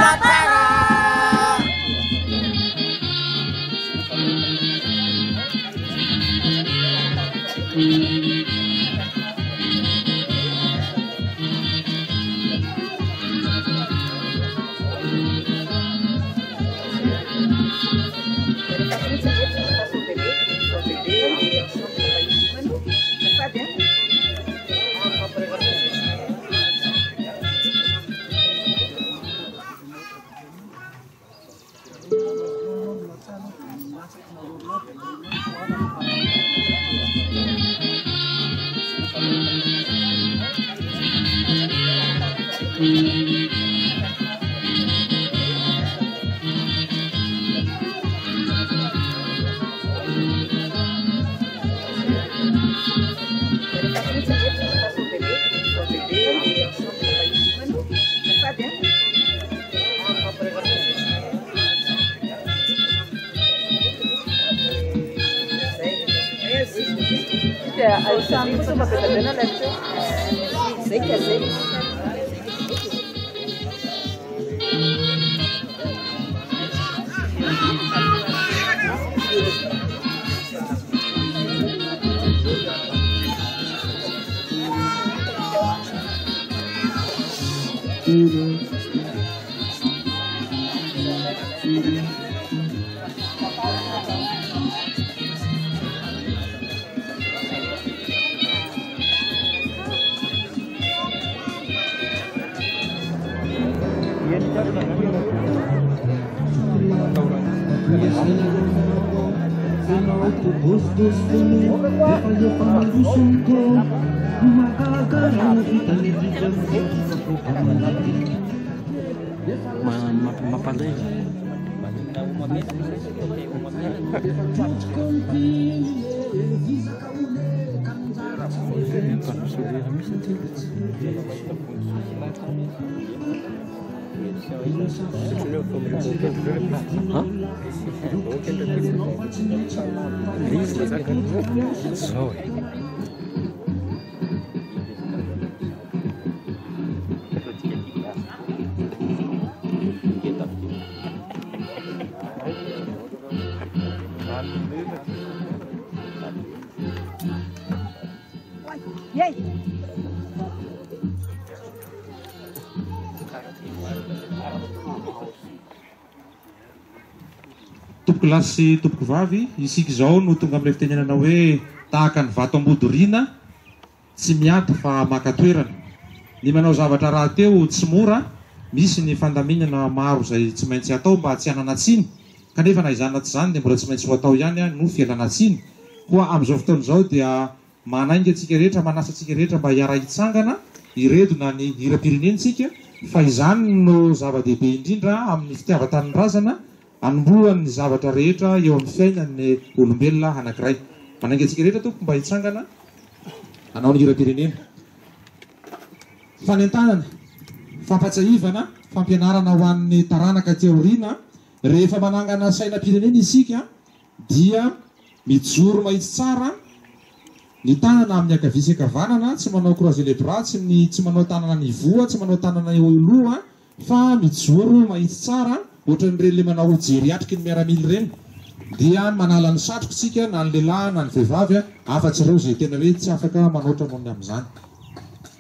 tantara. Tompoko lahy sy tompoko vavy, isika izao no tonga amin'ilay fitenenana hoe tahaka ny vato ambodiriana, tsy miady fa maka toerana. Ny manao zavatra rahateo tsy mora, misy ny fandaminana maro izay tsy maintsy atao mba tsy hanana tsiny, kanefa na izany na tsy izany dia mbola tsy maintsy ho atao ihany no fialana tsiny. Koa amin'izao fotoana izao dia manainga antsika rehetra, manasa antsika rehetra mba hiara-hitsangana, hiredona ny hiram-pirenentsika, fa izany no zava-dehibe indrindra amin'ny fitiavan-tanindrazana, anombohan'ny zavatra rehetra eo amin'ny fiainan'ny olombelona anankiray. Manainga antsika rehetra tompoko mba hitsangana hanao ny hiram-pirenena. Fanentanana, fampatsiahivana, fampianarana ho an'ny taranaka aty aoriana, rehefa manangana sainam-pirenena isika dia mijoro mahitsy tsara ny tanana amin'ny ankavia sy ankavanana, tsy manao croiser les bras, tsy ny tsy manao tanana ny voa, tsy manao tanana eo loha, fa mijoro mahitsy tsara, ohatran'ireny le manao jery atriky ny miaramila ireny, dia manala ny satroka isika na ny lehilahy na ny vehivavy, afa-tsy ireo izay tena hoe tsy afaka manoatra noho ny amin'izany.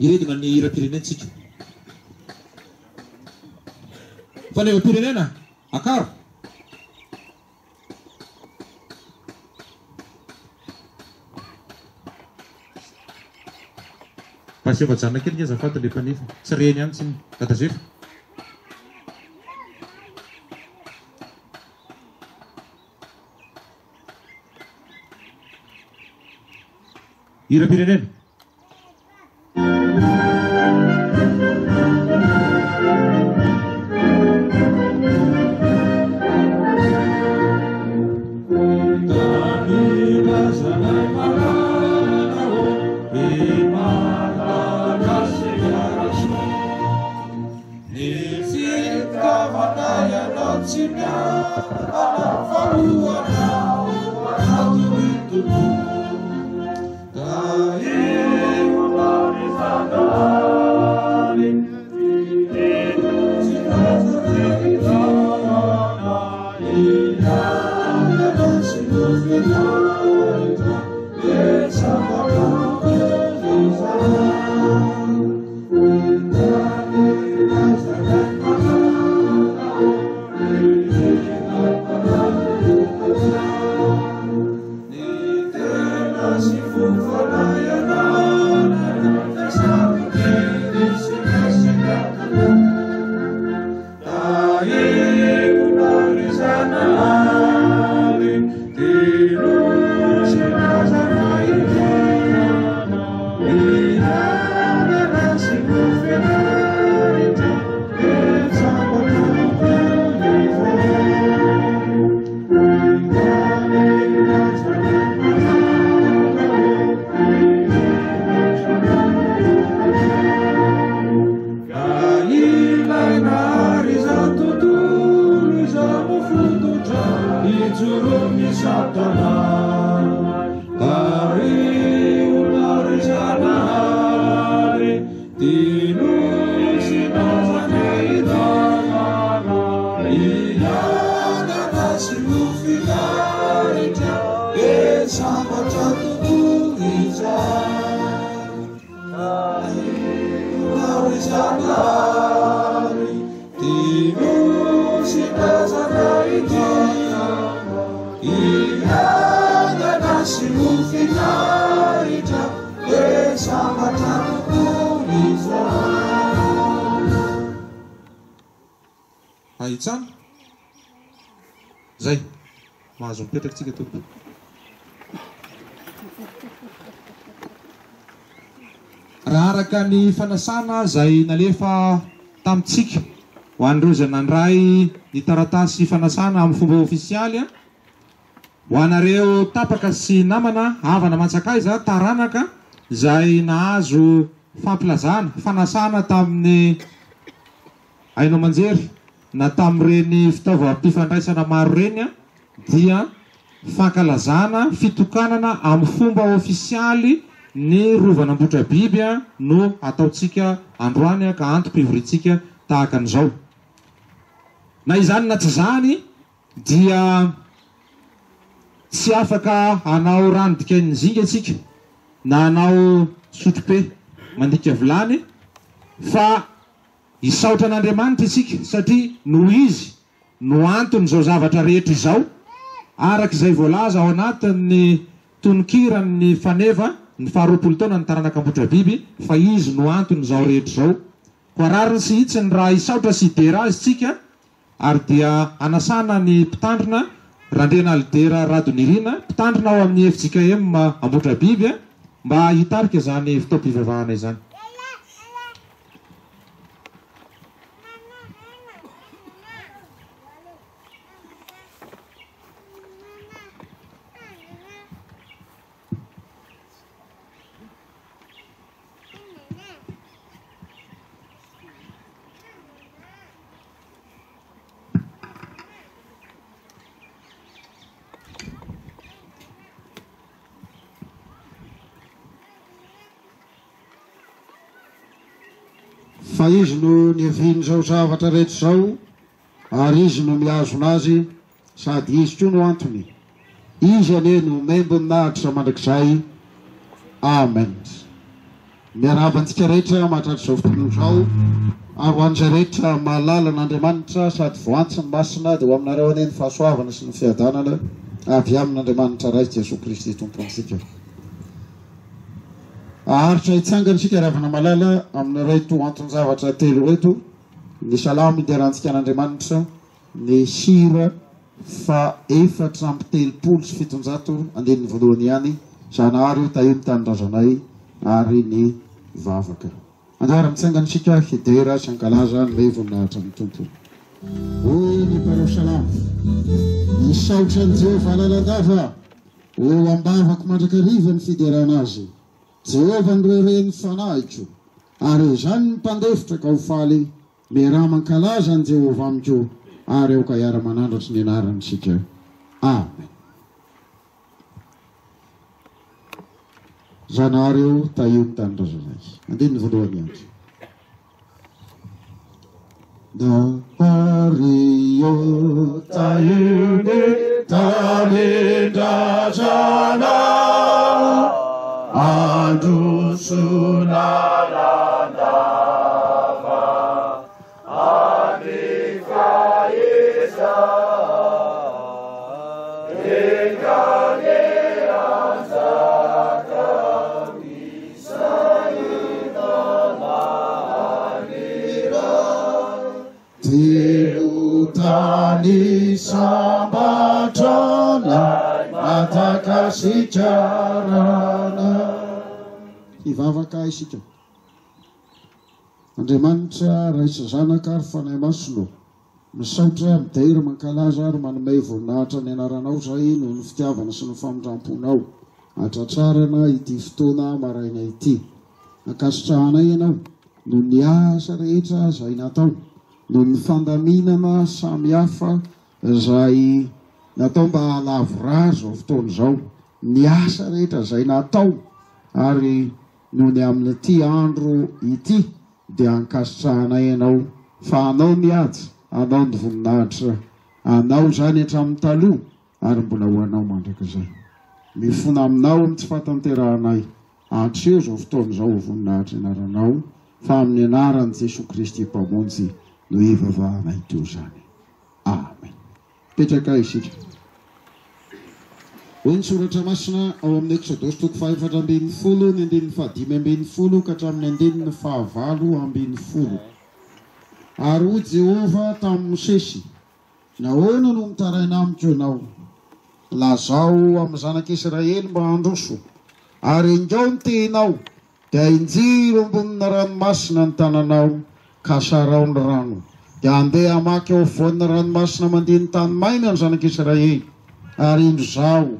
Hiredona ny hiram-pirenentsika. Fanehoam-pirenena, akaro! Mba asaivo ajanona kely nge azafady le mpanefa. Tsy reny ihany tsinona. Dada Zefa. Hiram-pirenena. Ahitsana? Zay. Mahazo mipetraka tsika tompoko. Raha araka ny fanasana izay nalefa tamintsika ho an'ireo izay nandray ny taratasy fanasana amin'ny fomba ofisialy, ho anareo tapaka sy namana, havana aman-tsakaiza, taranaka izay nahazo fampilazana, fanasana tamin'ny haino aman-jery na tamin'ireny fitaovam-pifandraisana maro ireny dia fankalazana fitokanana amin'ny fomba ofisialy ny Rovan'Ambohitrabiby no hataontsika androany ka antom-pivoriantsika tahaka an'izao. Na izany na tsy izany dia tsy afaka hanao rano dikain'ny zinga isika na hanao sotrobe mandika vilany fa hisaotra an'Andriamanitra isika satria noho Izy no anton'izao zavatra rehetra izao, araka izay voalaza ao anatin'ny tononkiran'ny faneva ny faharoapolo taonan'ny taranak'Ambohitrabiby fa Izy no anton'izao rehetra izao. Koa rariny sy hitsiny raha hisaotra sy hidera Azy isika ary dia hanasana ny Mpitandrina Randrianalidera Radonirina, Mpitandrina ao amin'ny fjkm Ambohitrabiby mba hitarika izany fotoam-pivavahana izany. Fa Izy no niavian'izao zavatra rehetra izao, ary Izy no mihazona azy, sady Izy koa no antony. Izy anie no omem-boninahitra mandrakizay. Amen. Miarahaba antsika rehetra mahatratra izao fotoana izao, ary ho an'izay rehetra mahalala an'Andriamanitra sady voantso ny Masina, dia ho aminareo anie ny fahasoavana sy ny fiadanana avy amin'Andriamanitra Ray sy Jesoa Kristy Tompontsika. Haharitra hitsangana isika ry havana malala amin'ireto anton-javatra telo ireto, ny salamo hiderantsika an'Andriamanitra, ny hira faha 734 andininy voalohany ihany, Zanahary o tahio ny tanindrazanay ary ny vavaka. Anjara mitsangana isika hidera sy hankalaza hanome voninahitra ny Tompo. Hoy ny mpanao salamo, Misaotra an'i Jehovah lalandava, ho eo am-bavako mandrakariva ny fiderana Azy. Jehovah no reharehan'ny fanahiko, ary izany ny mpandefitra ka ho faly. Miaraha mankalaza an'i Jehovah amiko, ary aoka hiara-manandratry ny anarany isika. Amen. Zanahary ô, tahio ny tanindrazanay. Andininy voalohany ihany. Nahary ô, tahio ny tanindrazanay, androso lalandava, amin'ny fahezana. Ho tany sambatra lay Madagasikarana. Hivavaka isika. Andriamanitra Ray sy Zanaka ary Fanahy Masina ô, misaotra, midera, mankalaza ary manome voninahitra ny anaranao izahay noho ny fitiavana sy ny famindram-ponao hatratrarana ity fotoana maraina ity. Ankasitrahanay Ianao noho ny asa rehetra izay natao, noho ny fandaminana samihafa izay natao mba hahalavorary izao fotoana izao, ny asa rehetra izay natao ary noho ny amin'ity andro ity dia ankasitrahanay Ianao fa Anao ny haja, Anao ny voninahitra, Anao izany hatramin'ny taloha ary mbola ho Anao mandrakizay. Mifona Aminao amin'ny tsy fahatanterahanay hatreo izao fotoana izao ho voninahitry ny anaranao fa amin'ny anaran'i Jesoa Kristy Mpamonjy no ivavahanay toy izany. Amen. Mipetraka isika. Hoy ny Soratra Masina ao amin'ny Eksodosy toko faha-14, ny andininy faha-15 ka hatramin'ny andininy faha-18. Ary hoy Jehovah tamin'i Mosesy, Nahoana no mitaraina amiko ianao? Lazao amin'ny zanak'Israely mba handroso, ary ingao ny tehinao, Dia injiro ambonina ranomasina ny tananao, ka sarao ny rano. Dia handeha hamaky eo afovoan'ny ranomasina mandia ny tany maina ny zanak'Israely. Ary indro Izaho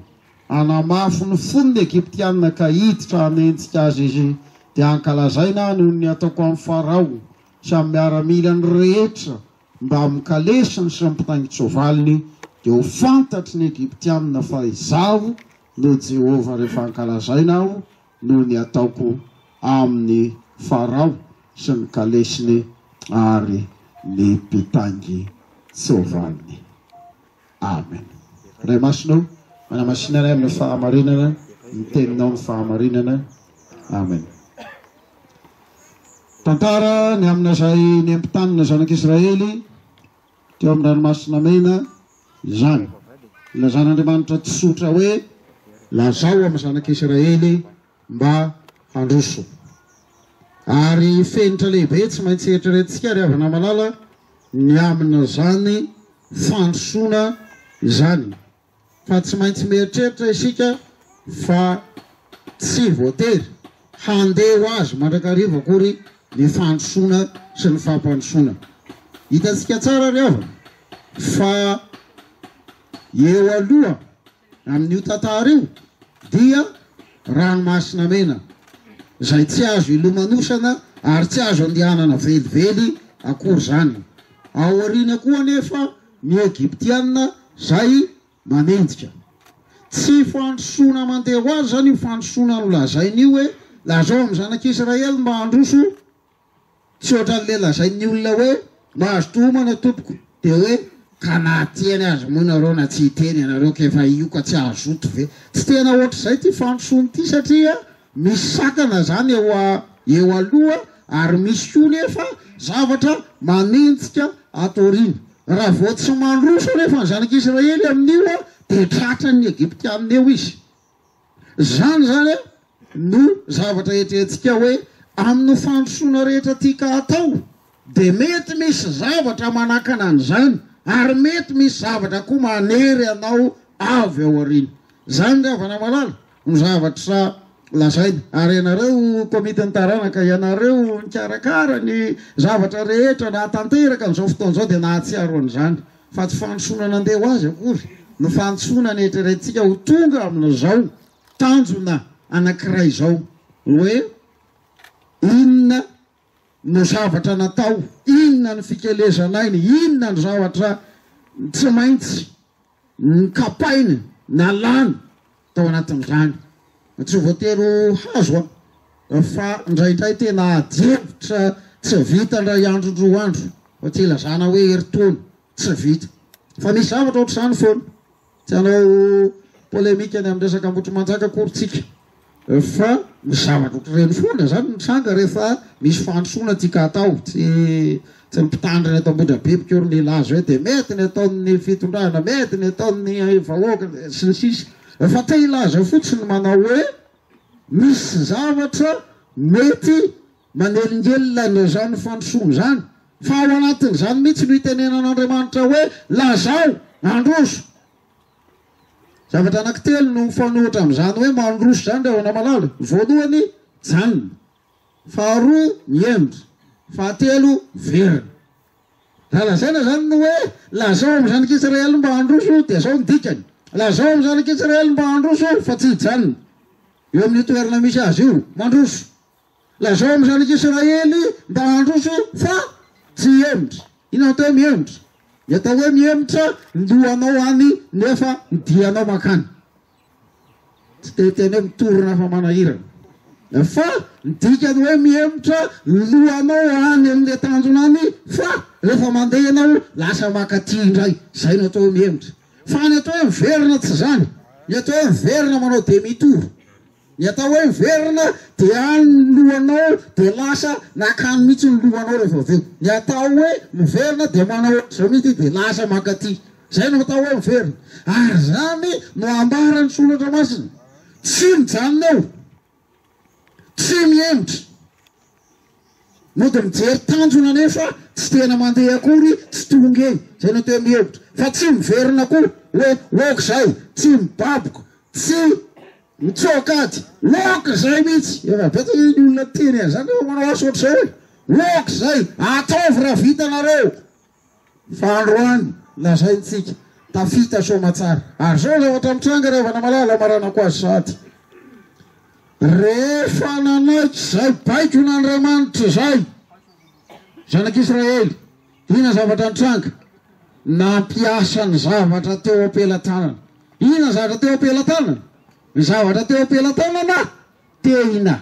hanamafy ny fon'ny Egyptiana ka hiditra hanenjika azy izy, dia hankalazaina Aho noho ny hataoko amin'i Farao sy amin'ny miaramilany rehetra mbamin'ny kalesiny sy ny mpitaingin-tsoavaliny, dia ho fantatry ny Egyptiana fa Izaho no Jehovah rehefa hankalazaina Aho noho ny ataoko amin'i Farao sy ny kalesiny ary ny mpitaingin-tsoavaliny. Amen. Ray Masina ô, manamasina anay amin'ny fahamarinana, ny teninao ny fahamarinana. Amen. Tantara ny amina izay niampitanina zanak'Israely teo amin'ny ranomasina mena izany. Ilazan'Andriamanitra tsotra hoe, Lazao amin'ny zanak'Israely mba handroso. Ary fenitra lehibe tsy maintsy eritreretintsika ry havana malala ny amin'izany fandrosoana izany. Fa tsy maintsy mieritreritra isika fa tsy voatery handeha ho azy mandrakariva akory ny fandrosoana sy ny fampandrosoana. Hitantsika tsara ry havana fa eo aloha amin'io tantara io dia ranomasina mena izay tsy azo ilomanosana ary tsy azo andehanana velively akory izany. Ao aoriana koa anefa ny Egyptiana izay manenjika. Tsy fandrosoana mandeha ho azy izany io fandrosoana nolazainy io hoe lazao amin'ny zanak'Israely mba handroso, tsy ohatran'ilay lazain'ny olona hoe mahazo tohomana tompoko dia hoe ka na tiany aza moa nareo na tsy hiteny ianareo ka efa io ka tsy hazoto ve. Tsy tena ohatr'izay ity fandrosoana ity satria Misy sakana izany eo eo aloha ary misy koa nefa zavatra manenjika ato aoriana. Raha vao tsy mandroso anefa ny zanak'Israely amin'io dia tratran'ny Egyptiana eo izy. Izany izany no zavatra eritreretintsika hoe amin'ny fandrosoana rehetra tiaka atao dia mety misy zavatra manakana an'izany ary mety misy zavatra koa manery anao avy ao aoriana. Izany ry havana malala no zavatra lazaina. Ary ianareo komitin'ny taranaka, ianareo nikarakara ny zavatra rehetra nahatanteraka an'izao fotoana izao dia nahatsiaro an'izany. Fa tsy fandrosoana nandeha ho azy akory no fandrosoana neritreretintsika ho tonga amin'izao tanjona anankiray izao hoe inona no zavatra natao, inona ny fikelezan'aina, inona no zavatra tsy maintsy Nokapaina na lany tao anatin'izany. Tsy voatery ho hazo an, fa indraindray tena adihevitra tsy vita indray andro indroa andro, fa tsy ilazana hoe herintaona, tsy vita. Fa misy zavatra ohatr'izany foana. Tsy hanao polémique ny amin'ny resaka Ambohitrimanjaka akory tsika. Fa misy zavatra ohatr'ireny foana zany mitranga rehefa misy fandrosoana tiaka atao. Tsy tsy ny mpitandrina eto Ambohidrabiby akory ny hilaza hoe dia mety ny ataon'ny fitondrana, mety ny ataon'ny vahoaka sy ny sisa. Fa te hilaza fotsiny manao hoe misy zavatra mety manelingelina an'izany fandrosoana izany. Fa ao anatin'izany mihitsy no itenenan'Andriamanitra hoe, Lazao, handroso. Zavatra anankitelo no mifanohitra amin'izany hoe mandroso izany ry havana malala. Voalohany, janona. Faharoa, mihemotra. Fahatelo, verina. Raha lazaina izany ny hoe, Lazao amin'ny zanak'Israely mba handroso, dia izao ny dikany, Lazao amin'ny zanak'Israely mba handroso fa tsy hijanona eo amin'io toerana misy azy io. Mandroso. Lazao amin'ny zanak'Israely mba handroso fa tsy hihemotra. Inona no atao hoe mihemotra? Ny atao hoe mihemotra, ny lohanao any nefa ny dianao mankany. Tsy te hiteny hoe mitorona fa manahirana. Fa ny dikany hoe mihemotra, ny lohanao any amin'ilay tanjona any fa rehefa mandeha ianao lasa mankaty indray. Izay no atao hoe mihemotra. Fa ny atao hoe miverina tsy izany. Ny atao hoe miverina manao demi tour. Ny atao hoe miverina dia any ny lohanao dia lasa nakany mihitsy ny lohanao rehefa avy eo. Ny atao hoe miverina dia manao ohatr'izao mihitsy dia lasa mankaty. Izay no atao hoe miverina. Ary izany no ambaran'ny soratra masina. Tsy mijanona eo. Tsy mihemotra. Mody mijery tanjona anefa tsy tena mandeha akory, tsy tonga eny. Izay no atao hoe mihemotra. Fa tsy miverina koa hoe ok izay, tsy mibaboka, tsy mitsoaka ady. Ok izay mihitsy. Efa betsaka ny olona niteny an'izany rehefa manao asa ohatr'izao hoe ok izay, ataovy raha vitanareo. Fa androany, lazaintsika, tafita soamatsara. Ary izao ny zavatra mitranga ry havana malala, hamaranako azy sahady. Rehefa nanaiky izay baikon'Andriamanitra izay, Zanak'Israely, inona zavatra nitranga? Nampiasa ny zavatra teo am-pelatanana. Inona ny zavatra teo am-pelatanana? Ny zavatra teo am-pelatanana, tehina.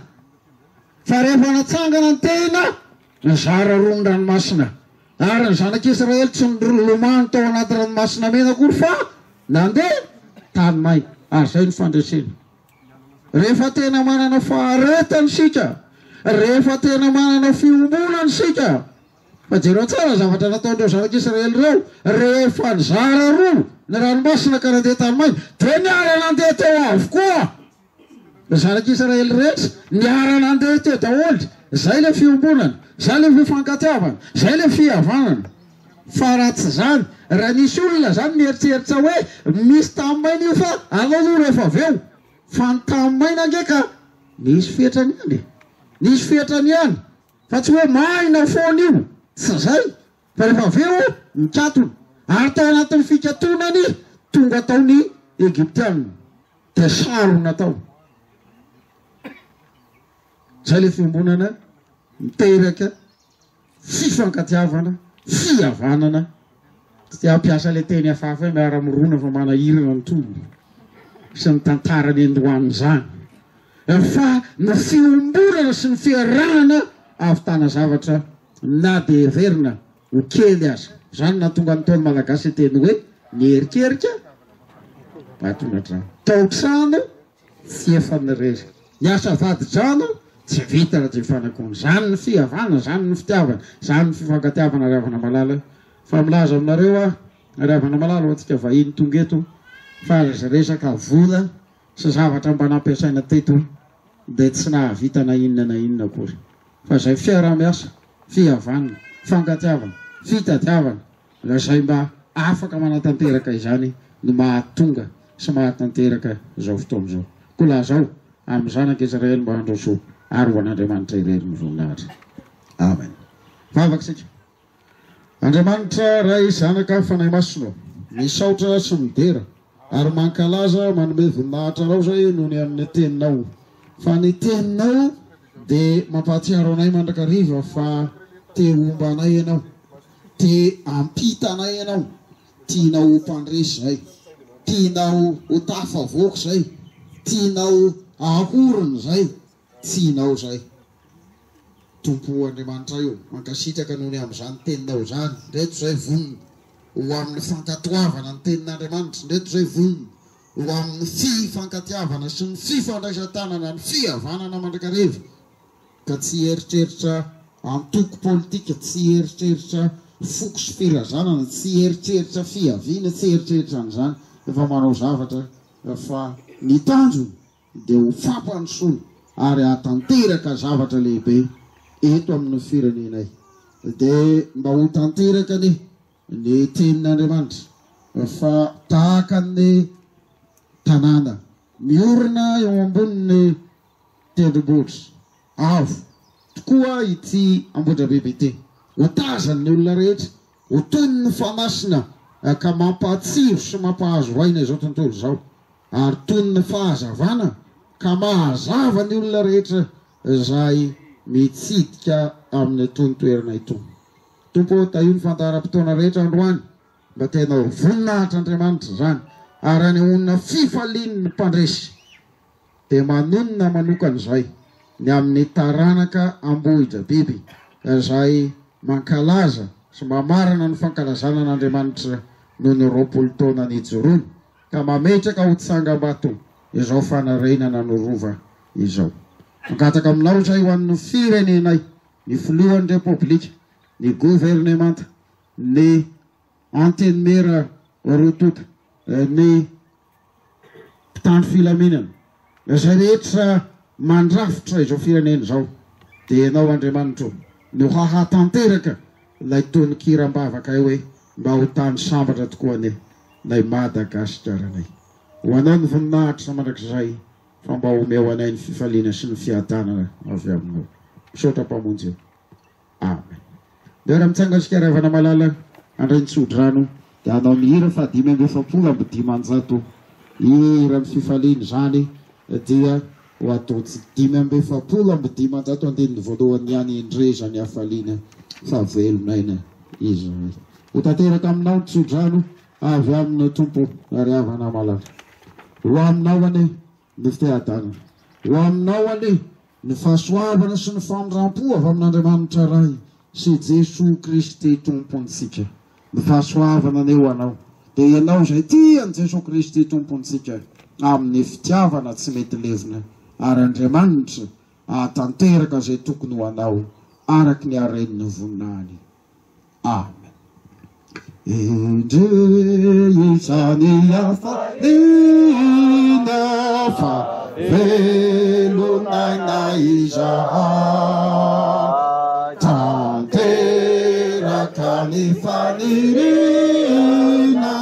Fa rehefa natsangana ny tehina, nizara roa ny ranomasina. Ary ny zanak'Israely tsy nilomano tao anaty ranomasina mena akory fa nandeha tany maina. Ary izay no fandresena. Rehefa tena manana faharetana isika, rehefa tena manana fiombonana isika, fa jereo tsara ny zavatra nataon'ireo zanak'Israely ireo, rehefa nizara roa ny ranomasina ka nandeha tany maina, dia niara-nandeha teo avokoa ny zanak'Israely rehetra, niara-nandeha teo daholo. Izay ilay fiombonana, izay ilay fifankatiavana, izay ilay fihavanana. Fa raha tsy izany, raha nisy olona izany nieritreritra hoe misy tany maina io fa alao aloha rehefa avy eo. Fa ny tany maina ange ka nisy fetrany ihany e. Nisy fetrany ihany. Fa tsy hoe maina foana io. Tsy izay. Fa rehefa avy eo nikatona. Ary tao anatin'ny fikatonany tonga tao ny Egyptiana. Dia sarona tao. Izay ilay fiombonana miteraka fifankatiavana, fihavanana, tsy te hampiasa ilay teny hafahafa hoe miara-mirona fa manahirana ny tohiny sy ny tantara niandohan'izany, fa ny fiombonana sy ny fiarahana ahavitana zavatra na dia heverina ho kely aza. Izany no nahatonga ny Ntaolo Malagasy hiteny hoe ny erikerika mahatonga-drano. Tao-trano Tsy efa nirery. Ny asa vadi-drano tsy vita raha tsy mifanakona. Izany ny fihavanana, izany ny fitiavana, izany ny fifankatiavana ry havana malala. Fa milaza aminareo aho ry havana malala ho antsika vahiny tonga eto fa resaka vola sy zavatra mba nampiasaina teto dia tsy nahavita na inona na inona akory. Fa izay fiaraha-miasa, fihavanana, fifankatiavana, fitadiavana, Raha izay mba afaka manatanteraka izany no mahatonga sy mahatanteraka izao fotoana izao. Koa lazao amin'ny zanak'i Israely mba handroso ary ho an'Andriamanitra irery ny voninahitra. Amen. Vavaka isika. Andriamanitra Ray, Zanaka, Fanahy Masina ô, misaotra sy midera ary mankalaza manome voninahitra Anao izay noho ny amin'ny Teninao. Fa ny Teninao dia mampahatsiaro anay mandrakariva fa te homba anay Ianao. Te hampita anay ianao, tianao ho mpandresy izay, tianao ho tafavoaka izay, tianao hahorina izay, tianao izay. Tompo Andriamanitray ô, mankasitraka noho ny amin'izany teninao izany, ndreto izay vonona ho amin'ny fankatoavana ny tenin'Andriamanitra, ndreto izay vonona ho amin'ny fifankatiavana sy ny fifandraisan-tanana, ny fihavanana mandrakariva. Ka tsy hieritreritra antoko politika, tsy hieritreritra foko sy firazanana, tsy hieritreritra fiaviana, tsy hieritreritra an'izany fa manao zavatra fa ny tanjona dia ho fampandrosoana ary hahatanteraka zavatra lehibe eto amin'ny firenenay. dia mba ho tanteraka anie ny tenin'Andriamanitra fa tahaka ny tanàna miorina eo ambonin'ny tendrombohitra avo tokoa ity Ambohidrabiby ity. Ho tazan'ny olona rehetra, ho toy ny famasina ka mampahatsiro sy mampahazo aina izao tontolo izao, ary toy ny fahazavana ka mahazava ny olona rehetra izay mitsidika amin'itony toerana itony. Tompo ô, tahio ny fandaharam-potoana rehetra androany, mba tena ho voninahitr'Andriamanitra izany, ary hanehoana fifalian'ny mpandresy. Dia manonona manokana izay ny amin'ny taranaka Ambohidrabiby izay mankalaza sy mamarana ny fankalazana an'Andriamanitra noho ny 20 taona nijoroany ka mametraka ho tsangambato izao fanarenana ny Rova izao. Mangataka aminao izay ho an'ny firenenay, ny filohan'ny Repoblika, ny governemanta, ny Antenimiera roa tonta, ny mpitandro filaminana, izay rehetra mandrafitra izao firenena izao, dia Ianao Andriamanitro no hahatanteraka ilay tononkiram-bavakay hoe mba ho tany sambatra tokoa anie ilay Madagasikaranay. Ho Anao ny voninahitra mandrakizay fa mba omeo anay ny fifaliana sy ny fiadanana avy Aminao. Misaotra Mpamonjy o. Amen. Miara mitsanga isika ry havana malala handray ny tsodrano dia hanao ny hira faha 545 hiran'ny fifaliana izany dia ho ataontsika 545 andininy voalohany ihany indre izany hafaliana fa velon'aina izahay. Ho tanteraka aminao ny tsodrano avy amin'ny Tompo ry havana malala. Ho aminao anie ny fiadanana. Ho aminao anie Ny fahasoavana sy ny famindrampo avy amin'Andriamanitra Ray sy Jesoa Kristy Tompontsika. Ny fahasoavana anie ho anao, dia ianao izay tia an'i Jesoa Kristy Tompontsika amin'ny fitiavana tsy mety levona, ary Andriamanitra hahatanteraka izay tokony ho anao araka ny haren'ny voninahiny. Amen. Endrey izany hafaliana fa velon'aina izahay. Tanteraka ny faniriana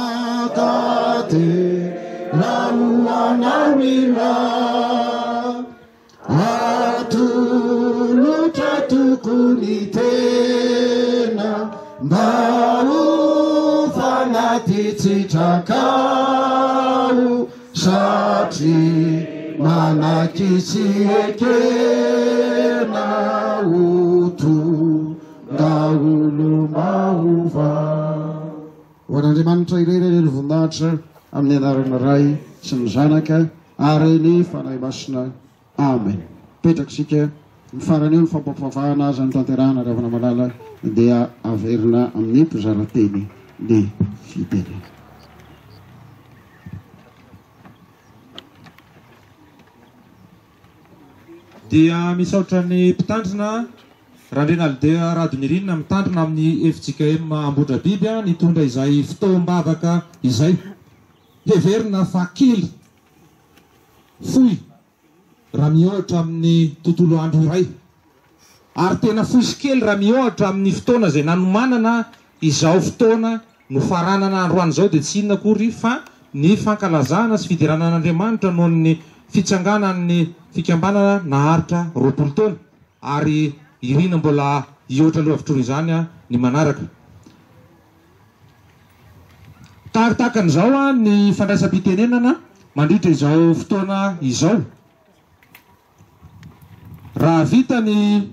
ka tena ho anao iray. Atolotra tokony tena mba ho fanatitsitrakao satria manaiky sy ekena ho tonga olo-maova. Ho an'Andriamanitra irery anie ny voninahitra amin'ny anaran'ny Ray sy ny Zanaka ary ny Fanahy Masina. Amen. Mipetraka isika. Ny farany eo ny fampampivavahana aza notanterahana ry havana malala dia averina amin'ny mpizara teny ny fitenena. Dia misaotra ny mpitandrina Randrianalidea Radonirina mitandrina amin'ny fjkm Ambohidrabiby nitondra izay fotoam-bavaka izay. Heverina fa kely, fohy raha mihoatra amin'ny tontolo andro iray. Ary tena fohy sy kely raha mihoatra amin'ny fotoana izay nanomanana izao fotoana nofaranana androany izao dia tsy inona akory fa ny fankalazana sy fiderana an'Andriamanitra noho ny fitsanganan'ny fikambanana naharitra 20 taona ary irina mbola hihoatra lavitra noho izany ny manaraka. Tahatakan'izao ny fandraisam-pitenenana mandritra izao fotoana izao. Raha vita ny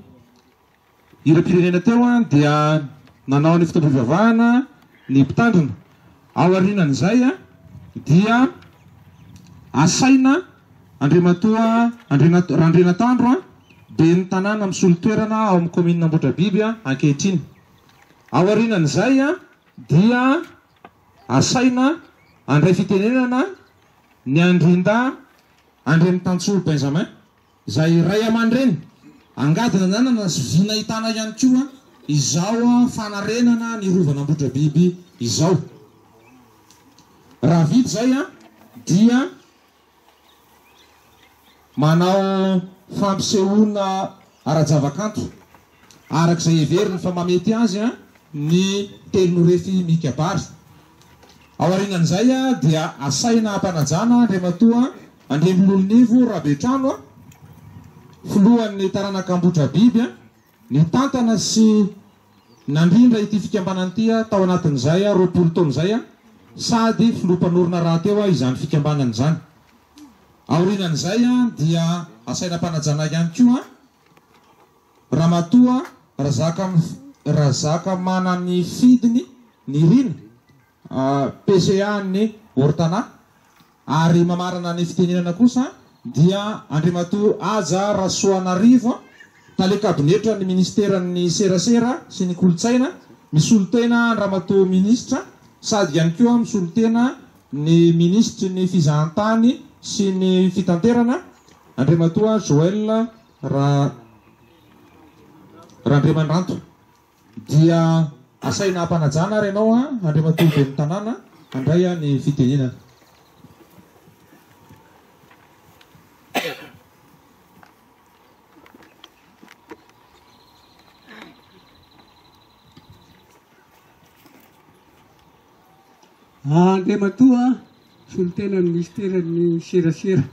hiram-pirenena teo dia nanao ny fotoam-pivavahana ny mpitandrina. Ao aorianan'izay dia asaina Andriamatoa Randrianatandro, ben'ny tanàna misolo toerana ao amin'ny kaominina Ambohidrabiby ankehitriny. Ao aorianan'izay dia asaina handray fitenenana ny Andriandahy Andriamitansoa Benjamin, izay ray aman-dreny angady nananana sy vy nahitana ihany koa izao fanarenana ny rovan'Ambohidrabiby izao. Raha vita izay dia manao fampisehoana ara-javakanto. araka izay heveriny fa mahamety azy ny telonorefy mikabary. Aorianan'izay dia asaina ampanajana Andriamatoa Andriambololonivo Rabetrano, filohan'ny taranak'Ambohidrabiby, nitantana sy nandrindra ity fikambanana ity tao anatin'izay 20 taona izay sady filoha mpanorina rahateo izany fikambanana izany. Aorianan'izay dia asaina ampanajana ihany koa Ramatoa Razakamananifidiny Nirina, PCA an'ny Ortana, ary mamarana ny fitenenana kosa dia Andriamatoa Haja Rasoanarivo, Tale Kabinetran'ny Minisiteran'ny Serasera sy ny Kolontsaina, misolo tena an-dRamatoa Minisitra sady ihany koa misolo tena ny Minisitry ny Fizahantany sy ny Fitanterana, Andriamatoa Joël Ra Randriamandranto, dia asaina ampanajana ary ianao Andriamatoa Ben'ny Tanàna handray ny fitenenana. Andriamatoa solontenan'ny minisiteran'ny serasera.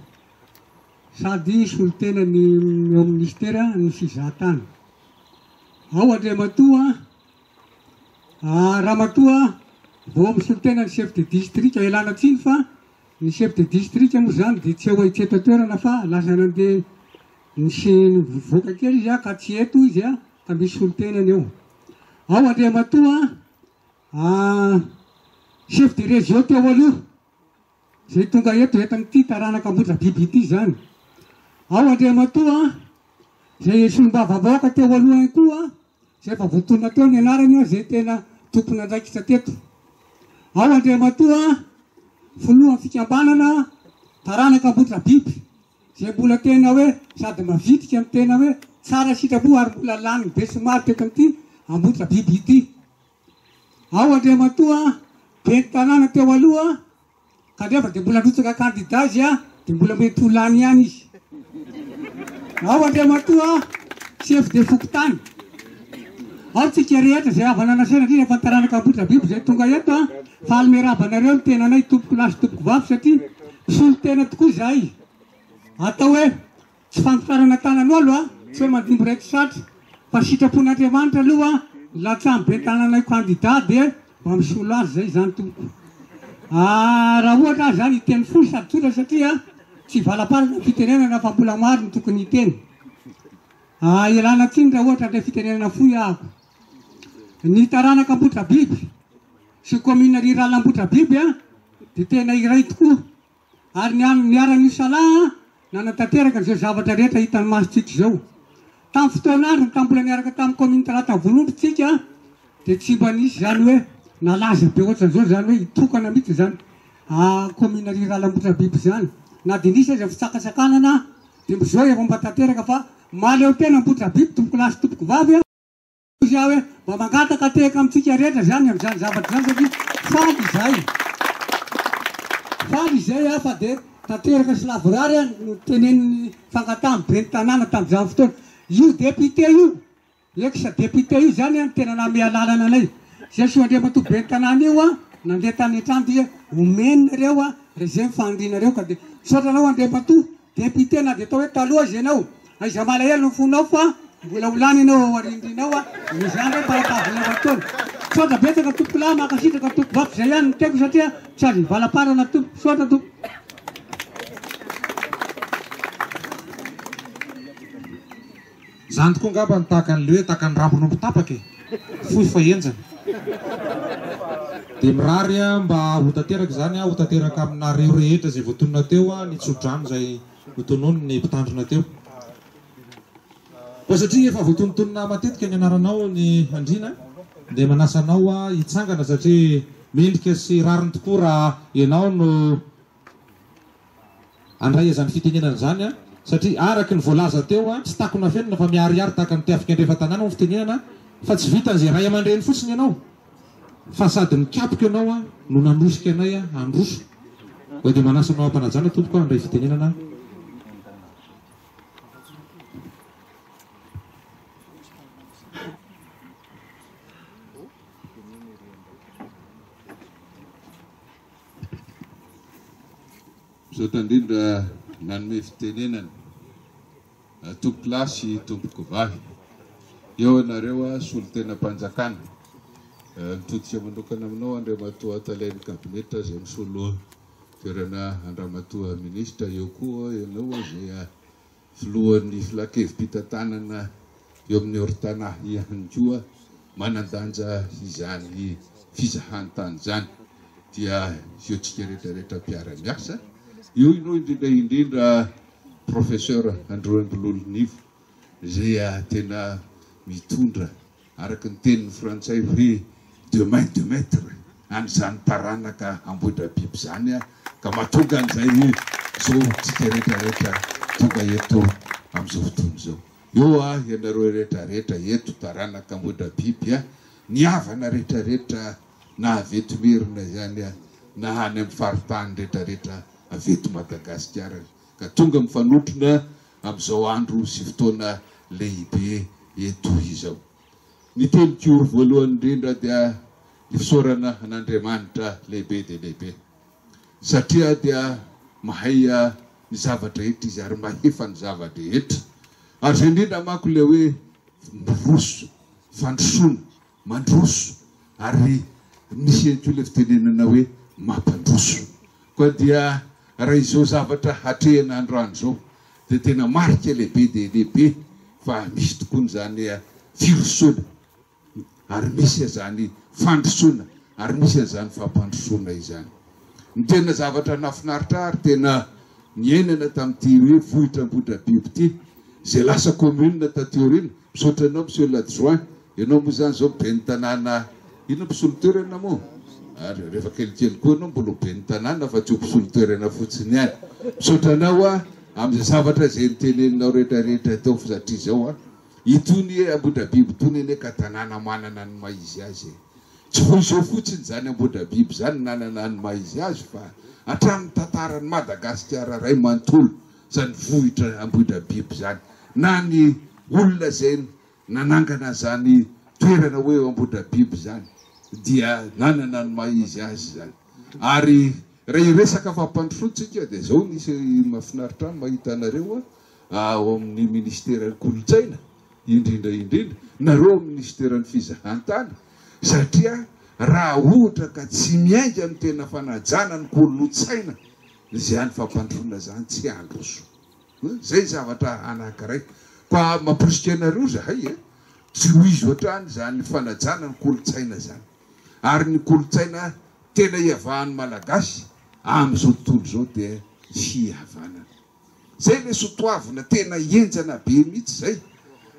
Sady solontena ny eo amin'ny minisitera ny fizahatany. Ao Andriamatoa Ramatoa vao misolo tena ny chef de district, ialana tsiny fa ny chef de district moa izany dia tsy eo tsy eto an-toerana fa lasa nandeha nisy nivoaka kely izy ka tsy eto izy ka misy solontenany eo. Ao Andriamatoa chef de région teo aloha. Izay tonga eto, eto amin'ity taranaka Ambohidrabiby ity izany. Ao Andriamatoa, izay solombavambahoaka teo aloha ihany koa, izay efa voatonona teo ny anarany, izay tena tompon'andraikitra teto. Ao Andriamatoa, filohan'ny fikambanana taranaka Ambohidrabiby, izay mbola tena hoe sady mavitrika no tena hoe tsara sitrapo ary mbola lanin'ny besinimaro teto amin'ity Ambohidrabiby ity. Ao Andriamatoa ben'ny tanàna teo aloha kanefa dia mbola nirotsaka kandida izy dia mbola mety ho lany ihany izy. Ao Andriamatoa chef de fokontany. Ao tsika rehetra izay havana nasaina indrindra fa ny taranaka Ambohidrabiby izay tonga eto a, faly miarahaba anareo ny tenanay tompoko lahy sy tompoko vavy satria mpisolo tena tokoa izahay. Atao hoe Tsy fampitarana tanan'olo a, tsy hoe mandimby raiko satry, fa sitrapon'Andriamanitra aloha nilatsahan'ny ben'ny tanàna io kandida dia mba misolo azy zay izany tompoko. Ah, raha ohatra aho izany hiteny fohy sady tsotra satria tsy hivalamparana ny fitenenana fa mbola maro ny tokony hiteny. Ah, ialana tsiny raha ohatra handray fitenenana fohy ahako. Ny taranaka Ambohitrabiby sy commune rurale Ambohitrabiby a dia tena iray tokoa. Ary niara-nisalahy nanatanteraka izao zavatra rehetra hitan'ny masontsika izao. Tamin'ny fotoan'androny, tamin'ny mbola niaraka tamin'ny kaominina Talata Volomby tsika, dia tsy mba nisy izany hoe nalaza be ohatran'izao izany hoe hitokana mihitsy izany kaominina rurale Ambohitrabiby izany. Na dia nisy aza ny fitsakatsakanana, dia mbo izao efa mba tanteraka fa mahaleo tena Ambohitrabiby tompokolahy sy tompokovavy. Hoy aho hoe, mba mangataka tehaka amintsika rehetra izany amin'izany zavatra izany satria faly izahay. Faly izay aho fa dia tanteraka sy lavorary aho no tenenin'ny fangatahan'ny ben'ny tanàna tamin'izany fotoana. Io député io, ex député io izany no tena nanome alalana anay. Izay soa Andriamatoa ben'ny tanàna io nandeha tany an-trano dia omeny nareo raha izay ny fanirianareo ka dia misaotra anao Andriamatoa. Député na dia atao hoe taloha aza ianao, aiza malahelo ny fonao fa mbola ho lany ianao ao aoriandriana ao a, noho izany re mpahatavy lava taona. Misaotra betsaka tompoko lahy, mankasitraka tompoko vavy, zay ihany no teniko satria tsy azo ivalaparana tompoko, misaotra tompoko. Zany tokoa angamba no tahaka an'ilay hoe tahaka ny rambon'omby tapaka e! Fohy fa henjana. Dia mirary mba ho tanteraka izany, ho tanteraka aminareo rehetra izay voatonona teo ny tsodrano izay notononin'ny mpitandrina teo. Koa satria efa voatonontonona matetika ny anaranao ny Andriana dia manasa anao hitsangana satria mendrika sy rariny tokoa raha ianao no Handray izany fitenenana izany aho, satria araka ny voalaza teo, tsy takona afenina fa miharihary tahaka ny mpiafika andrefan-tanàna ny fitenenana fa tsy vitan'izay ray aman-dreny fotsiny ianao, fa sady nikapoka ianao no nanosika anay handroso. Koa dia manasa anao am-panajana tompoko handray fitenenana. Misaotra indrindra nanome fitenenana. Tompokolahy sy tompokovavy. Eo ianareo solontenam-panjakana. Mitodika manokana aminao Andriamatoa Talen'ny Kabinetra izay misolo toerana an-dRamatoa Minisitra. Eo koa ianao izay Filohan'ny Filankevi-pitantanana eo amin'ny Ortana ihany koa manan-danja izany fizahan-tany izany dia eo tsika rehetra rehetra mpiara-miasa eo ianao indrindra indrindra Professeur Androembololonivo izay tena mitondra araka ny tenin'ny frantsay hoe de main de maître an'izany taranaka Ambohidrabiby izany ka mahatonga an'izay zao tsika rehetra rehetra tonga eto amin'izao fotoana izao. Eo a ianareo rehetra rehetra eto taranaka Ambohidrabiby a, ny havana rehetra rehetra na avy eto Merina izany a, na any amin'ny faritany rehetra rehetra avy eto Madagasikara ka tonga mifanotrona amin'izao andro sy fotoana lehibe eto izao. Ny teniko voalohany indrindra dia ny fisaorana an'Andriamanitra lehibe dia lehibe satria dia mahay ny zava-drehetra Izy ary mahefa ny zava-drehetra. Ary izay indrindra manko ilay hoe miroso, fandrosoana, mandroso ary misy ihany koa ilay fitenenana hoe mampandroso. Koa dia raha izao zavatra hatrehina androany izao dia tena marika lehibe dia lehibe fa misy tokoa izany firosoana ary misy izany fandrosoana ary misy an'izany fampandrosoana izany. Ny tena zavatra nahafinaritra ahy ary tena niainana tamin'ity hoe vohitra Ambohidrabiby ity izay lasa commune taty aoriana, misaotra anao monsieur l'adjoint, ianao moa izany izao ben'ny tanàna, inona mpisolo toerana moa? Ary rehefa kelikely koa ianao mbola ho ben'ny tanàna fa tsy ho mpisolo toerana fotsiny ihany. Misaotra anao aho amin'izay zavatra izay noteneninao rehetra rehetra teo fa satria izao an, itony Ambohidrabiby itony anie ka tanàna manana ny maha izy azy e. Tsy vao izao fotsiny izany Ambohidrabiby izany nanana ny maha izy azy fa hatramin'ny tantaran'i Madagasikara iray manontolo izany vohitra Ambohidrabiby izany na ny olona izay nanangana izany toerana hoe Ambohidrabiby izany dia nanana ny maha izy azy izany. Ary raha hiresaka fampandrosoana tsika dia izao nisy mahafinaritra ahy mahita anareo ao amin'ny ministeran'ny kolontsaina indrindra indrindra nareo ao amin'ny ministeran'ny fizahantany satria raha ohatra ka tsy miainga amin'ny tena fanajana ny kolontsaina izany fampandrosoana izany tsy handroso. Zay zavatra anankiray. Koa mamporisika anareo zahay e, tsy ho izo hatrany izany fanajana ny kolontsaina izany. Ary ny kolontsaina tena iavahan'ny Malagasy amin'izao tontolo izao dia fihavanana. Zay ilay sotoavina tena henjana be mihitsy zay.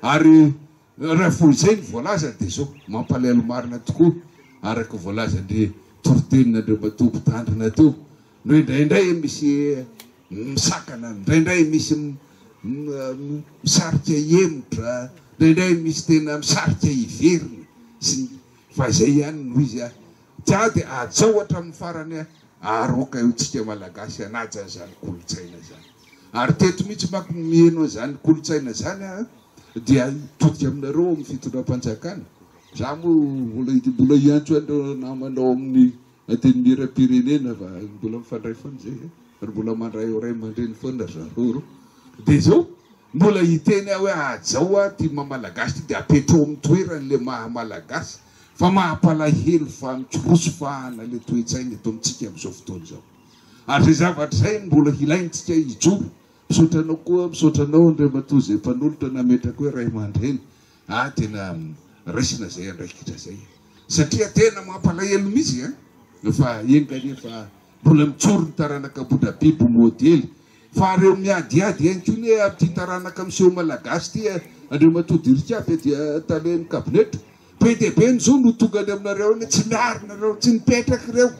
Ary Raha vao izay no voalaza dia izao, mampalahelo marina tokoa araka ny voalazan'ny toritenin'Andriamatoa Mpitandrina teo, no indraindray misy misakana, indraindray misy misarika hihemotra, indraindray misy tena misarika hiverina sy ny fa izay ihany no izy a! Tsy dia hajao hatramin'ny farany ary aoka eo tsika Malagasy hanaja an'izany kolontsaina izany. Ary teto mihitsy manko no miheno an'izany kolontsaina izany aho dia hitodika aminareo ao amin'ny fitondram-panjakana. Za moa mbola mbola hiantso an'ireo namana ao amin'ny Antenimierampirenena fa mbola mifandray foana izay e. Ary mbola mandray ray aman-dreny foana ry zareo ireo. Dia izao, mbola hiteny aho hoe hajao aho ity maha Malagasy ity dia apetrao amin'ny toerany ilay maha Malagasy fa mampalahelo fa mikorosy fahana ilay toe-tsaina eto amintsika amin'izao fotoana izao. Ary izay zavatra izay no mbola hilaintsika hijoro. Misaotra anao koa, misaotra anao Andriamatoa izay mpanolotra nametraka hoe ray aman-dreny. Ah tena raisina izay andraikitra izay. Satria tena mampalahelo mihitsy an! Fa enga anie fa mbola mijoro ny taranaka Ambohidrabiby ho modely. Fa reo miadiady ihany koa anie amin'ity taranaka miseho malagasy ity Andriamatoa Dirikabe dia talen'ny kabinetra. Be dia be ny zo no tonga any aminareo any, tsy miarina ireo, tsy mipetraka ireo.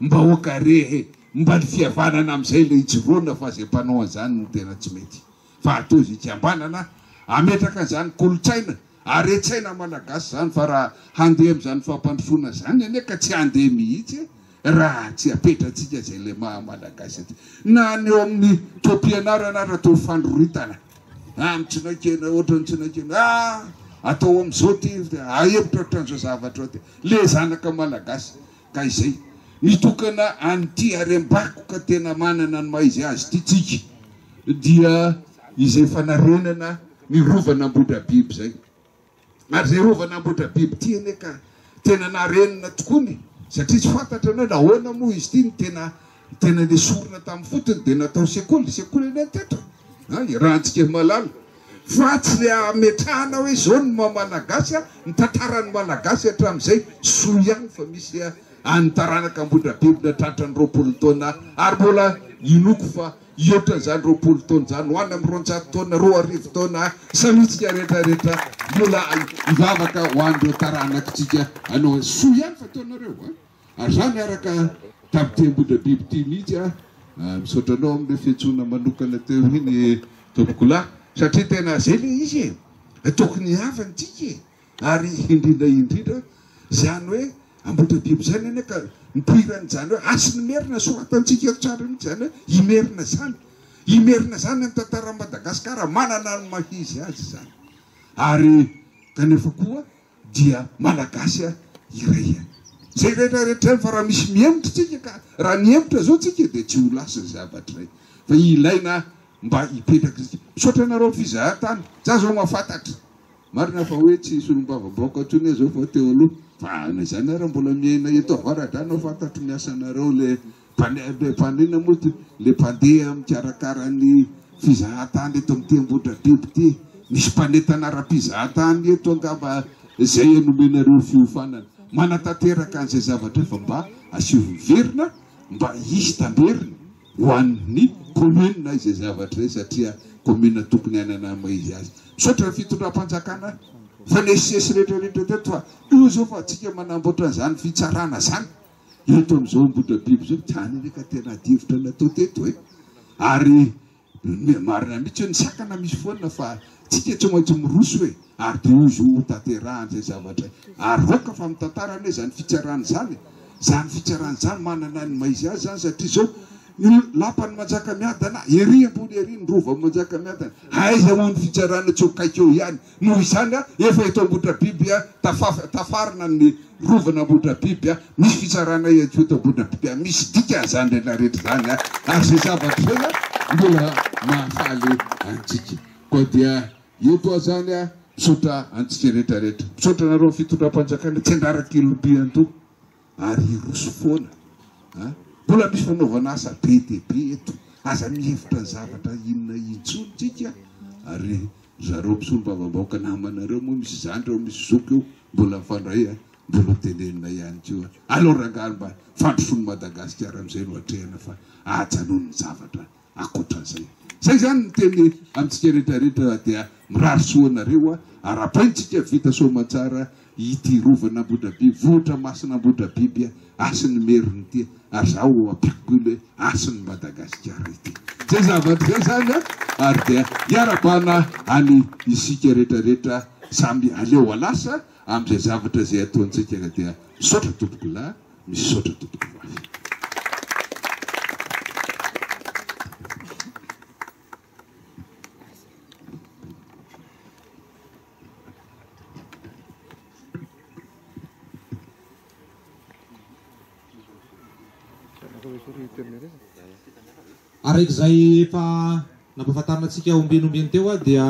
Mba aoka re e, mba ny fihavanana amin'izay ilay ijoroana fa izay mpanao an'izany no tena tsy mety. Fa atao izay hikambanana hametraka an'izany kolontsaina, haren-tsaina malagasy izany fa raha handeha amin'izany fampandrosoana izany anie ka tsy handeha mihitsy e. Raha tsy apetratsika izay ilay maha malagasy antsika. Na ny eo amin'ny taom-pianarana ary atao fandroritana. Ah, mitsinakena, ohatran'ny tsinakena. Ah, atao amin'izao ty, ahemotra ohatran'izao zavatra ty. Le zanaka malagasy. Ka izay. Mitokana an'ity harem-bakoka tena manana ny maha izy azy ity tsika dia izay fanarenana ny rovan'Ambohidrabiby izay. Ary izay rovan'Ambohidrabiby ity anie ka tena narenina tokoany satria tsy fantatra ny hoe nahoana moa izy ity no tena tena nesorina tamin'ny fotony dia natao sekoly, sekoly anie ny teto e, iarahantsika mahalala fa tsy le ametrahana hoe izao ny maha malagasy ny tantaran'ny malagasy hatramin'izay, soa ihany fa misy an'ny taranaka Ambohidrabiby nahatratra ny 20 taona ary mbola inoako fa hihoatra an'izany 20 taona izany ho any amin'ny 200 taona, 2000 taona, samia tsika rehetra rehetra mbola hivavaka ho an'ireo taranakitsika hanao soa ihany fa taonareo an! Ary za niaraka tamin'ity Ambohidrabiby ity mihitsy an! Misaotra anao amin'ilay fiantsoana manokana teo iny tompokolahy satria tena zay le izy e! Tokony hihavana tsika e! Ary indrindra indrindra izany hoe Ambohidrabiby izany anie ka nipoiran'izany hoe Hasin'i Merina, soratantsika eto tsara mihitsy izany hoe Imerina izany. Imerina izany amin'ny tantaran'i Madagasikara, manana ny maha izy azy izany. Ary kanefa koa dia Malagasy iray ihany. Izay rehetra rehetra izany fa raha misy mihemotra tsika ka raha nihemotra izao tsika dia tsy ho lasa ny zavatra iray fa ilaina mba hipetraka isika. Misaotra anareo amin'ny fizahan-tany. Za zao mahafantatra. Marina fa hoe tsy solombavambahoaka intsony aho izao fa teo aloha fa na izany ara mbola miaina eto Avaradrano aho fantatro ny asanareo le le mpanina moa ty le mpandeha mikarakara ny fizahan-tany eto amin'ity Ambohidrabiby ity misy mpanentana ara-pizahan-tany eto angamba izay nomenareo fiofanana manatanteraka an'izay zavatra io fa mba asio miverina mba hisy tamberina ho an'ny commune izay zavatra izay satria commune tokony hanana ny maha izy azy. Misaotra ny fitondram-panjakana fa nesesy rehetra rehetra teto fa io zao fa tsika manamboatra an'izany fitsarana zany eto amin'izao Ambohidrabiby izao, zany anie ka tena adihevitra natao teto e! Ary Marina mihitsy hoe ny sakana misy foana fa tsika tsy maintsy miroso e! Ary dia io zo ho tanterahana izay zavatra ary aoka fa mitantara anie izany fitsarana izany e! Izany fitsarana izany manana ny maha izy azy izany satria izao ny lapan'i Manjakamiadana ery ambony ery ny rovan'i Manjakamiadana aiza moa ny fitsarana tsy eo akaiky eo ihany Noho izany, efa eto Ambohidrabiby tafarina ny rovan'Ambohidrabiby, misy fitsarana ihany koa eto Ambohidrabiby, misy dikany izany rehetra rehetra izany ary izay zavatra izay mbola mahafaly antsika. Koa dia eto aho izany misaotra antsika rehetra rehetra, misaotra anareo fitondram-panjakana tsy andrarak'ilompiandoha ary hiroso foana a! Mbola misy fanaovana asa be dia be eto, aza mihevitra ny zavatra inona intsony tsika ary Zareo mpisolombavambahoaka namanareo moa misy zandry eo misy zoky eo mbola mifandray a mbola ho tenenina ihany koa aleo rangahy mba fandrosoan'i Madagasikara amizay no atrehana fa ajanony ny zavatra akoatran'izay zay zany ny teny amintsika rehetra rehetra dia mirary soa anareo a arabaintsika vita soamantsara Ity rovan'Ambohidrabiby, vohitra masin'Ambohidrabiby, hasin'ny Merina ity, ary zaho ampiako kely hoe hasin'i Madagasikara ity. Zay zavatra zay zany an, ary dia iarabana any isika rehetra rehetra samy aleo alasa amin'izay zavatra izay ataontsika ka dia misaotra tompoko lahy, misaotra tompoko vavy. Araka izay efa nampahafantarina antsika ombieny ombieny teo dia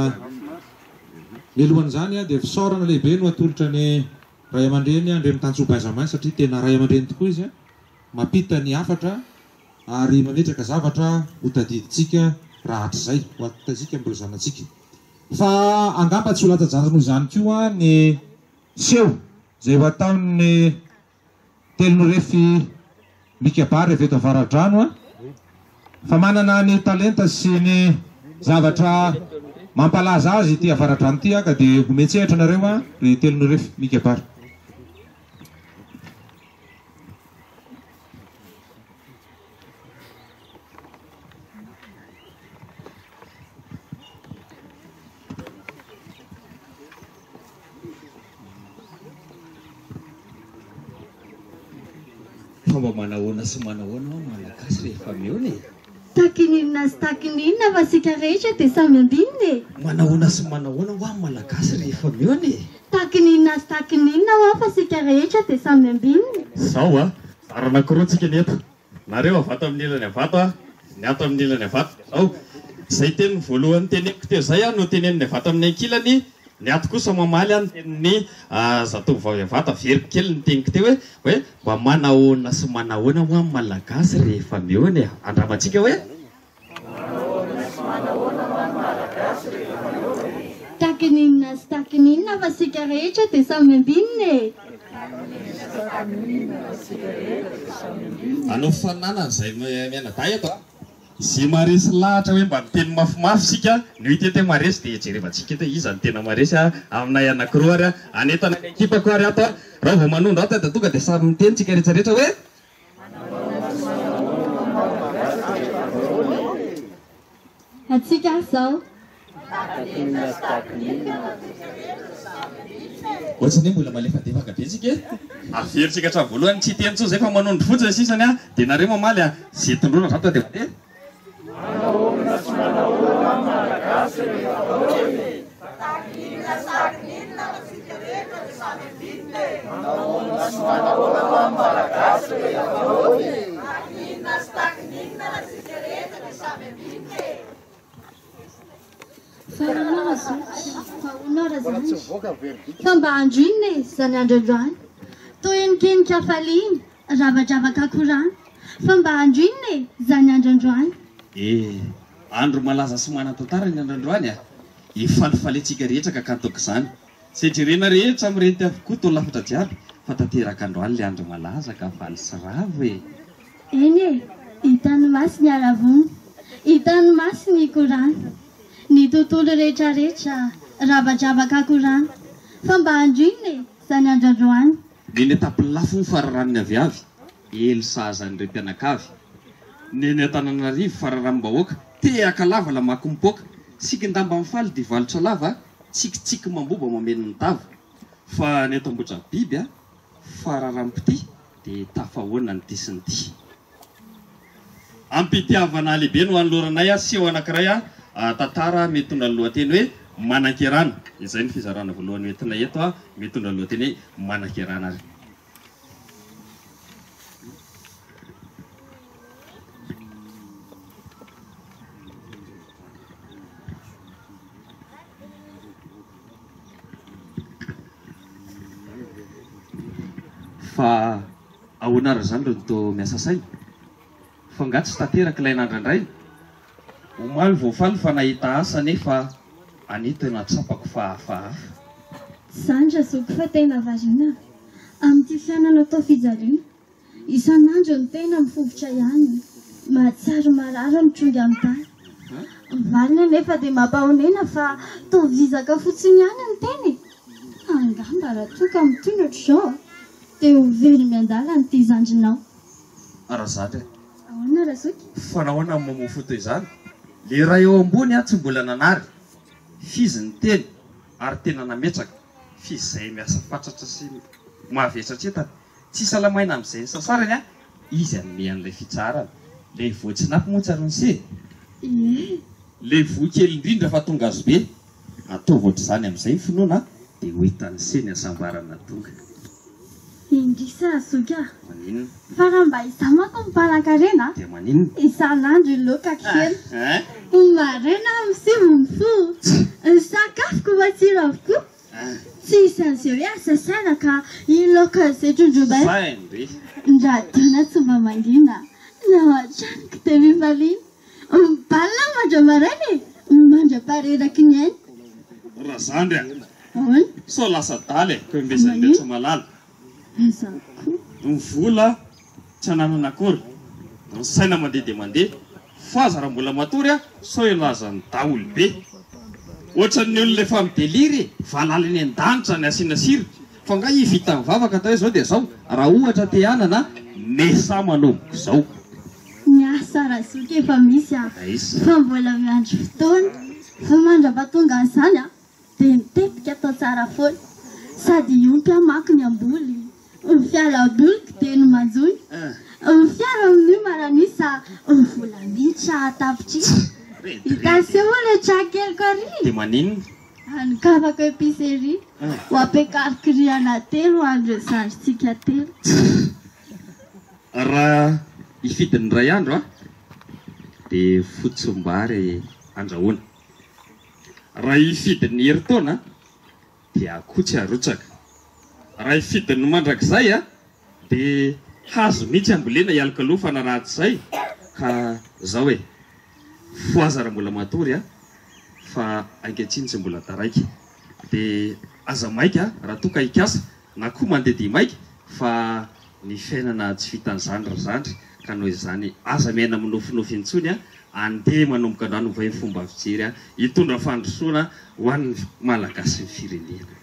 mialohan'izany dia fisaorana lehibe no atolotra ny ray aman-dreny Andriamitansoa Benjamin satria tena ray aman-dreny tokoa izy mampita ny hafatra ary mametraka zavatra ho tadidintsika rahatrizay ho tadidintsika amin'ireo zanatsika. Fa angamba tsy ho latsa-danja noho izany koa ny seho izay ho ataon'ny Telonorefy Mikabary avy eto Avaradrano fa manana ny talenta sy ny zavatra mampalaza azy ity Avaradrano ity ka dia omen-tsehatra nareo ry Telonorefy Mikabary. Fa mba manahoana sy manahoana hoa Malagasy rehefa mihaona e? Takininona sy takininona fa isika rehetra dia samy ambinina e! Manahoana sy manahoana hoa Malagasy rehefa mihaona e? Takininona sy takininona hoa fa isika rehetra dia samy ambinina. Zao a! Mizara anankiroa tsika ny eto. Nareo avy ato amin'ny ilany avy ato a, ny ato amin'ny ilany avy ato dia zao. Izay teny voalohany teneniko teo izay no tenenin'ny avy ato amin'ny ankilany, ny ato kosa mamaly ny tenin'ny zatovovavy avy ato. Averiko kely ny teniko teo hoe, hoe mba manahoana sy manahoana moa ny Malagasy rehefa mihaona e? Andramantsika hoe. Manahoana sy manahoana moa ny Malagasy rehefa mihaona e? Takininona sy takininona fa sika rehetra dia samy ambinina e! Hanao fananana izay mianadahy eto a! Izay maharesy lahatra hoe mba miteny mafimafy isika no hita eto hoe maharesy dia jerevantsika eto hoe iza no tena maharesy a! Aminay anankiroa ary a! Hanentana ny ekipako ary ato a! Raha vao manondro ato dia tonga dia samy miteny tsika rehetra rehetra hoe. Antsika ary izao. Ohatrany hoe mbola malefadefaka be tsika e! Averintsika hatramin'ny voalohany, tsy hiteny intsony izay fa manondro fotsiny sisany an, dia nareo mamaly an, ze tondroina zany tonga dia mandeha. Manahoana sy manahoana Malagasy rehefa vahoana e! Takinina sy takinina fa tsika rehetra dia samy ambinina e! Manahoana sy manahoana hoa ny Malagasy rehefa vahoana e! Takinina sy takinina fa tsika rehetra dia samy ambinina e! Fa hono razoky, fa hono razandry, fa mba andro inona e izany andro androany? Toa henikenika hafaliana, ravadravaka korana, fa mba andro inona e izany andro androany? Eh, andro malaza sy manan-tantara ny andro androany a! Ifalifaliantsika rehetra ka kanto aok'izany. Izay jerena rehetra mirenty avokoa toa lafatra jiaby fa tanteraka androany le andro malaza ka faly sy ravo e! Eny e! Hitan'ny maso ny haravoana, hitan'ny maso ny korana, ny tontolo rehetrarehetra ravadravaka korana, fa mba andro inona e izany andro androany? Neny an-tampony lafo fararanon'ny aviavy, elo sahaza an'ireo mpianakavy. Neny Antananarivo fararanom-bahoaka, tehaka lava lamaky mipoaka, sikin-damba mifaly dia valotra lava, tsikitsiky mamboba mameno ny tava. Fa ny eto Ambohidrabiby a, fararanom-pitia dia tafahoana ny tia sy ny tia. Am-pitiavana lehibe no anoloranay seho anankiray tantara mitondra ny lohateny hoe Manankerana. Izay no fizarana voalohany hoentinay eto mitondra ny lohateny hoe Manankerana ary. Fa ahoana ary izany ry Nto miasa saina? Fa angaha tsy tanteraka ilay nandrandraina? Omaly vao faly fa nahita asa nefa anio tena tsapako fa hafahafa. Tsy izany razoky fa tena variana amin'ity fiainana atao fijaliana. Isan'andro ny tena mifofotra ihany, mahatsiaro marary mitrongy amin'ny tany. Ny valiny anefa dia mampahonena fa toa vizaka fotsiny ihany ny tena e! Angamba raha toa ka mitohy ny ohatr'izao dia ho very miandalana ity zandrinao. Razandry a! Ahoana Razoky? Fa nahoana no mamoa fo toy izany? Le ray eo ambony a tsy mbola nanary, f'izy niteny ary tena nametraka, f'izay miasa fatratra sy mahavesatr'entana, Tsy salamaina amin'izay nisasarany an, izy hanome an'ilay fitsaharana. Ilay voatsinapy moa tsaroany se? Ie. Ilay voa kely indrindra fa tonga azo be. Ataovy ohatr'izany amin'izay ny finoana dia ho hitan'ny se ny hasambarana tonga. Indrisy razoky a! Maninona? Fa raha mba izaho manko no mpanan-karena a! Dia maninona? Isan'andro iloka kely. Hein? Maraina aho miseho mifoha. Ny sakafoko matsiro avokoa. Tsy hisy an'izay hoe asa saina ka hilaoka an'izay trondrombaina. Sain-dry. Ny radio-na tsy mba mangina, ny ao an-tranoko dia mifaliana. Mibalona aho mandra-maraina e, mandra-pareraky ny aina. Razandry a! Ahoana? Sao lasa adala e, koa imbezan'ireo tsy mahalala. Aiza koa? Ny vola tsy ananana akory, ny saina mandeha dia mandeha, f'aza raha mbola matory a, sao hilaza ny daholobe. Ohatran'ny olona efa mi-délire e, valala eny an-danitra ny asiana sira, fa nga i vita mivavaka atao hoe zao dia zao, raha ohatra te hanana, mesa manomboka izao. Ny asa razoky efa misy a, fa mbola miandry fotoana, fa mandra-pahatonga an'izany a, Dia ny tetika atao tsara foana. Sady hiompy aho manko ny hamboly. Ny fialamboliko dia ny manjono. Ny fiara amin'io maran'isa ny vola miditra an-tapitrisa. Hitan'se moa ilay trano keliko ary. Dia maninona? Hanokafako épicerie. Ho ampiakariko rihana telo ho an'ireo zandrintsika telo. Raha hifidy ny iray andro aho dia fotsimbary andrahoina. Raha hifidy ny herintaona dia akoho tsy arotsaka. Raha hifidy ny mandrakizay aho dia hazo mihitsy ambolena hialokalofana raha tsy izay ka zao e! Fohaza raha mbola matory fa ankehitriny tsy mbola taraiky. Dia aza maika raha toa ka hikasa na koa mandeha dia maika fa ny fiainana tsy vitan'izany ry zandry ka noho izany aza miaina minofinofy intsony a, andeha manomboka androany ovay ny fomba fijery a, hitondra fandrosoana ho an'ny Malagasy ny firenena.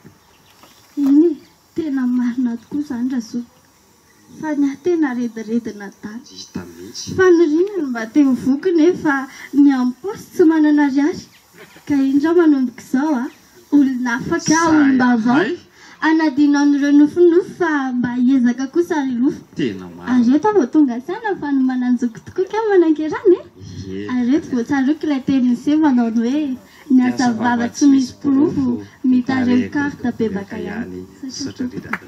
Eny e, tena marina tokoa izany Razoky. Fa ny ahy tena rediredin'adala. Hita mihitsy. Faniriana ny mba te ho voky nefa ny am-paosy tsy manana ariary. Ka indro aho manomboka izao a! Olona afaka aho, olom-baovao. Hanadino an'ireo nofinofy fa mba hiezaka kosa ary hilofo. Tena marina. Ary eto aho vao tonga saina fa ny manan-joky tokoa kay manan-kerana e! Ie. Ary eto vao tsaroako ilay tenin'i Seho manao ny hoe, Ny asa vava tsy misy porofo, mitareho carte bebaka ihany. Misaotra indrindra.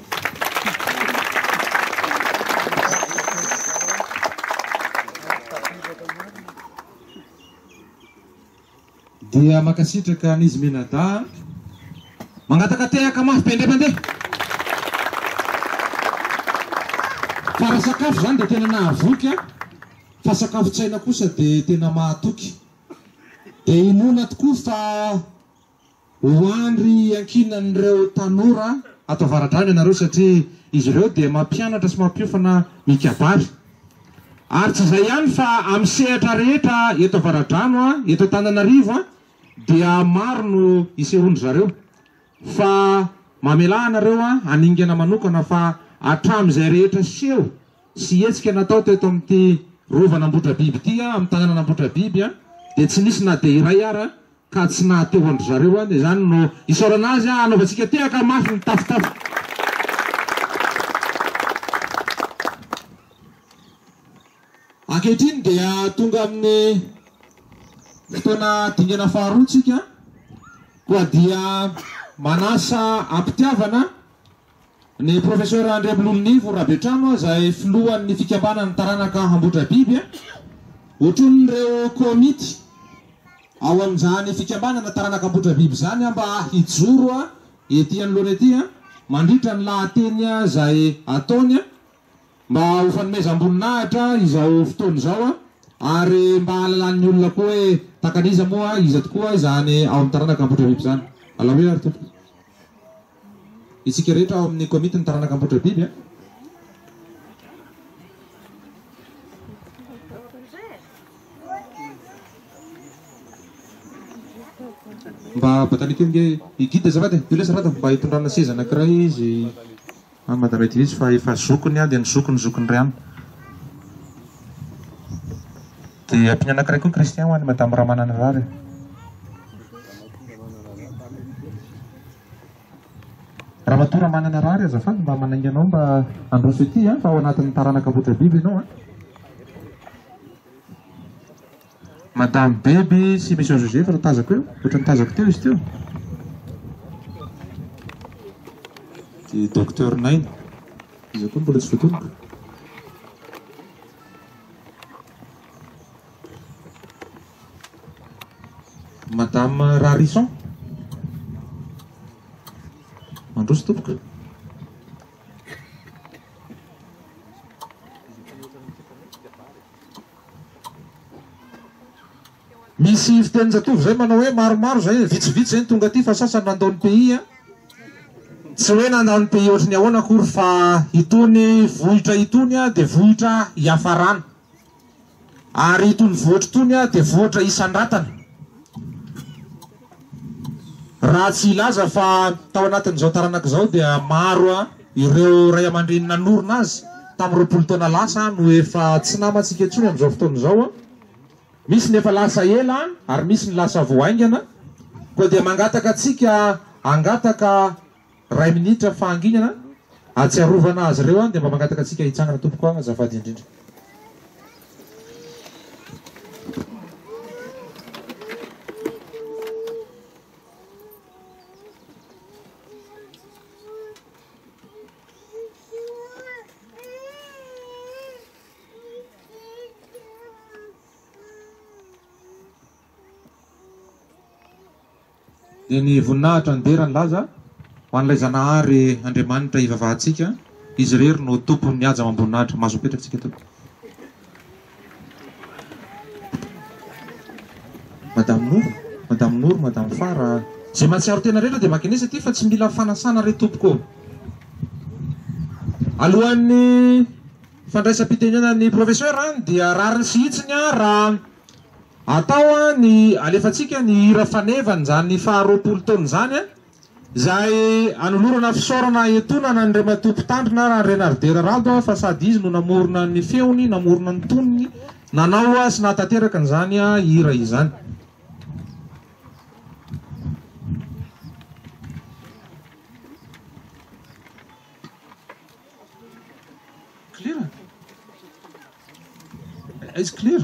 Dia mankasitraka an'izy mianadahy. Mangataka tehaka mafy be indray mandeha. Fa raha sakafo izany dia tena nahavoky an, fa sakafon-tsaina kosa dia tena mahatoky. Dia inoana tokoa fa ho andry iankinan'ireo tanora ato Avaradrano ianareo satria izy ireo dia mampianatra sy mampiofana mikabary. Ary tsy izay ihany fa amin'ny sehatra rehetra eto Avaradrano, eto Antananarivo dia maro no isehoan-dry zareo. Fa mamelà anareo haningana manokana fa hatramin'izay rehetra seho sy hetsika natao teto amin'ity rovan'Ambohidrabiby ity, amin'ny tanànan'Ambohidrabiby, dia tsy nisy na dia iray ara ka tsy nahateo an-dry zareo, dia izany no isaorana azy, hanaovantsika tehaka mafy mitafotafo. Ankehitriny dia tonga amin'ny fotoana dingana faharoa tsika, koa dia manasa am-pitiavana Ny Professeur Andriamilolonivo Rabetrano izay filohan'ny fikambanan'ny taranaka Ambohidrabiby, hotronin'ireo komity ao amin'izany fikambanana taranaka Ambohidrabiby izany mba hijoro ety anoloana ety mandritra ny lahateny izay ataony mba ho fanomezam-boninahitra izao fotoana izao ary mba hahalalan'ny olona koa hoe takan'iza moa iza tokoa izany ao amin'ny taranaka Ambohidrabiby izany. Alao hoe ary tompoko. Isika rehetra ao amin'ny komitin'ny taranaka Ambohidrabiby a. Mba batany kely nge i guide azafady e, Dula azafady mba hitondrana seza anankiray izy any Madame Edwige fa efa zokiny dia ny zokiny zokiny iray any. Dia ampiny anankiray koa Christian ho an'i Madame Ramananarary. Ramatoa Ramananarary azafady mba manainga anao mba handroso ety an, fa ao anatin'ny taranaka Ambohidrabiby ianao an. Madame Beby sy Monsieur Joseph raha tazako eo, ohatran'ny tazako teo izy teo. Dia Docteur Naina, iza koa no mbola tsy voatonoko? Madame Rarison. Mandroso tompoko. Misy fitenin-jatovo zay manao hoe maromaro zay, vitsivitsy zay ny tonga aty fa sasany nandao ny pays a. Tsy hoe nandao ny pays ohatry ny ahoana akory fa itony vohitra itony dia vohitra hiafarana. Ary itony vohitra itony dia vohitra isandratana. Raha tsy hilaza fa tao anatin'izao taranaka izao dia maro ireo ray aman-dreny nanorina azy tamin'ny 20 taona lasa no efa tsy namantsika intsony amin'izao fotoana izao. Misy ny efa lasa ela ary misy ny lasa vao haingana. Koa dia mangataka antsika hangataka iray minitra fahanginana hahatsiarovana azy ireo dia mba mangataka antsika hitsangana tompoko azafady indrindra. Dia ny voninahitra, ny dera, ny laza ho an'ilay Zanahary Andriamanitra ivavahantsika, Izy irery no Tompon'ny haja amam-boninahitra. Mahazo mipetraka isika tompoko. Madame Noro, Madame Noro, Madame Fara, izay mahatsiaro tena rehetra dia mankenesa aty fa tsy mila fanasana re tompoko ô. Alohan'ny fandraisam-pitenenan'ny professeur dia rariny sy hitsiny raha atao ny alefantsika ny hira fanevan'izany faha 20 taona izany. Izay anolorana fisaorana etoana an'Andriamatoa Mpitandrina Raharenardera Rado fa sady izy no namorona ny feony, namorona ny tonony, nanao sy nahatanteraka an'izany hira izany. Clear? Aiza clear?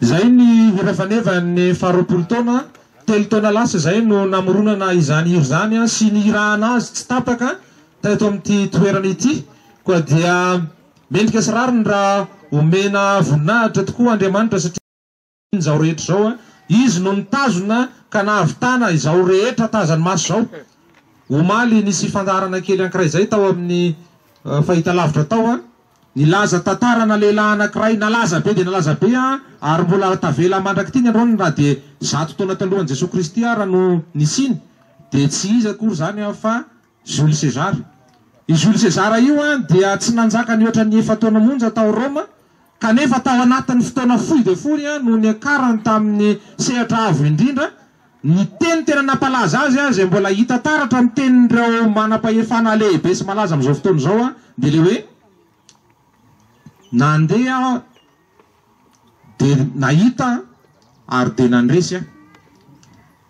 Izay ny hira fanevan'ny faha-20 taona, 3 taona lasa izay no namoronana izany hira izany sy nihirahana azy tsy tapaka teto amin'ity toerana ity. Koa dia mendrika sy rariny raha omena voninahitra tokoa Andriamanitra satria izao rehetra izao Izy no nitazona ka nahavitana izao rehetra tazan'ny maso izao. Omaly nisy fandaharana kely ankiray izay tao amin'ny fahitalavitra tao. Nilaza tantarana lehilahy anankiray nalaza be dia nalaza be ary mbola tavela mandrak'ity ny androany na dia 100 taona talohan'i Jesoa Kristy ara no nisiany dia tsy iza akory izany fa Jules César. I Jules César io dia tsy nanjaka nihoatra ny efa-taona monja tao Roma kanefa tao anatin'ny fotoana fohy dia fohy no niakarany tamin'ny sehatra avo indrindra. Ny teny tena nampalaza azy izay mbola hita taratra amin'ny tenin'ireo manam-pahefana lehibe sy malaza amin'izao fotoana izao dia ilay hoe, Nandeha aho dia nahita ary dia nandresy aho.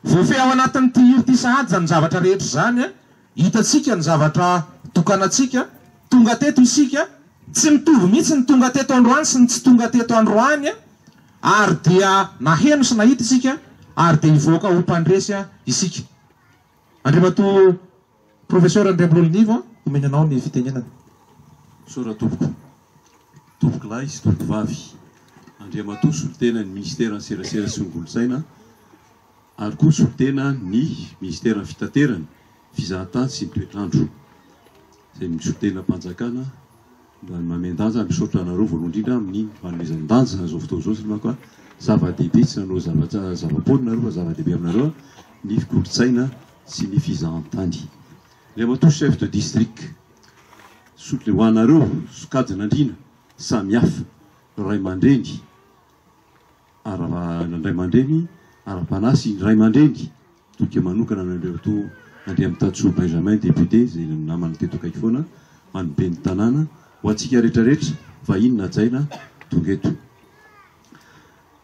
Voafehy ao anatin'ity hira ity sahady izany zavatra rehetra izany. Hitantsika ny zavatra tokanantsika, tonga teto isika, tsy mitovy mihitsy ny tonga teto androany sy ny tsy tonga teto androany, ary dia naheno sy nahita isika, ary dia hivoaka ho mpandresy isika. Andriamatoa Professeur Andriambololonivo, omena anao ny fitenenana. Misaotra tompoko. Tompoko lahy sy tompoko vavy. Andriamatoa solontenan'ny Minisiteran'ny Serasera sy ny Kolontsaina, ary koa solontena ny Minisiteran'ny Fitaterana, Fizahantany sy ny Toetr'andro, izay ny solontenam-panjakana mba mamen-danja. Misaotra anareo voalohany indrindra amin'ny fanomezan-danja izao fotoana izao, satria manko zava-dehibe, tsy nanao zavatra zava-poana nareo fa zava-dehibe aminareo ny kolontsaina sy ny fizahantany. Andriamatoa Chef de District, sotro ho anareo sokajin'andriana samihafa, ray aman-dreny, ara ny ray aman-dreny ara-panahy sy ny ray aman-dreny todika manokana an'Andriamatoa Andriamitatsoa Benjamin député izay namana teto akaiky foana ho an'ny ben'ny tanàna, ho antsika rehetrarehetra vahiny najaina tonga eto.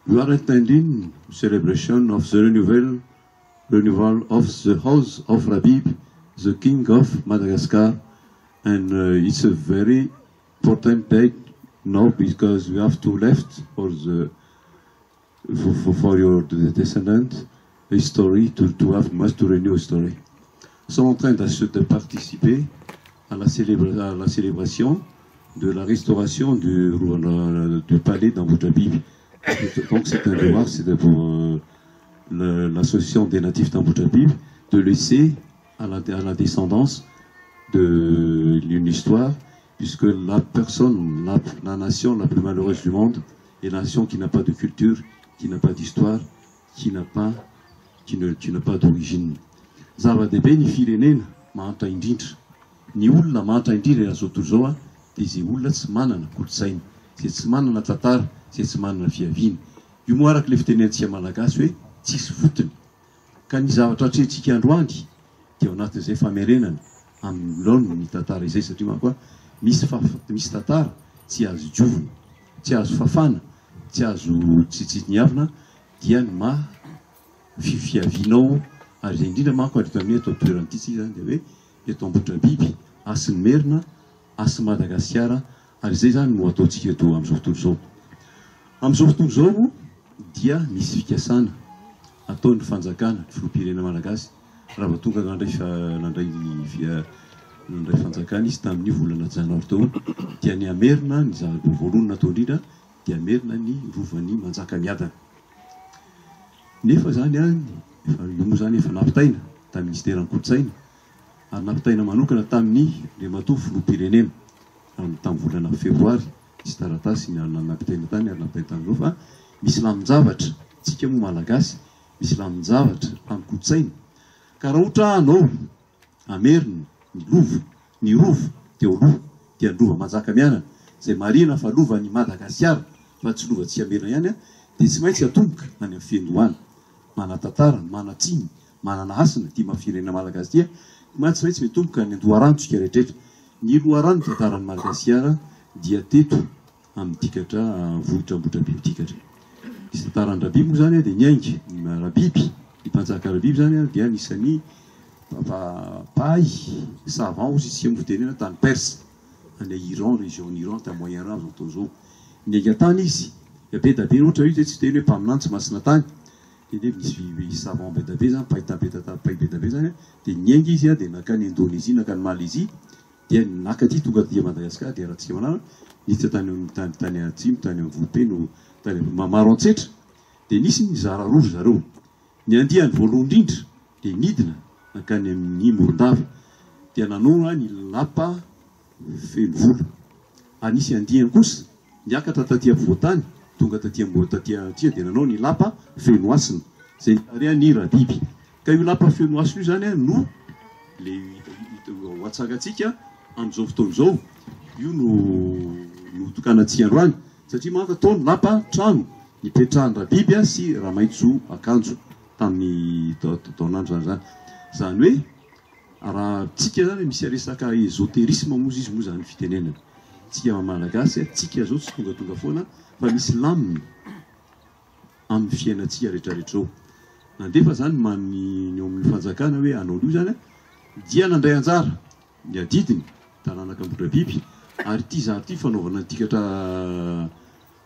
You are attending celebration of the renewal renewal of the house of Rabiby, the king of Madagascar, and it's a very important day now because we have to left for the for, for, for your descendant a story to, to have must to renew a story. Sont en train de, de participer à la, célébra, à la célébration de la restauration du, du palais d'Ambohidrabiby. Donc c'est un devoir, c'est pour euh, l'association des natifs d'Ambohidrabiby de laisser à la, à la descendance de une histoire, puisque la personne, la, la nation la plus malheureuse du monde est la nation qui n'a pas de culture, qui n'a pas d'histoire, qui n'a pas, qui ne, qui n'a pas d'origine. Zava-dehibe ny firenena mahantra indrindra. Ny olona mahantra indrindra eran'izao tontolo izao a, dia izay olona tsy manana kolontsaina, izay tsy manana tantara, izay tsy manana fiaviana. Io moa araka ilay fitenenantsika malagasy hoe tsisy fotony. Ka ny zavatra atrehintsika androany dia ao anatin'izay famerenana amin'ny laoniny ny tantara izay satria manko a misy misy tantara tsy azo diovina, tsy azo fafana, tsy azo tsitsiniavina dia ny maha fiavianao ary izay indrindra manko ary eto amin'ny eto toerana ity tsika izany dia hoe eto Ambohidrabiby, Hasin'ny Merina, Hasin'i Madagasikara ary izay izany no ataontsika eto amin'izao fotoana izao. Amin'izao fotoana izao dia misy fikasana ataon'ny fanjakana, ny filoham-pirenena malagasy raha vao tonga nandray nandray nandray fanjakana izy tamin'ny volana janoary teo dia ny hamerina ny zava-dehibe voalohany natao indrindra dia hamerina ny rovan'ny Manjakamiadana. Nefa izany an, efa io moa izany efa nampitaina tamin'ny minisiteran'ny kolontsaina ary nampitaina manokana tamin'ny Andriamatoa filoham-pirenena tamin'ny volana febroary nisy taratasy nampitaina tany ary nampitaina tamin'ireo fa misy lamin-javatra, tsika moa malagasy misy lamin-javatra lamin-kolontsaina ka raha ohatra hanao hamerina ny lova, ny rova teo aloha dia ny lova Manjakamianana izay marihina fa lovan'i Madagasikara fa tsy lova tsy hamerina ihany dia tsy maintsy atomboka any amin'ny fiandohana manan-tantara, manan-tsiny, manana hasina ity maha firenena malagasy ity ma tsy maintsy mitomboka any an-doharano tsika rehetrarehetra. Ny loharano tantaran'i Madagasikara dia teto amin'ny dikatra vohitra Ambohidrabiby dikatra. Ny tantaran-dRabiby moa izany dia niainga Rabiby, ny mpanjaka Rabiby izany dia anisan'ny mpahay savant hozy isika moa fitenena tany Perse, any Iran, région Iran, tany Moyen-Orient amin'izao fotoana izao. Niainga tany izy, be dia be ohatra io dia tsy teny hoe mpaminany tsy masina tany, Dia nefa nisy savant be dia be zany, mpahay mpahay be dia be zany, dia niainga izy dia nankany Indonésie, nankany Malaisie, dia naka aty tonga aty Madagascar, dia raha manana niditra tany tany tany atsimo, tany Amvohibe no tany Maroantsetra, dia nisy nizara roa ry zareo. Ny andiany voalohany indrindra dia nidina nankany amin'ny Morondava, dia nanao ny lapa feno vola. Ary nisy andiany kosa niakatra taty afovoan-tany, tonga taty ambo taty aty dia nanao ny lapa Fenohasina, izay nitarihan'i Rabiby. Ka io lapa Fenohasina io izany no le ho atsangantsika amin'izao fotoana izao. Io no notokanantsika androany, satria manko atao ny lapa trano nipetrahan-dRabiby sy Ramaitso akanjo tamin'ny taonandro izany izany. Izany hoe Raha tsika zany misy resaka esoterisme moa izy moa zany fitenenana. Tsika maha malagasy tsika zao tsy tongatonga foana fa misy lamina amin'ny fiainantsika retraretra eo. Nandefa zany ny eo amin'ny fanjakana hoe hanao an'io zany dia nandray anjara ny adidiny taranaka Ambohidrabiby ary ity zary ity fanaovana ny tikatra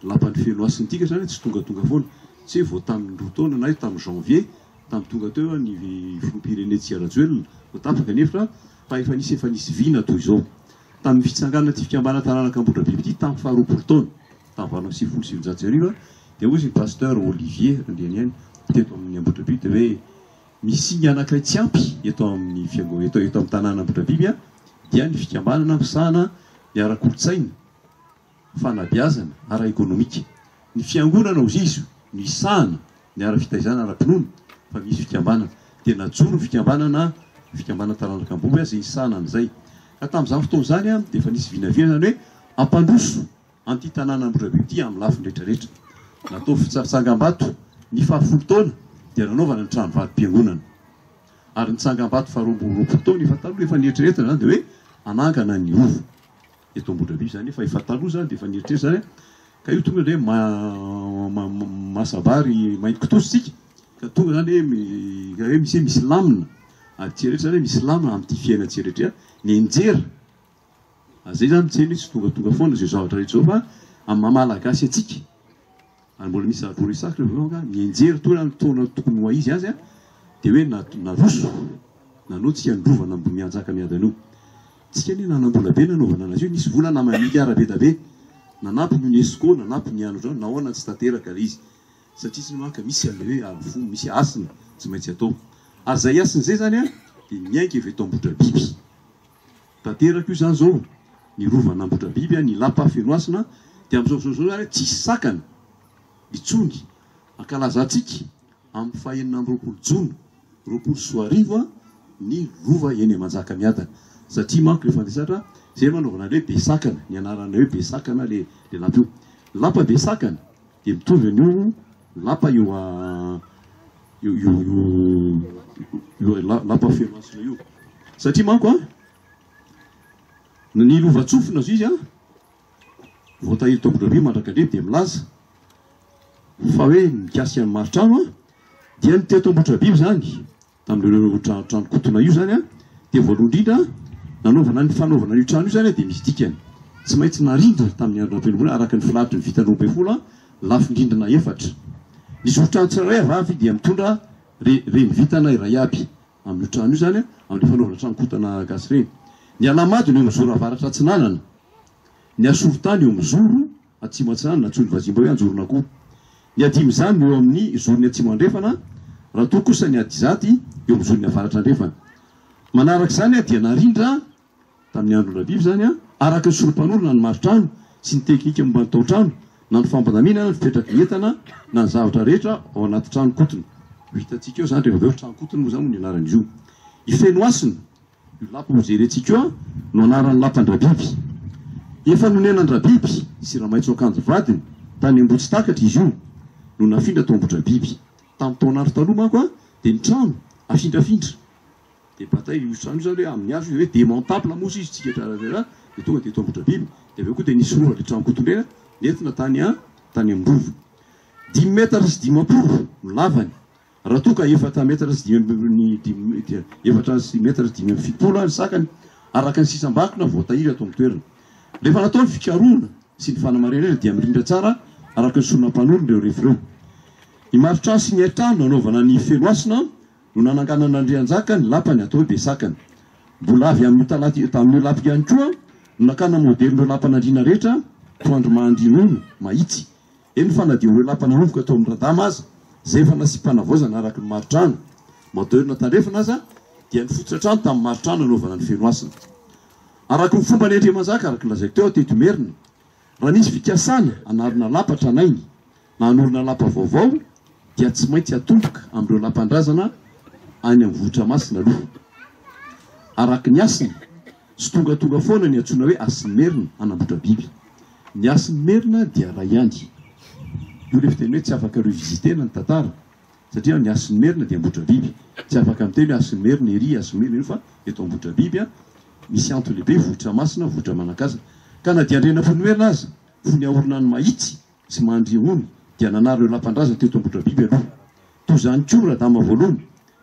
Lapan'i Fenohasina ity ka zany tsy tongatonga foana, tsy hoe vao tamin'ny 2 taona na hoe tamin'ny janvier tamin'ny tonga teo ny filoham-pirenena Tsia Rajoelina vao tapaka ny hevitra fa efa nisy efa nisy vina toy izao. Tamin'ny fitsanganana ity fikambanana taranaka Ambohidrabiby ity tamin'ny faha 20 taona, tamin'ny 1998 dia hoy izy ny Pasteur Olivier Randrianiaina teto amin'ny Ambohidrabiby dia hoe misy singa anankiray tsy ampy eto amin'ny fiangonana eto eto amin'ny tanàna Ambohidrabiby dia ny fikambanana misahana ny ara-kolontsaina fanabeazana ara-ekonomika. Ny fiangonana hozy izy no isahana ny ara-fitaizana ara-pinoana fa misy fikambanana. Dia najoro ny fikambanana Fikambanana Taranaka Ambohiby izay isahana an'izay. Ka tamin'izany fotoana izany dia efa nisy vinavina izany hoe hampandroso an'ity tanàna Ambohidrabiby ity amin'ny lafiny rehetra rehetra. Natao fitsangambato ny fahafolo taona dia nanaovana ny trano vadim-piangonana. Ary ny tsangambato faharoa amby 22 taona efa taloha efa nieritreretina izany dia hoe hanangana ny hova. Eto Ambohidrabiby zany efa efa taloha zany dia efa nieritreritra zany ka io tonga ndray masa-bary mainty kitoza isika ka tonga zany hoe ka hoe misy hoe misy lamina ary tsy rehetra zany hoe misy lamina amin'ity fiainantsika rehetra ity ny enjera zay zany tsy hoe tsy tongatonga foana izao zavatra rehetra izao fa amin'ny maha malagasy antsika Ary mbola misy zavatra horesahiko rehefa avy eo angaha, mianjery toa ny taona tokony ho aizy azy dia hoe naroso nanotsika ny rova n'Ambohimianjakamiadana io. Tsika anie nanam-bola be nanaovana anazy io, nisy vola nama milliard be da be nanampy ny Unesco, nanampy ny ano ohatr'izany, nahoana tsy tanteraka ilay izy? Satria tsy manka misy an'ilay hoe arofo, misy hasina tsy maintsy atao. Ary izay hasina izay izany dia miainga avy eto Ambohidrabiby. Tanteraka io izany izao, ny rovan'Ambohidrabiby, ny lapa Fenohasina, dia amin'izao fotoana izao izany tsisy sakana intsony ankalazantsika amin'ny faha 26 jona 2020 ny rova eny Manjakamiadana. Satria manko rehefa nisatra, izay no anaovana ilay hoe Besakana, ny anarana hoe Besakana ilay lapa io. Lapa Besakana dia mitovy an'io lapa io io io io lapa Fenohasina io. Satria manko an, ny lovantsofina zao izy an, voatahiry tao Ambohidrabiby mandrakariva dia milaza fa hoe mikasika ny maritrano an, dia ny teto Ambohidrabiby izany, tamin'ireo trano trano kotona io izany an, dia voalohany indrindra nanaovana ny fanaovana an'io trano io izany an, dia misy dikany. Tsy maintsy narindra tamin'ny andro nampielom-bola araka ny filahatry ny vita 12 an, lafin-drindrina efatra. Ny zoron-trano tsirairay avy dia mitondra re renivintana iray aby. Amin'io trano io izany, amin'ilay fanaovana trano kotana gasy ireny. Ny Alahamady no eo amin'ny zoro avaratra atsinanana. Ny Asorotany eo amin'ny zoro atsimo atsinanana, antsoin'ny vazimba hoe Anjoron'akoho. Ny Adimizany no eo amin'ny zorony atsimo andrefana, raha toa kosa ny Adizaty eo amin'ny zorony avaratra andrefana. Manaraka izany dia narindra. Tamin'ny andron-dRabiby izany, araka ny sori-panorona ny mari-trano sy ny teknika momba ny tao-trano, na ny fampandaminana ny fipetraky ny entana na ny zavatra rehetra ao anaty trano kotona. Ho hitantsika eo izany rehefa avy eo, trano kotona moa izany moa ny anaran'izy io. I Fenohasina, io lapa hojerentsika io, no anaran'ny lapan-dRabiby. Efa nonenan-dRabiby sy Ramaitsoakanjo vadiny tany Ambohitsitakatra izy io no nafindra tao Ambohidrabiby. Tamin'ny taon'andro taloha manko dia ny trano afindrafindra. Dia bataille io trano io zany hoe amin'ny hazo izy hoe démontable moa izy tsika trararara dia tonga dia eto Ambohidrabiby dia avy eo koa dia nisy rova ilay trano kotondrena nentina tany an tany Ambovo. Dimy metatra sy 50 no lavany raha toa ka efatra metatra sy dimy amby ny dimy efatra sy metatra sy 75 ny sakany araka ny sisam-bakona voatahiry ato amin'ny toerana. Rehefa natao ny fikarohana sy ny fanamarinana dia mirindra tsara araka ny sorona-mpanorina ireo refy ireo. Ny maritrano sy ny haitrano nanaovana ny Fenohasina no nananganan'Andrianjaka ny lapany atao hoe Besakana. Mbola avy amin'io talaty amin'io lapa ihany koa no nakana modelin'ireo lapan'andriana rehetra toa an-dry Mahandrinono, Mahitsy. Eny fa na dia ireo lapa nanomboka tao amin'i Radama aza, izay efa nasiam-panavaozana araka ny maritrano maoderina tandrefana aza, dia nifototra hatrany tamin'ny maritrano nanaovana ny Fenohasina. Araka ny fomban'i Andriamanjaka, araka ny lazaiko teo, teto Imerina. Raha nisy fikasana hanarina lapa tranainy na hanorina lapa vaovao dia tsy maintsy atomboka amin'ireo lapan-drazana any amin'ny vohitra masina aloha. Araka ny hasina, tsy tongatonga foana ny antsoina hoe hasin'ny Merina hanamboatra biby. Ny hasin'ny Merina dia ray ihany. Io ilay fiteny hoe tsy afaka revisiter-na ny tantara satria ny hasin'ny Merina dia Ambohidrabiby. Tsy afaka miteny hoe hasin'ny Merina ery, hasin'ny Merina ery fa eto Ambohidrabiby misy antony lehibe, vohitra masina, vohitra manan-kasina. Ka na dia Andrianampoinimerina aza, fony haorina an'i Mahitsy, sy Mandrihono dia nanary ireo lapan-drazana teto Ambohidrabiby aloha. Toy izany koa Radama voalohany,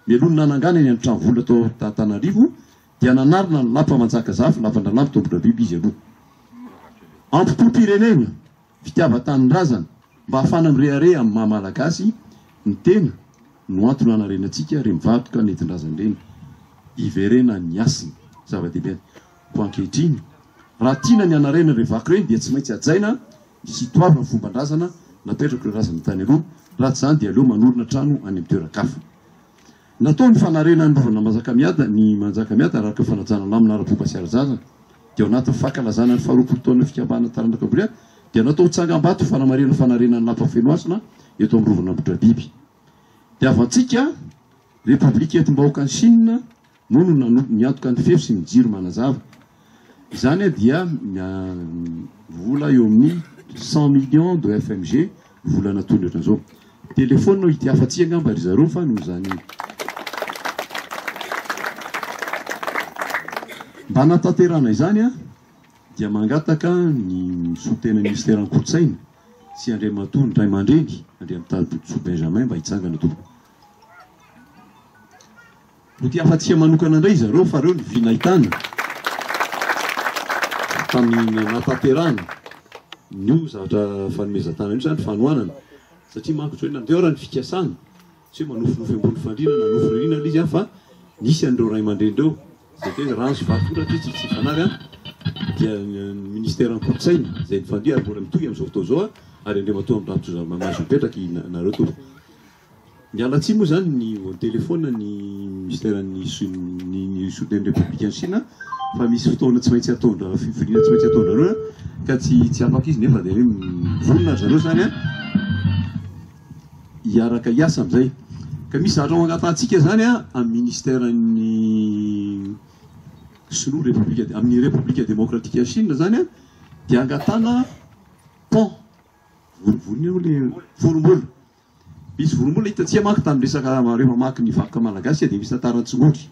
mialoha ny nananganany ny trano vola tao Antananarivo dia nanarina ny lapa Manjakazafy, lapan-dRalambo tao Ambohidrabiby izy aloha. Ampom-pirenena, fitiavan-tanindrazana, mba hahafahana mirehareha amin'ny maha Malagasy ny tena no antony hanarenantsika ireny vakoka nentin-drazana ireny. Hiverenan'ny hasina. Zava-dehibe. Koa ankehitriny, raha tiana ny hanarena ireny vakoka ireny dia tsy maintsy hajaina sy toavina ny fomban-drazana napetrako ireo razana tany aloha, raha tsy izany dia aleo manorina trano any amin'ny toeran-kafa. Natao ny fanarenana ny rovana Manjakamiada, ny Manjakamiada araka ny fanajana lamina ara-pomba sy ara-drazana, dia ao anatin'ny fankalazana ny faharoapolo taonan'ny fikambanana taranaka Amboria dia natao ho tsangambato fanamarihana fanarenana ny lapa Fenohasina eto amin'ny rovan'Ambohidrabiby. Dia havantsika, Repoblika Entim-bahoakan'i Chine, Moa no nano niantoka ny fefy sy ny jiro manazava. Izany dia vola eo amin'ny 100 millions de FMG vola nataony ohatran'izao. Telephone ity afa-tsy angamba ry zareo fa noho izany mba hanatanterahana izany dia mangataka ny solontenan'ny minisiteran'ny kolontsaina sy Andriamatoa ny Raimandreny Andriamitady Benjamin mba hitsangana tompoko. Mody afa-tsy manokana indray zareo fa reo ny vy nahitana tamin'ny nanatanterahana nio zavatra fanomezan-tanana io zany fanohanana satria manko tsy hoe nandeha raha ny fikasana tsy hoe manofinofy ambony fandriana na nofy ririna ilay izy an fa nisy an'ireo ray aman-dreny ireo izay tena rano sy vato koa satria tsy fanary an dia ny ministeran'ny kolontsaina izay nifandria ary mbola mitohy amin'izao fotoana izao ary Andriamatoa Andriamatoa Mahazo mipetraka nareo tompoko. Miala tsiny moa zany ny vao nitelefona ny minisiteran'ny ny solontenan'ny Repoblikan'i Shina fa misy fotoana tsy maintsy ataon-dra fivoriana tsy maintsy ataon-drareo ka tsy tsy afaka izy nefa dia hoe mivonona ry zareo zany an hiaraka hiasa amin'izay. Ka misy zavatra ho angatahantsika zany an amin'ny minisiteran'ny sinoa Repoblika amin'ny Repoblika Demokratikan'i Shina zany an dia angatahana pont vorivorina io le vorombola. Misy vorombola hitantsika manko tamin'ny resaka rehefa mamaky ny vakoka malagasy dia misy tantaran'i Tsingory.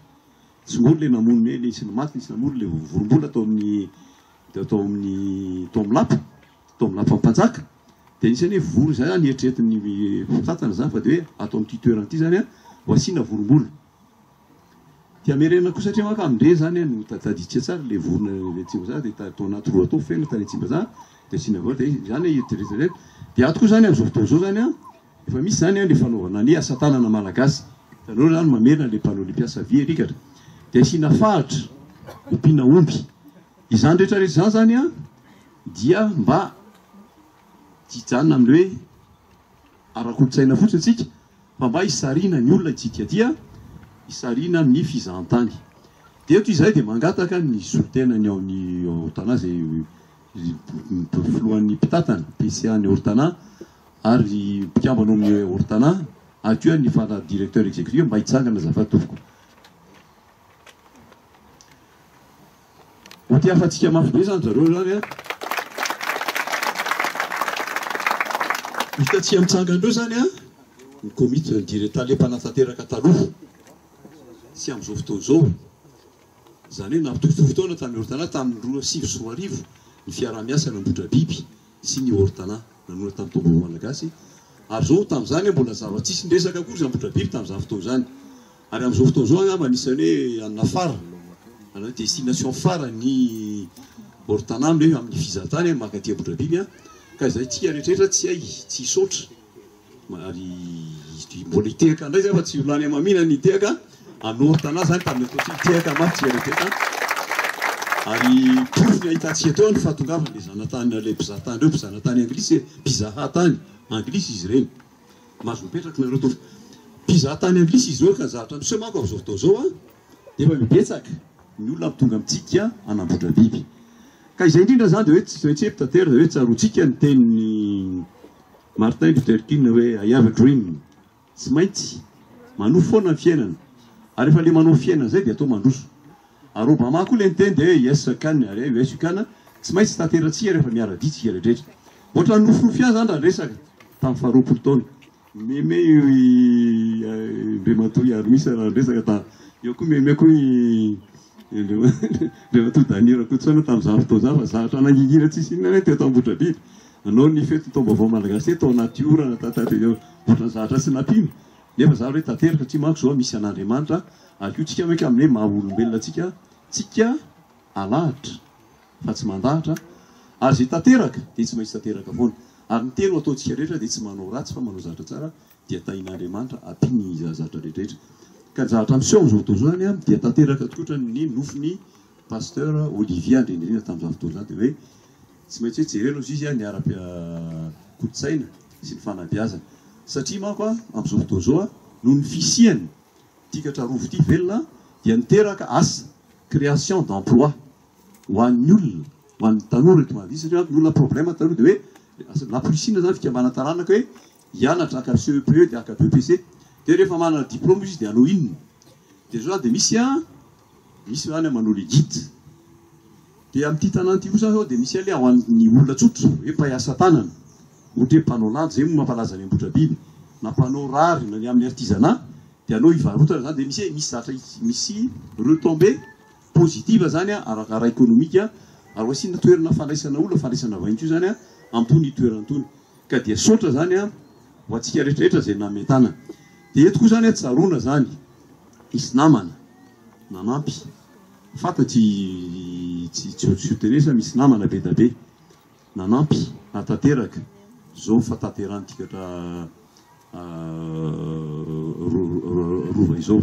Tsingory le namono le nisy maty nisy namono le vorombola tao amin'ny tao amin'ny tao amin'ny lapa tao amin'ny lapan'ny mpanjaka dia nisy hoe voro izay zany eritreretin'ny mpitantana izany fa dia hoe ato amin'ity toerana ity zany ho asiana vorombola. Dia amerenana koa satria manko amindreny zany no tadidintsika tsara le vorona le Tsimbazaza dia tao anaty roa tao feno tany Tsimbazaza dia asiana avao dia izany eritreretina dia ato koa zany amin'izao fotoana izao zany an efa misy zany an le fanaovana ny asa tanana malagasy hitanareo zany mamerina le mpanao le mpiasa vy erikatra dia asiana faritra ompiana omby izany rehetra rehetra izany zany an dia mba tsy hijanona amin'ny hoe ara-kolontsaina fotsiny isika fa mba hisarihina ny olona hitsidika aty, hisarihina amin'ny fizahantany. Dia eto izahay dia mangataka ny solontenan'ny ao ny ao Tana izay filohan'ny mpitantana, PCA ny Ortana, ary mpikambana ao amin'ny Ortana, ary koa ny fara directeur exécutif mba hitsangana azafady tompoko. Ho tiafantsika mafy be zany zareo zany an! Hitantsika mitsangana eo zany an, ny komity ny dire tale mpanatanteraka taloha sy amin'izao fotoana izao. Izany hoe nampitovitovy taona tamin'ny Ortana tamin'ny 2009 ny fiaraha-miasa Nambotrabiby sy ny Ortana nanorina tamin'ny taom-baovao malagasy ary izao tamin'izany mbola zava-tsisy niresaka akory izany Ambohidrabiby tamin'izany fotoana izany. Ary amin'izao fotoana izao angamba anisan'ny hoe anona phare, anona hoe destination phare ny Ortana hoe amin'ny fizahantany mankaty Ambohidrabiby an, ka izay tsika rehetrarehetra tsy hay tsy hisaotra ary mbola hitehaka indray zay fa tsy ho lany hamamiana ny hitehaka an'i Ortana zany tamin'ny ataontsika hitehaka mafy tsika rehetrarehetra ary porofo ny ahitantsika teo ny fahatongavan'ilay zanatany ilay mpizahatany ireo mpizahatany anglisy e, mpizahatany anglisy izy ireny. Mahazo mipetraka nareo tompoko. Mpizaha tany anglisy izy ireo ka ny zavatra miseho manko amin'izao fotoana izao an dia efa mibetsaka ny olona tonga mitsidika an'Ambohidrabiby. Ka izay indrindra izany dia hoe tsy maintsy hoe mpitaterina dia hoe tsaroantsika ny tenin'i Martin Luther King hoe I have a dream. Tsy maintsy manofy foana ny fiainana. Ary rehefa le manofy fiainana izay dia atao mandroso. Ary Obama koa le niteny dia hoe yes I can ary yes you can, tsy maintsy tanteratsika rehefa miara-dia tsika rehetrarehetra. Ohatran'ny nofinofy ihany izany raha ny resaka tamin'ny faharoapolo taona. Meme io i Andriamatoa Iharimisa raha niresaka ta eo koa meme koa i Andriamatoa Dany Rakotosaina tamin'izany fotoana izany fa zavatra nangingina tsisy inona hoe teto Ambohidrabiby nanao ny fetin'ny taom-baovao malagasy teto tao anaty orana tatata eo ohatran'ny zavatra tsy nampino nefa zavatra hoe tanteraka satria manko izao misy an'Andriamanitra ary koa tsika manko amin'ny hoe maha olombelona antsika tsika alahatra fa tsy mandahatra ary izay tanteraka dia tsy maintsy tanteraka foana ary ny teny ho ataontsika rehetra dia tsy manao ratsy fa manao zavatra tsara dia tahin'Andriamanitra ampiany ny zavatra rehetra ka ny zavatra miseho amin'izao fotoana izao izany dia tanteraka tokoa ny nofin'ny Pasteur Olivier Andrianirina tamin'izany fotoana izany dia hoe tsy maintsy hoe jerena ozy izy ny ara-kolontsaina sy ny fanabeazana satria manko amin'izao fotoana izao noho ny fisiany ity katrarovy ity velona dia niteraka asa création d'emploi ho an'ny olona, ho an'ny tanora eto Madagasikara satria manko ny olona problème taloha dia hoe namporisihina zany fikambanana taranaka hoe hianatra haka CEPE dia haka BEPC dia rehefa manana diplôme izy dia hanao inona dia zao zany dia misy an misy zany manao le guide dia amin'ity tanàna ity kosa zao dia misy aleha ho an'ny olona tsotra hoe mpahay asa tanana ohatra hoe mpanao landy zay moa mampalaza ny Ambohidrabiby na mpanao rary na ny amin'ny artisanat dia hanao hivarotana zany dia misy hoe misy zavatra misy retombées positive zany araka ara ekonomika ary ho asiana toerana fandraisana olona fandraisana vahiny koa zany ampony toerana itony ka dia saotra zany ho antsika rehetra rehetra izay nanome tanana dia eto koa zany tsaroana zany hisy namana nanampy fantatry tsy tsy tsy ho tenesa misy namana be da be nanampy natanteraka zao fatanterahana ity katra rova izao,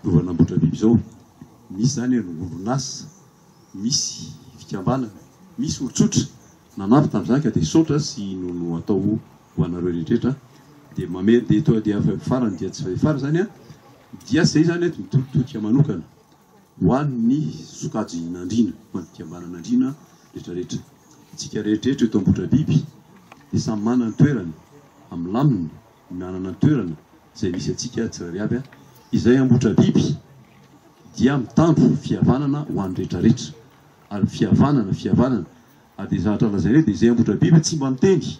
rovan'Ambohidrabiby izao, misy izany orinasa, misy fikambanana, misy olon-tsotra nanampy tamin'izany ka dia saotra sy no no atao ho anareo rehetra dia mamerina dia eto dia farany dia tsy farany izany an dia izay izany eto mitoditodika manokana ho an'ny sokajin'andriana ho an'ny fikambanan'andriana rehetra rehetra Isika rehetra eto Ambohidrabiby dia samy manana ny toerany amin'ny lamina, manana ny toerana izay misy antsika tsirairay avy. Izay Ambohidrabiby dia mitandro fihavanana ho an'ny rehetra rehetra. Ary fihavanana, fihavanana. Ary dia zavatra lazainay dia izay Ambohidrabiby tsy mba miteny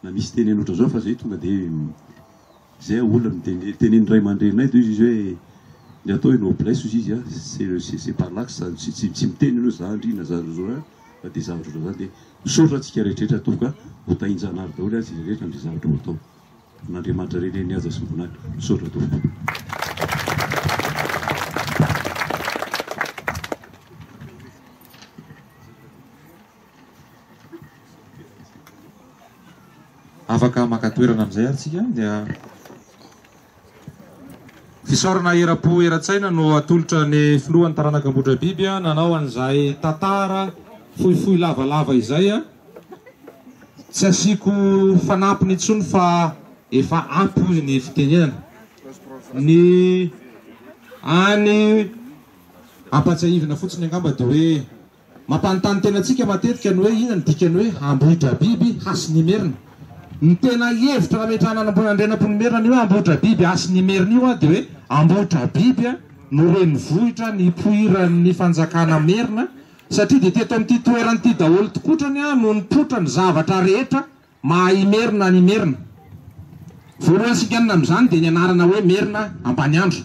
na misy teneno ohatran'izao fa zay tonga dia zay olona miteny tenenin'ny ray aman-dreninay dia izy hoe ny atao hoe noblesse ozy izy a c'est le c'est par là que ça tsy tsy tsy miteny ianao za ndry na za roa fa dia zavatra ohatran'izany dia misaotra antsika rehetrarehetra tompoko a ho tahin-janahary daholo azy izy rehetra amin'izay zavatra ho atao an'Andriamanitra rery ny haja sy ny voninahitra misaotra tompoko. Afaka maka toerana amin'izay ary tsika dia Fisaorana eram-po eran-tsaina no atolotra ny filohan'ny taranaka Ambohidrabiby nanao an'izay tantara fohifohy lavalava izay. Tsy asiako fanampiny intsony fa efa ampy hoy ny fitenenana. Ny any ampatsiahivina fotsiny angamba dia hoe Mampanontany tena antsika matetika ny hoe inona no dikan'ny hoe Ambohidrabiby Hasinimerina. Ny tena hevitra nametrahana an'Ambohiandrianampoinimerina ny hoe Ambohidrabiby Hasinimerina io dia hoe Ambohidrabiby no renivohitra nipoiran'ny fanjakana merina satria dia teto amin'ity toerana ity daholo tokotrany no nipoitra ny zavatra rehetra Maha Imerina an' Imerina. Voalohany singanina amin'izany dia ny anarana hoe Merina Ambaniandro.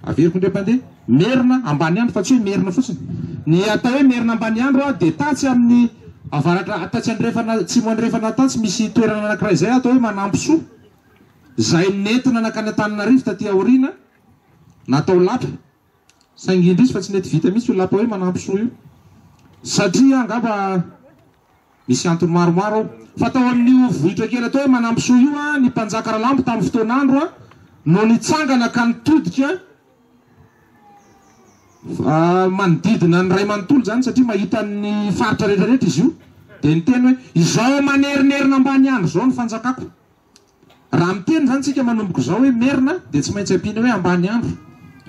Averiko indray mpandeha, Merina Ambaniandro fa tsy hoe Merina fotsiny. Ny atao hoe Merina Ambaniandro dia tatsy amin'ny avaratra, tatsy andrefana, atsimo andrefana tatsy misy toerana anankiray izay atao hoe Manampisoa, izay nentina nankany Antananarivo taty aoriana, natao lapa. Saingy indrisy fa tsy nety vita mihitsy io lapa hoe Manampisoa io. Satria angamba. Misy antony maromaro ao. Fa tao amin'io vohitra kely atao hoe Manampisoa io ny mpanjaka Ralambo tamin'ny fotoan'andro no nitsangana ka nitodika manodidina ny ray manontolo izany satria mahita ny faritra rehetra rehetra izy io dia niteny hoe izao manerinerina ambany andro izao ny fanjakako. Raha miteny izany tsika manomboka izao hoe merina dia tsy maintsy ampiana hoe ambany andro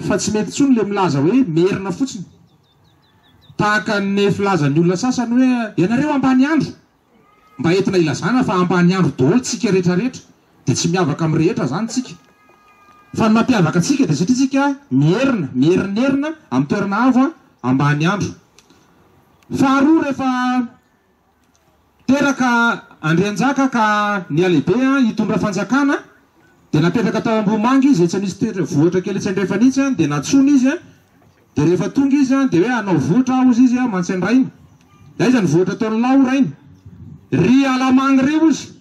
fa tsy mety intsony ilay milaza hoe merina fotsiny. Tahaka ny filazan'ny olona sasany hoe ianareo ambany andro. Mba entina ilazana fa ambany andro daholo tsika rehetra rehetra dia tsy miavaka amin'ny rehetra zany tsika. Fa ny mampiavaka antsika dia satria tsika mierina, mierinerina amin'ny toerana avo ambany andro. Faharoa rehefa teraka Andrianjaka ka nihalehibe hitondra fanjakana dia napetraka tao Ambohimanga izy, etsy misy toetra vohitra kely etsy andrefana itsy dia nantsoina izy. Dia rehefa tonga izy an, dia hoe hanao vohitra aho hozy izy an, mantsy an-drainy. Dia aiza ny vohitra ataon'lah hoy rainy? Ry Alamagny ry hozy.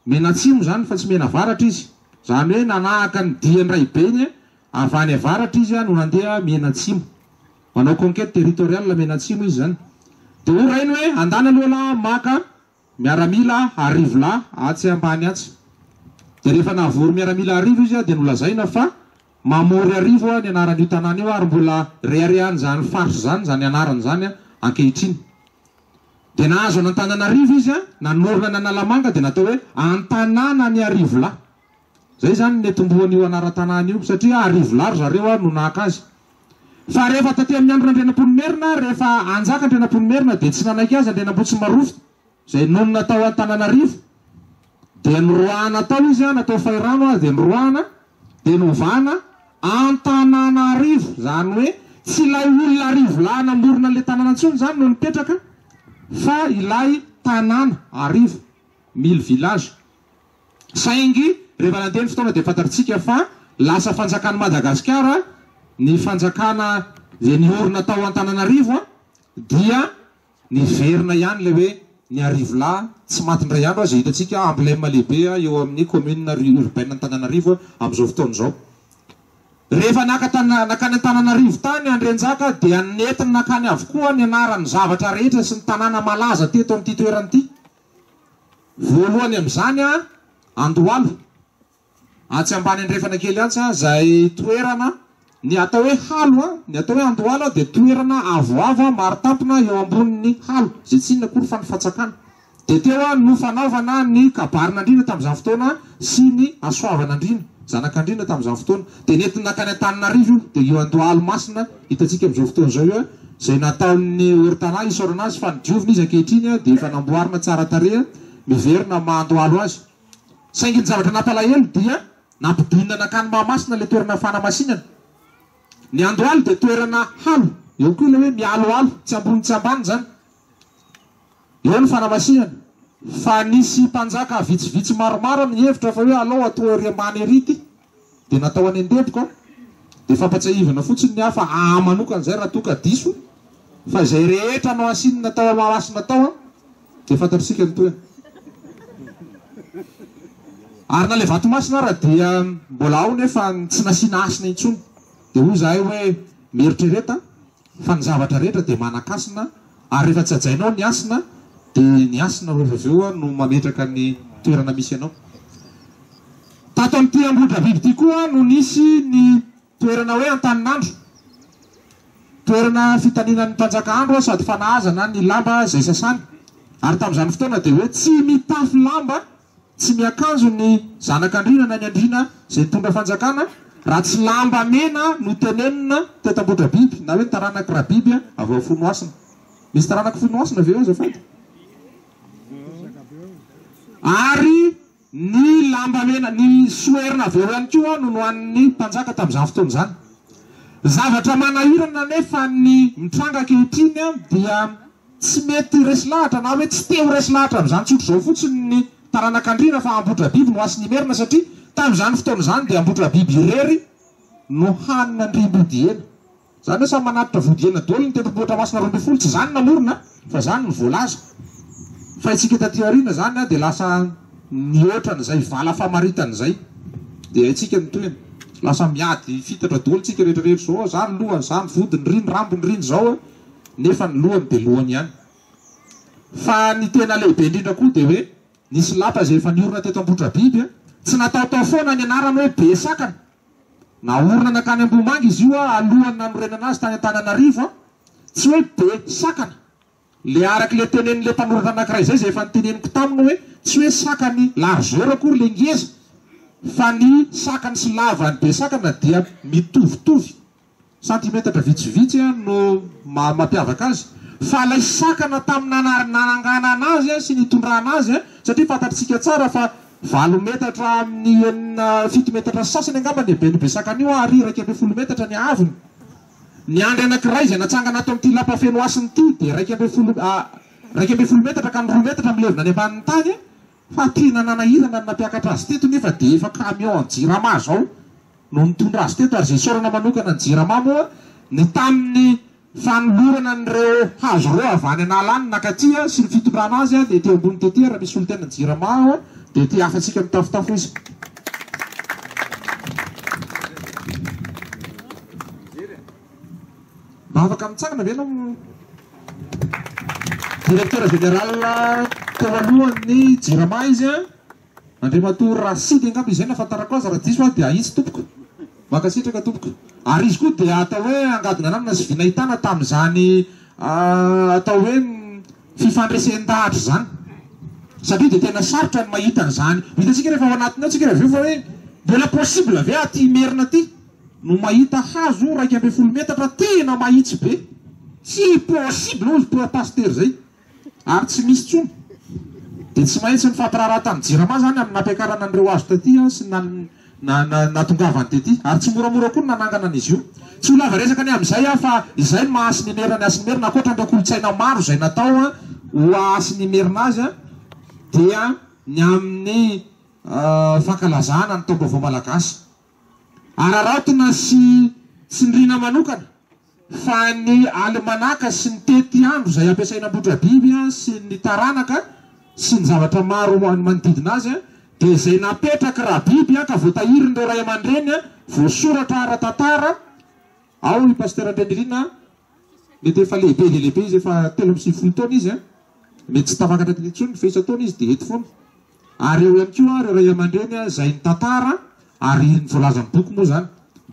Mianatsimo izany fa tsy mianavaratra izy. Izany hoe nanahaka ny dian-draibeny avy any avaratra izy no nandeha mianatsimo. Manao conquête territoriale mianatsimo izy izany. Dia hoy rainy hoe andana aloha lah maka miaramila arivolahy atsy ambany atsy. Dia rehefa nahavory miaramila arivo izy dia nolazaina fa Mamory Arivo ny anaran'io tanàna io ary mbola reharehan'izany faritra izany izany anarana izany ankehitriny. Dia nahazo an'Antananarivo izy, nanorina an'Analamanga dia natao hoe Antanànan'Iarivolahy. Izay izany ny nitomboan'io anaran-tanàna io satria Arivolahy ry zareo no naka azy. Fa rehefa taty amin'ny andron'Andrianampoinimerina, rehefa hanjaka Andrianampoinimerina dia tsy nanaiky azy Andrianampotsimarofy. Izay nonina tao Antananarivo dia noroahana tao izy an, natao fahirano azy dia noroahana dia novana Antananarivo, izany hoe tsy ilay olona arivo lahy namorona an'ilay tanàna intsony izany no nipetraka fa ilay tanàna arivo, mille villages. Saingy rehefa nandeha ny fotoana dia fantatritsika fa lasa fanjakan'i Madagasikara ny fanjakana izay niorina tao Antananarivo dia Niverina ihany ilay hoe ny Arivolahy tsy maty indray andro aza hitantsika emblème lehibe eo amin'ny commune urbaine Antananarivo amin'izao fotoana izao. Rehefa naka nakany Antananarivo tany Andrianjaka dia nentiny nakany avokoa ny anaran'ny zavatra rehetra sy ny tanàna malaza teto amin'ity toerana ity. Voalohany amin'izany Andohalo. Atsy ambany andrefana kely atsy izay toerana, ny atao hoe halo, ny atao hoe andohalo dia toerana avoavo marin-tampona eo ambonin'ny halo, izay tsy inona akory fa ny fatsakana. Dia teo no fanaovana ny kabarin'andriana tamin'izany fotoana sy ny hasoavan'andriana, zanak'andriana tamin'izany fotoana. Dia nentina nankany Antananarivo io, dia io andohalo masina hitantsika amin'izao fotoana izao io, izay nataon'ny Ortana isaorana azy fa nodiovina izy ankehitriny dia efa namboarina tsara tarehy, miverina maha andohalo azy. Saingy ny zavatra nampalahelo dia nampidinina nankany Mahamasina ilay toerana fanamasinana. Ny Andohalo dia toerana halo, eo koa ilay hoe mialoalo, tsy ambony tsy ambany izany. Eo ny fanamasinana. Fa nisy mpanjaka vitsivitsy maromaro nihevitra fa hoe alao atao ery ambany ery ity. Dia natao any an-deboka. Dia fampatsiahivana fotsiny ny ahy fa ahy manokana izay raha toa ka diso fa izay rehetra nohasinina tao Mahamasina tao an, Dia fantatr'isika ny tohiny. Ary na ilay vato masina ara dia mbola ao nefa tsy nasiana hasina intsony. Dia hoy izahay hoe mieritrereta fa ny zavatra rehetra dia manan-kasina ary rehefa tsy hajainao ny hasina dia ny hasina rehefa avy eo no mametraka ny toerana misy anao. Tato amin'ity Ambohidrabiby ity koa no nisy ny Toerana hoe Antaninandro. Toerana fitaninan'ny mpanjaka andro sady fanahazana ny lamba izay sasany. Ary tamin'izany fotoana dia hoe tsy mitafy lamba, tsy miakanjo ny zanak'andriana na ny andriana izay nitondra fanjakana raha tsy lamba mena no tenenina teto Ambohidrabiby na hoe ny taranak'i Rabiby avy ao Fonohasina. Misy taranak'i Fonohasina ve eo azafady? Ary Ny lamba mena, ny soherina avy eo ihany koa no nohanin'ny mpanjaka tamin'izany fotoana izany. Zavatra manahirana anefa ny mitranga ankehitriny dia tsy mety resy lahatra na hoe tsy te ho resy lahatra amin'izany tsotra izao fotsiny ny taranak'Andriana fa Ambohidrabiby no hasin'Imerina satria tamin'izany fotoana izany dia Ambohidrabiby irery no hany nandriam-body hena. Zany hoe samy manatitra vody hena daholo ny tendrombohitra masina 12, tsy zany namorona fa zany no voalaza. Fa itsika taty aoriana zany dia lasa nihoatra an'izay vala famaritana izay. Dia haintsika ny tohiny. Lasa miady fitatra daholo tsika rehetra rehetra zao, za ny lohany, za ny vodiny, ry ny rambony, ry ny zao, nefa ny lohany dia lohany ihany. Fa ny tena lehibe indrindra koa dia hoe nisy lapa izay efa niorina teto Ambohidrabiby, tsy nataotao foana ny anarany hoe Besakana. Naorina nankany Ambohimanga izy io alohan'ny nanorenana azy tany Antananarivo. Tsy hoe be sakana. Le araka le tenenin'le mpanoratra anankiray izay, izay efa noteneniko taminy hoe tsy hoe sakany largeur akory le ngeza fa ny sakany sy lavany be sakana dia mitovitovy. Santimetatra vitsivitsy no mampiavaka azy, fa ilay sakana tamin'ny nananganana azy sy nitondrana azy, satria fantatr'isika tsara fa valo metatra amin'ny enina, fito metatra sy sasany angamba ny haben'io besakana io ary 11 metatra ny haavony. Ny andry anankiray izay natsangana ato amin'ity lapa feno hasina ity dia 11, 11 metatra ka ny roa metatra milevina any ambanin'ny tany, fa tena nanahirana ny nampiakatra azy teto nefa dia efa camion an'ny jirama izao no nitondra azy teto ary izay isaorana manokana ny jirama moa ny tamin'ny fanolorana an'ireo hazo ireo avy any an'ala any nakaty sy ny fitondrana azy dia teo ambony tety raha misy solontena ny jirama ao dia te hafatsika mitafotafo izy. Mba afaka mitsangana ve ianao Directeur général teo alohan'ny jirama izy an? Andriamatoa Rasidy angamba izay no ahafantarako azy, raha diso aho dia ahitsy tompoko. Mankasitraka tompoko. Ary izy koa dia atao hoe angady nananana sy vy nahitana tamin'izany atao hoe fifandresen-dahatra izany. Satria dia tena sarotra ny mahita an'izany. Ho hitantsika rehefa ao anatiny ao tsika avy eo fa hoe mbola possible ve aty Imerina aty no mahita hazo 11 metatra tena mahitsy be. Tsy possible hozy pasitera izay. Ary tsy misy intsony. Dia tsy maintsy nifampiraharaha tamin'ny Jirama izany amin'ny nampiakarana an'ireo hazo taty sy ny nahatongavany tety. Ary tsy moramora koa ny nanangana an'izy io. Tsy ho lava resaka ny amin'izay aho fa izay no maha Hasin'imerina ny Hasin'imerina. Ankoatra an'ireo kolontsaina maro izay natao ho Hasin'imerina azy dia ny amin'ny fankalazana ny taom-baovao malagasy. Araraotina sy tsindriana manokana fa ny alimanaka sy ny tetiandro izay ampiasaina Ambohidrabiby sy ny taranaka sy ny zavatra maro manodidina azy dia izay napetraky Rabiby ka voatahirin'ireo ray aman-dreny voasoratra ara-tantara ao i Pasteur Andrianirina mety efa lehibe dia lehibe izy efa 93 taona izy mety tsy tafakatra aty intsony fa isan-taona izy dia eto foana ary eo ihany koa ireo ray aman-dreny izay nitantara ary ny voalazan'ny boky moa izany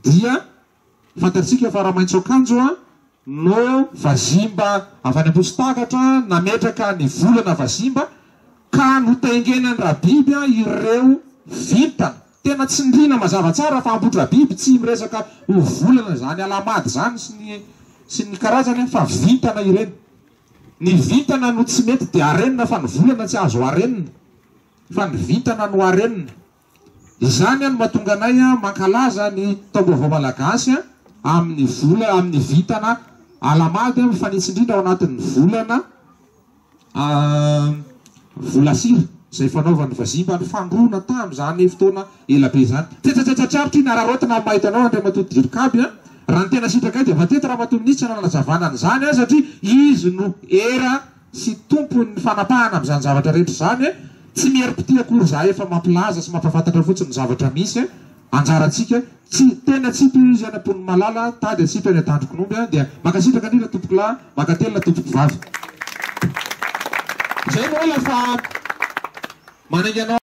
dia Fantatsika fa Ramaintsoakanjo no vazimba avy any Ambohitsitakatra nametraka ny volana vazimba ka notaingenan'i Rabiby ireo vintana. Tena tsindriana mazava tsara fa Ambohidrabiby tsy miresaka ho volana izany alahamady izany sy ny sy ny karazany fa vintana ireny. Ny vintana no tsy mety dia arenina fa ny volana tsy azo arenina fa ny vintana no arenina. Izany no mahatonga anay mankalaza ny taom-baovao malagasy amin'ny vola amin'ny vintana Alahamady mifanitsy indrindra ao anatin'ny volana volasira izay fanaovan'ny vazimba ny fandroana tamin'izany fotoana ela be izany. Tsetsatsetsatsiaritra iny araraotina amin'ny mahita anao Andriamatoa Dirikaby a! Raha ny tena sitrakay dia matetika Ramatoa Minisitra no nanazavana an'izany satria izy no era sy tompon'ny fanapahana amin'izany zavatra rehetra izany e! Tsy mierim-pitia akory izahay efa mampilaza sy mampahafantatra fotsiny ny zavatra misy e! Anjarantsika, tsy, teny atsipy io izy any Amponimalala, tady atsipy any Antandrokinomby a! Dia mankasitraka indrindra tompokolahy, mankatelina tompokovavy. Izay no ela fa manainga anao.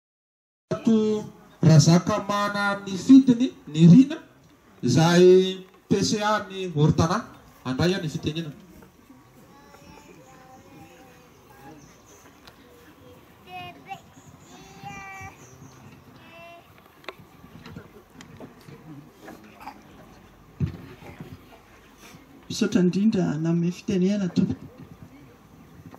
Ramatoa Razakamana Nifidiny Nirina izay PCA ny Ortana handray ny fitenenana. Misaotra indrindra nanome fitenenana tompoko.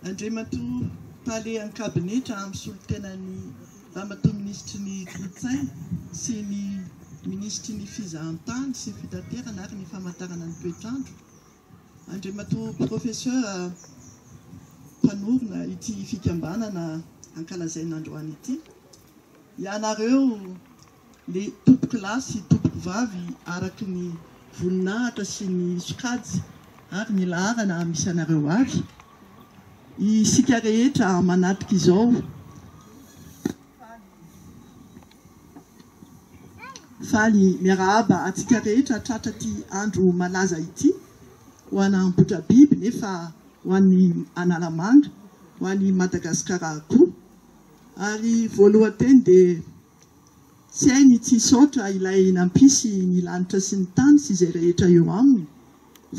Andriamatoa Tale an-kabinetra misolo tena ny Ramatoa Minisitry ny Kolontsaina sy ny Minisitry ny Fizahantany sy ny Fitaterana ary ny Famantarana ny Toetr'andro, Andriamatoa Professeur mpanorina ity fikambanana ankalazaina androany ity, ianareo Le tompoko lahy sy tompoko vavy araky ny voninahitra sy ny sokajy ary ny laharana misy anareo avy, isika rehetra manatrika izao, faly miarahaba antsika rehetra tratra ity andro malaza ity ho an'Ambohidrabiby nefa ho an'i Analamanga, ho an'i Madagasikara koa. Ary voalohan-teny dia Tsy hay ny tsy hisaotra ilay nampisy ny lanitra sy ny tany sy izay rehetra eo aminy,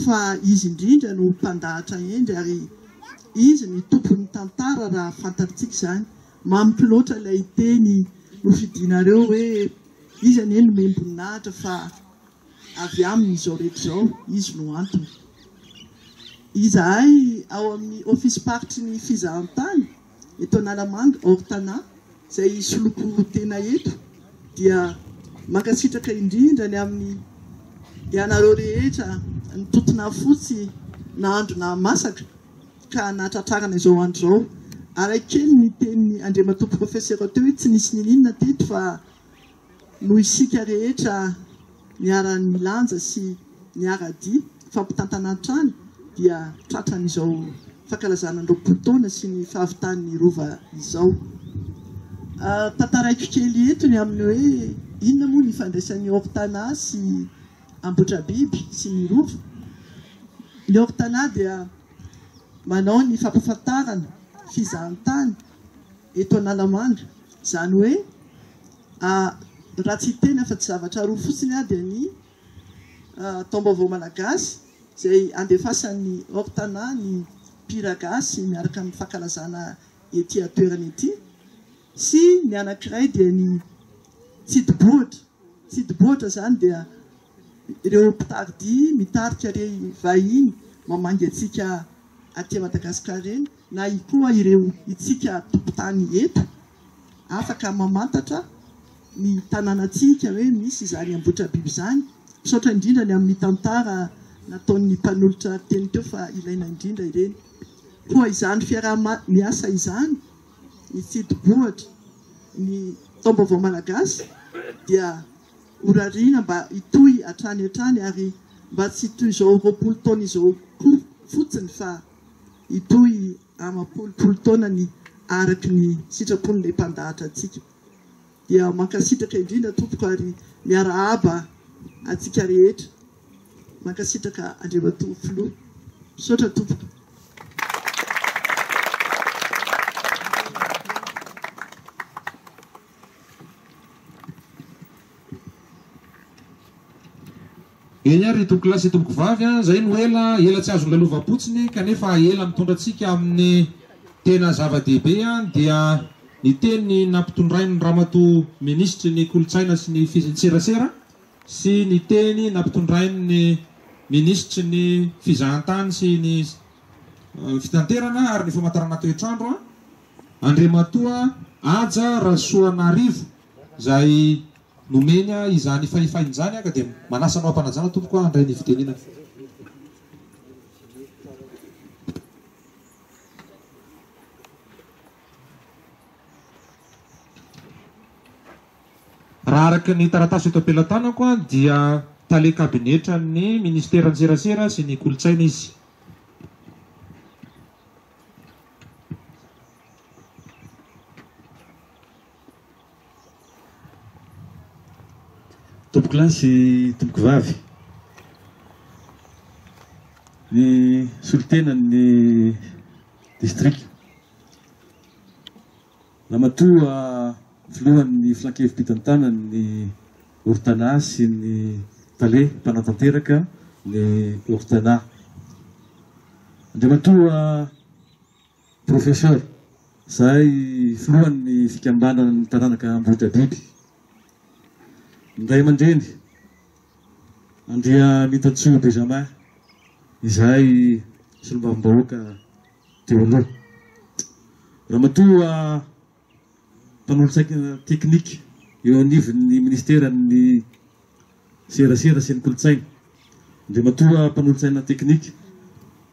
fa Izy indrindra no mpandahatra hendry ary Izy ny tompon'ny tantara raha fantatrtsika izany. Mamiko loatra ilay teny nofidinareo hoe Izy anie nomem-boninahitra fa. avy aminy izao rehetra izao, izy no antony. Izahay ao amin'ny ofisim-paritry ny fizahantany eto Analamanga, Ortana, izay hisoloako tena eto dia mankasitraka indrindra ny amin'ny ianareo rehetra nitotona fotsy nahandro nahamasaka ka nahatratrarana izao andro izao. Arahiko kely ny tenin'ny Andriamatoa Profesera teo hoe tsy nisy niniana teto fa noho isika rehetra niara-nilanja sy niara-dia nifampitantana hatrany dia tratran'izao fankalazana ny 20 taona sy ny fahavitan'ny Rova izao. Tantaraiko kely eto ny amin'ny hoe inona moa ny ifandraisan'ny Ortana sy Ambohitrabiby sy ny Rova. Ny Ortana dia manao ny fampahafantarana fizahantany eto Analamanga, izany hoe raha tsy hiteny afa-tsy zavatra roa fotsiny aho dia ny Taom-baovao Malagasy izay andefasan'ny Ortana ny mpihira gasy miaraka amin'ny fankalazana ety an-toerana ety sy ny anankiray dia ny tsidibohitra. Tsidibohitra izany dia ireo mpitari-dia mitarika ireny vahiny mamangy antsika aty Madagasikara ireny na koa ireo itsika tompon-tany eto afaka mamantatra ny tanànantsika hoe misy izany Ambohitrabiby izany. Misaotra indrindra ny amin'ny tantara nataon'ny mpanolotra teny teo fa ilaina indrindra ireny. Koa izany fiaraha-miasa izany, ny tsidibohitra, ny taom-baovao malagasy dia horariana mba hitohy hatrany hatrany ary mba tsy toy izao 20 taona izao koa fotsiny fa hitohy amam-polopolo taonany araka ny sitrapon'ilay mpandahatra antsika. Dia mankasitraka indrindra tompoko ary miarahaba antsika rehetra. Mankasitraka Andriamatoa Filoha. Misaotra tompoko. Eny ary ry tompokolahy sy tompokovavy a, zay no ela, ela tsy azo nolalovam-potsiny kanefa ela mitondra antsika amin'ny tena zava-dehibe dia ny teny nampitondrain'ny ramatoa minisitry ny kolontsaina sy ny serasera sy ny teny nampitondrain'ny minisitry ny fizahantany sy ny fitanterana ary ny famantarana toetr'andro Andriamatoa Haja Rasoanarivo izay nomeny ahy izany fahefana izany ka dia manasa anao am-panajana tompoko aho handray ny fitenenana. Raha araka ny taratasy eto am-pelatanako dia tale kabinetran'ny ministeran'ny serasera sy ny kolontsaina izy. Tompokolahy sy tompokovavy, ny solontenan'ny distrika, Ramatoa filohan'ny filankevi-pitantanan'ny Ortana sy ny tale mpanatanteraka ny Ortana, Andriamatoa Professeur, Izahay filohan'ny fikambanan'ny taranaka Ambohidrabiby. Ny ray aman-dreny, Andriamitansoa Benjamin, izahay solombavambahoaka teo aloha. Ramatoa mpanolotsaina teknika eo anivon'ny minisiteran'ny Serasera sy ny Kolontsaina, Andriamatoa mpanolotsaina teknika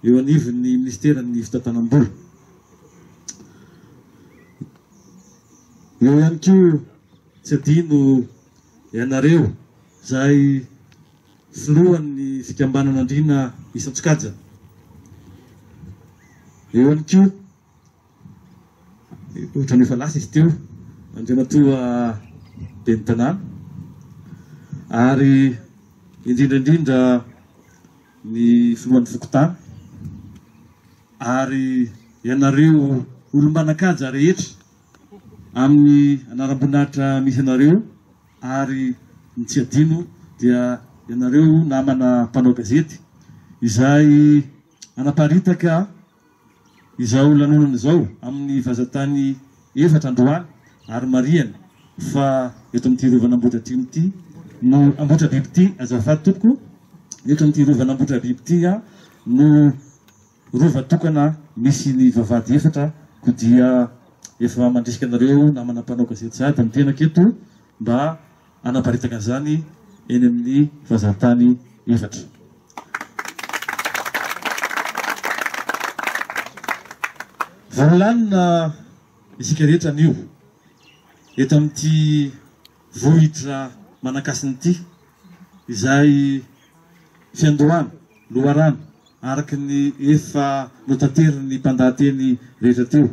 eo anivon'ny minisiteran'ny Fitantanam-bola. Eo ihany koa tsy adino ianareo izay filohan'ny fikambanana Andriana isan-tsokajiny. Eo ihany koa Ohatran'ny efa lasa izy teo, Andriamatoa Ben'ny Tanàna, ary indrindra indrindra ny filohan'ny fokontany, ary ianareo olom-banan-kaja rehetra amin'ny anaram-boninahitra misy anareo, ary ny tsy adino dia ianareo namana mpanao gazety izay hanaparitaka Izao lanonana izao amin'ny vazantany efatra androany ary marihana fa eto amin'ity rovan'Ambohidratrimo ity no Ambohitrabiby ity, azafady tompoko, eto amin'ity rovan'Ambohitrabiby ity no rova tokana misy ny vavahady efatra, koa dia efa mandrisika anareo namana mpanao gazety sahady ny tenako eto mba hanaparitaka an'izany eny amin'ny vazan-tany efatra. Voalanina isika rehetra anio eto amin'ity vohitra Manankasina ity izay fiandohana, loharano, araka ny efa notaterin'ny mpandahateny rehetra teo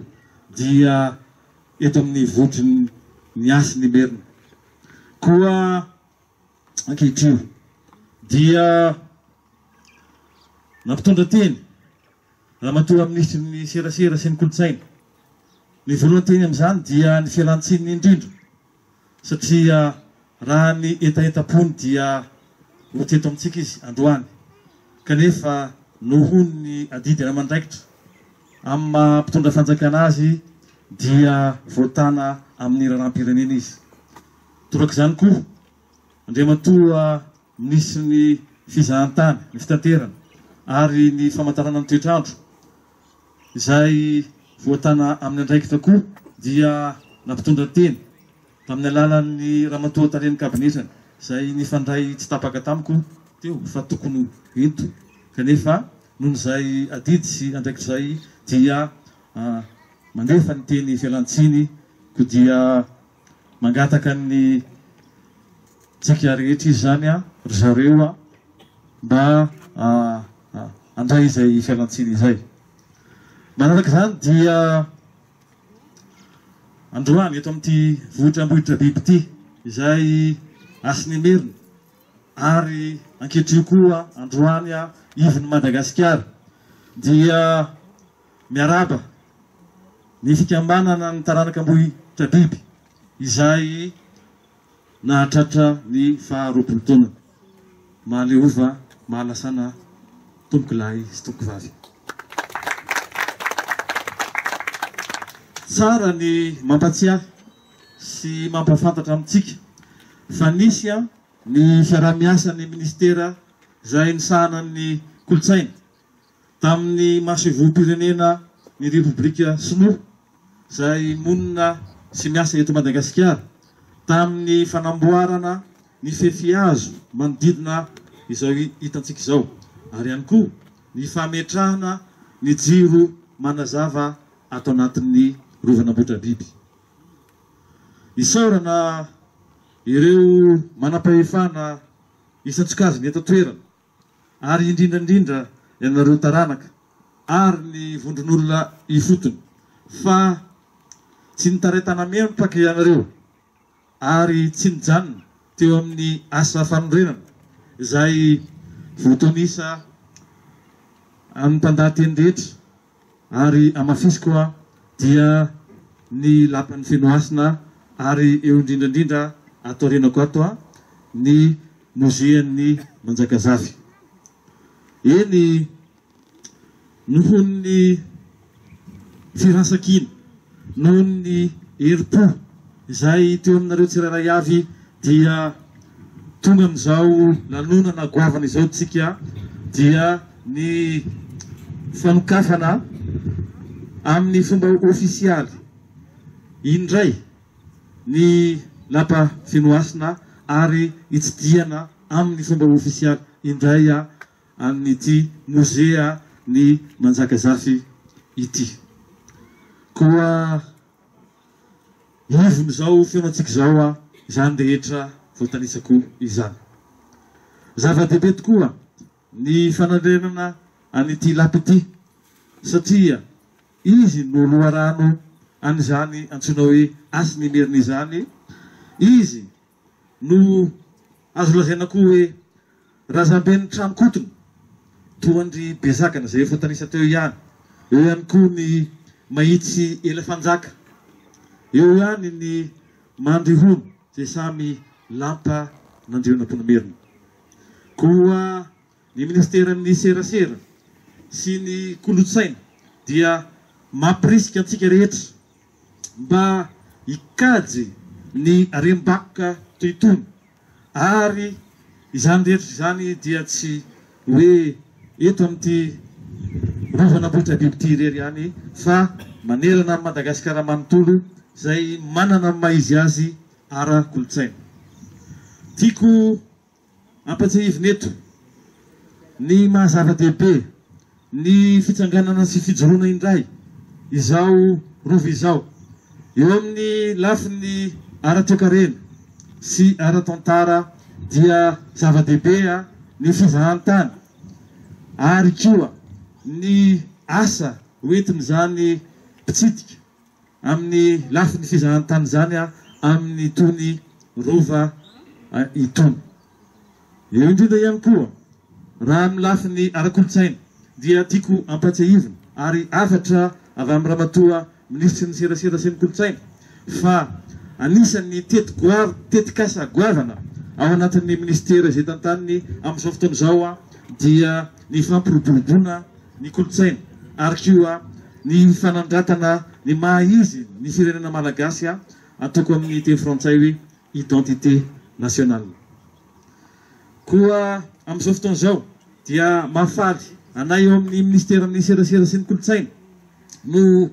dia eto amin'ny vohitry ny Hasin'Imerina. Koa ankehitriny dia nampitondra teny Ramatoa Minisitry ny Serasera sy ny Kolontsaina. Ny voalohanteny amin'izany dia ny fialan-tsininy indrindra satria raha ny hetahetam-pony dia ho teto amintsika izy androany kanefa nohon'ny adidy amandraikitra amin'ny maha mpitondra fanjakana azy dia voatana amin'ny raharaham-pirenena izy. Torak'izany koa Andriamatoa Minisitry ny Fizahantany, ny Fitaterana ary ny Famantarana ny Toetr'andro izay voatana amin'ny andraikitra koa dia nampitondra teny tamin'ny alalan'ny Ramatoa Talen'ny Kabinetrany izay nifandray tsy tapaka tamiko teo fa tokony ho eto kanefa noho izay adidy sy andraikitra izay dia mandefa ny teny fialan-tsiny koa dia Mangataka ny tsika rehetra izy izany ry zareo mba handray izay fialantsiny izay. Manaraka izany dia androany eto amin'ity vohitra Ambohidrabiby ity izay Hasin'Imerina ary ankehitriny koa androany ivon'i Madagasikara dia Miarahaba ny fikambanana ny taranaka Ambohitrabiby izay nahatratra ny faha 20 taona. Mahaleova mahalasana tompoko lahy sy tompoko vavy. Tsara ny mampatsiahy sy mampahafantatra amintsika fa nisy ny fiaraha-miasan'ny minisitera izay nisahana ny kolontsaina tamin'ny masoivohom-pirenena ny Repoblika Sinoa izay monina sy miasa eto Madagasikara tamin'ny fanamboarana ny fefy hazo manodidina izao hitantsika izao ary ihany koa ny fametrahana ny jiro manazava ato anatin'ny Rovan'Ambohitrabiby. Isaorana ireo manam-pahefana isan-tsokajiny eto an-toerana. ary indrindra indrindra ianareo taranaka ary ny vondron'olona ifotony fa tsy nitaray-tanamempaka ianareo ary tsy nijanona teo amin'ny asa fanorenana izay voatonisa amin'ny mpandahateny rehetra ary hamafisiko aho dia ny lapan'i Fenohasina ary eo indrindra indrindra ato aorianako ato ny mozean'ny Manjakazafy. Eny nohon'ny firaisankina, nohon'ny herim-po izay teo aminareo tsirairay avy dia tonga amin'izao lanonana goavana izao tsika dia ny fanokafana amin'ny fomba ofisialy indray ny lapa Fenohasina ary hitsidihana amin'ny fomba ofisialy indray amin'ity mozea ny Manjakazafy ity. Koa ivon'izao fihaonantsika izao izany rehetra voatanisako izany. Zava-dehibe tokoa ny fanarenana an'ity lapa ity satria izy no loharano an'izany antsoina hoe Hasin'Imerina izany, izy no azo lazaina koa hoe razamben'ny trano kotona toa an-dry Bezakana izay efa voatanisa teo ihany, eo ihany koa ny Mahitsy Elafanjaka, eo ihany ny Mandrihono izay samy lampa nandrian'Ampoinimerina. Koa ny minisiteran'ny serasera sy ny kolontsaina dia mampirisika antsika rehetra mba hikajy ny harem-bakoka toy itony. Ary izany rehetra izany dia tsy hoe eto amin'ity Rovan'Ambohitrabiby ity irery ihany fa manerana an'i Madagasikara manontolo izay manana ny maha izy azy ara-kolontsaina. Tiako Ampatsiahivina eto ny maha zava-dehibe ny fitsanganana sy fijoroana indray izao Rova izao eo amin'ny lafiny ara-toekarena sy ara-tantara dia zava-dehibe ny fizahantany ary koa ny asa hoentin'izany mpitsidika amin'ny lafiny fizahantany izany amin'itony Rova itony. Eo indrindra ihany koa, raha amin'ny lafiny ara-kolontsaina dia tiako ampatsiahivina ary hafatra avy amin'ny Ramatoa Minisitry ny Serasera sy ny Kolontsaina fa anisan'ny tetikasa goavana ao anatin'ny minisitera izay tantaniny amin'izao fotoana izao dia ny fampiroboroboana ny kolontsaina ary koa ny fanandratana ny maha izy ny firenena malagasy ataoko amin'ny teny frantsay hoe identité nationale. Koa amin'izao fotoana izao dia mahafaly anay eo amin'ny minisiteran'ny serasera sy ny kolontsaina no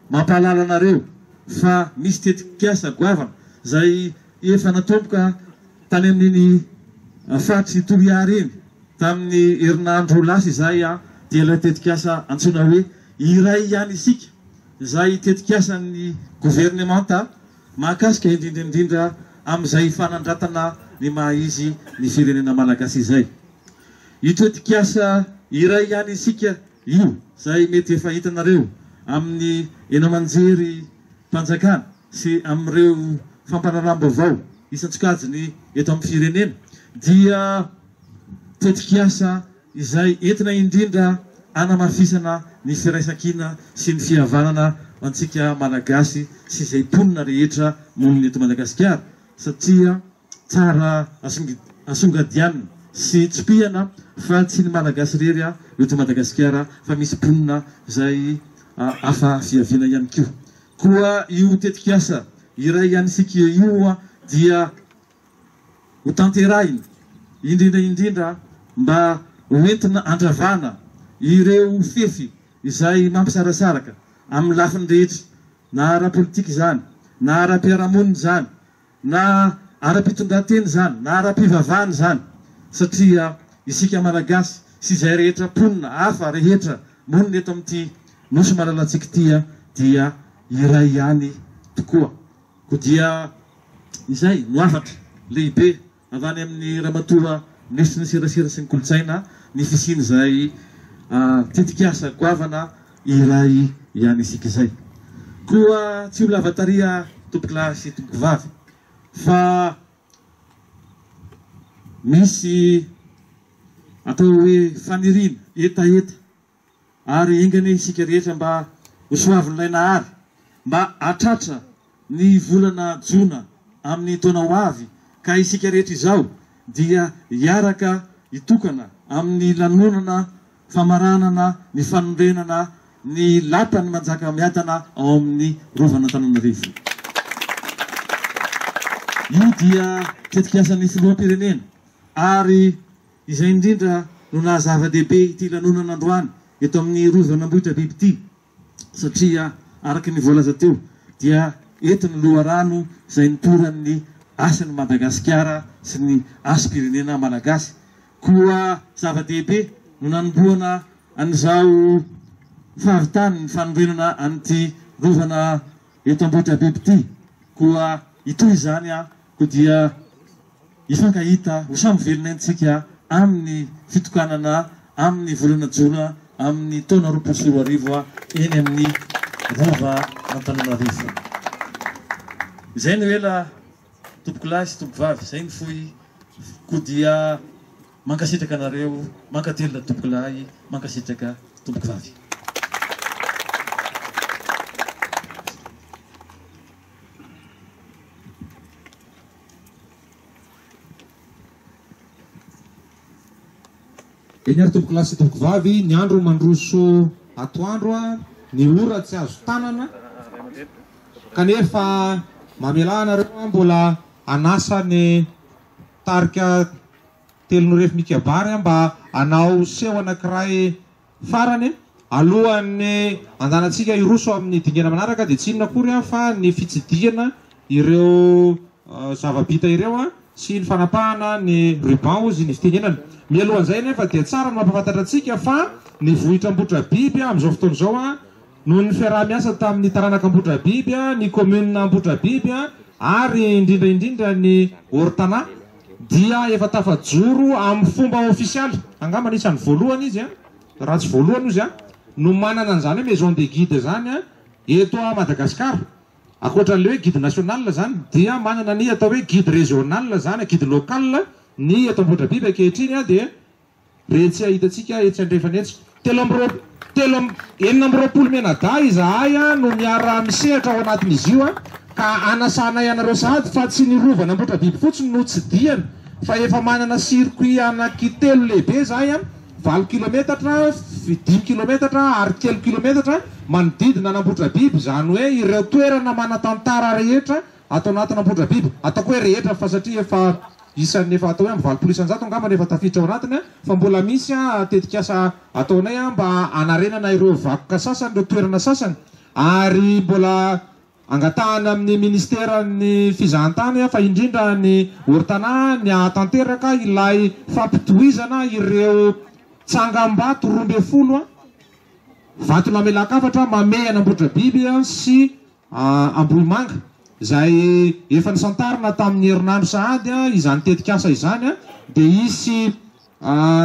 mampahalala anareo fa misy tetikasa goavana izay efa natomboka tany amin'iny faritr'i Toliara iny Tamin'ny herinandro lasa izay dia ilay tetikasa antsoina hoe Iray ihany isika izay tetikasan'ny governemanta mahakasika indrindra indrindra amin'izay fanandratana ny maha izy ny firenena malagasy izay. Io tetikasa Iray ihany isika io izay mety efa hitanareo amin'ny eny aman-jery mpanjakana sy amin'ireo fampahalalam-baovao isan-tsokajiny eto amin'ny firenena dia tetikasa izay entina indrindra hanamafisana ny firaisankina sy ny fihavanana antsika Malagasy sy izay mponina rehetra monina eto Madagasikara satria tsara asongadianina sy tsipihana fa tsy ny Malagasy irery eto Madagasikara fa misy mponina izay hafa fiaviana ihany koa. Koa io tetikasa iray ihany isika io dia ho tanterahina, indrindra indrindra mba ho entina handravana ireo fefy izay mampisarasaraka amin'ny lafiny rehetra, na ara-politika izany, na ara-piarahamonina izany, na ara-pitondrantena izany, na ara-pivavahana izany, satria isika Malagasy sy izay rehetra mponina hafa rehetra monina eto amin'ity Nosy malalantsika ity dia iray ihany tokoa. Koa dia izay no hafatra lehibe avy any amin'ny Ramatoa Minisitry ny Serasera sy ny Kolontsaina ny fisian'izay tetikasa goavana iray ihany isika izay. Koa tsy ho lava tariha tompokolahy sy tompokovavy fa misy atao hoe faniriana, hetaheta Ary enga anie isika rehetra mba ho soavin'ilay Nahary mba hahatratra ny volana jona amin'ny taona ho avy ka isika rehetra izao dia hiaraka hitokana amin'ny lanonana famaranana ny fanorenana ny lapan'i Manjakamiadana ao amin'ny Rovan'Antananarivo. Io dia tetikasan'ny Filoham-pirenena ary Izay indrindra no naha zava-dehibe ity lanonana androany eto amin'ny Rovan'Ambohitrabiby ity satria araka ny voalaza teo dia eto ny loharano izay nipoiran'ny hasin'i Madagasikara sy ny hasim-pirenena malagasy. Koa zava-dehibe no nanombohana an'izao fahavitan'ny fanorenana an'ity Rovana eto Ambohitrabiby ity. Koa hitohy izany koa dia Hifankahita ho samy velona intsika amin'ny fitokanana amin'ny volana jona amin'ny taona 2020 eny amin'ny Rova Antananarivo. Izay no ela tompokolahy sy tompokovavy, izay no fohy koa dia mankasitraka anareo, mankatelina tompokolahy, mankasitraka tompokovavy. Eny ary tompokolahy sy tompokovavy, ny andro mandroso atoandro, ny ora tsy azo tanana, kanefa mamelà anareo aho mbola hanasa ny. tarika Telonorefy Mikabary mba hanao seho anankiray farany alohan'ny andanantsika hiroso amin'ny dingana manaraka dia tsy inona akory fa ny fitsidihana ireo zava-bita ireo sy ny fanapahana ny ruban hozy ny fitenenana. Mialohan'izay anefa dia tsara ny mampahafantatra antsika fa ny vohitr'Ambohitrabiby amin'izao fotoana izao noho ny fiaraha-miasa tamin'ny taranak'Ambohitrabiby, ny commune Ambohitrabiby ary indrindra indrindra ny Ortana dia efa tafajoro amin'ny fomba ofisialy, angamba anisan'ny voalohany izy raha tsy voalohany ozy no manana an'izany hoe maison des guides izany eto Madagasikara. Ankoatra an'ilay hoe guide national izany dia manana ny atao hoe guide régional izany, guide local ny eto Ambohidrabiby ankehitriny dia re tsy ahitantsika etsy andrefana etsy. Telo amby roa, telo amby, 26 mianadahy izahay no miara misehatra ao anatin'izy io ka anasanay anareo sahady fa tsy ny rovan'Ambohidrabiby fotsiny no tsidihana fa efa manana circuit anaky telo lehibe izahay valo kilometatra, dimy kilometatra ary telo kilometatra manodidina an'Ambohidrabiby izany hoe ireo toerana manan-tantara rehetra ato anatin'Ambohidrabiby. Ataoko hoe rehetra fa satria efa isan'ny efa atao hoe amin'ny 80% angamba no efa tafiditra ao anatiny fa mbola misy tetikasa ataonay mba hanarenana ireo vakoka sasany, ireo toerana sasany ary mbola angatahana amin'ny ministeran'ny fizahantany fa indrindra ny Ortana ny hahatanteraka ilay fampitohizana ireo tsangambato 12 vato namelan-kafatra mamehy an'Ambohidrabiby sy Ambohimanga, izay efa nisantarina tamin'ny herinandro sahady izany tetikasa izany dia hisy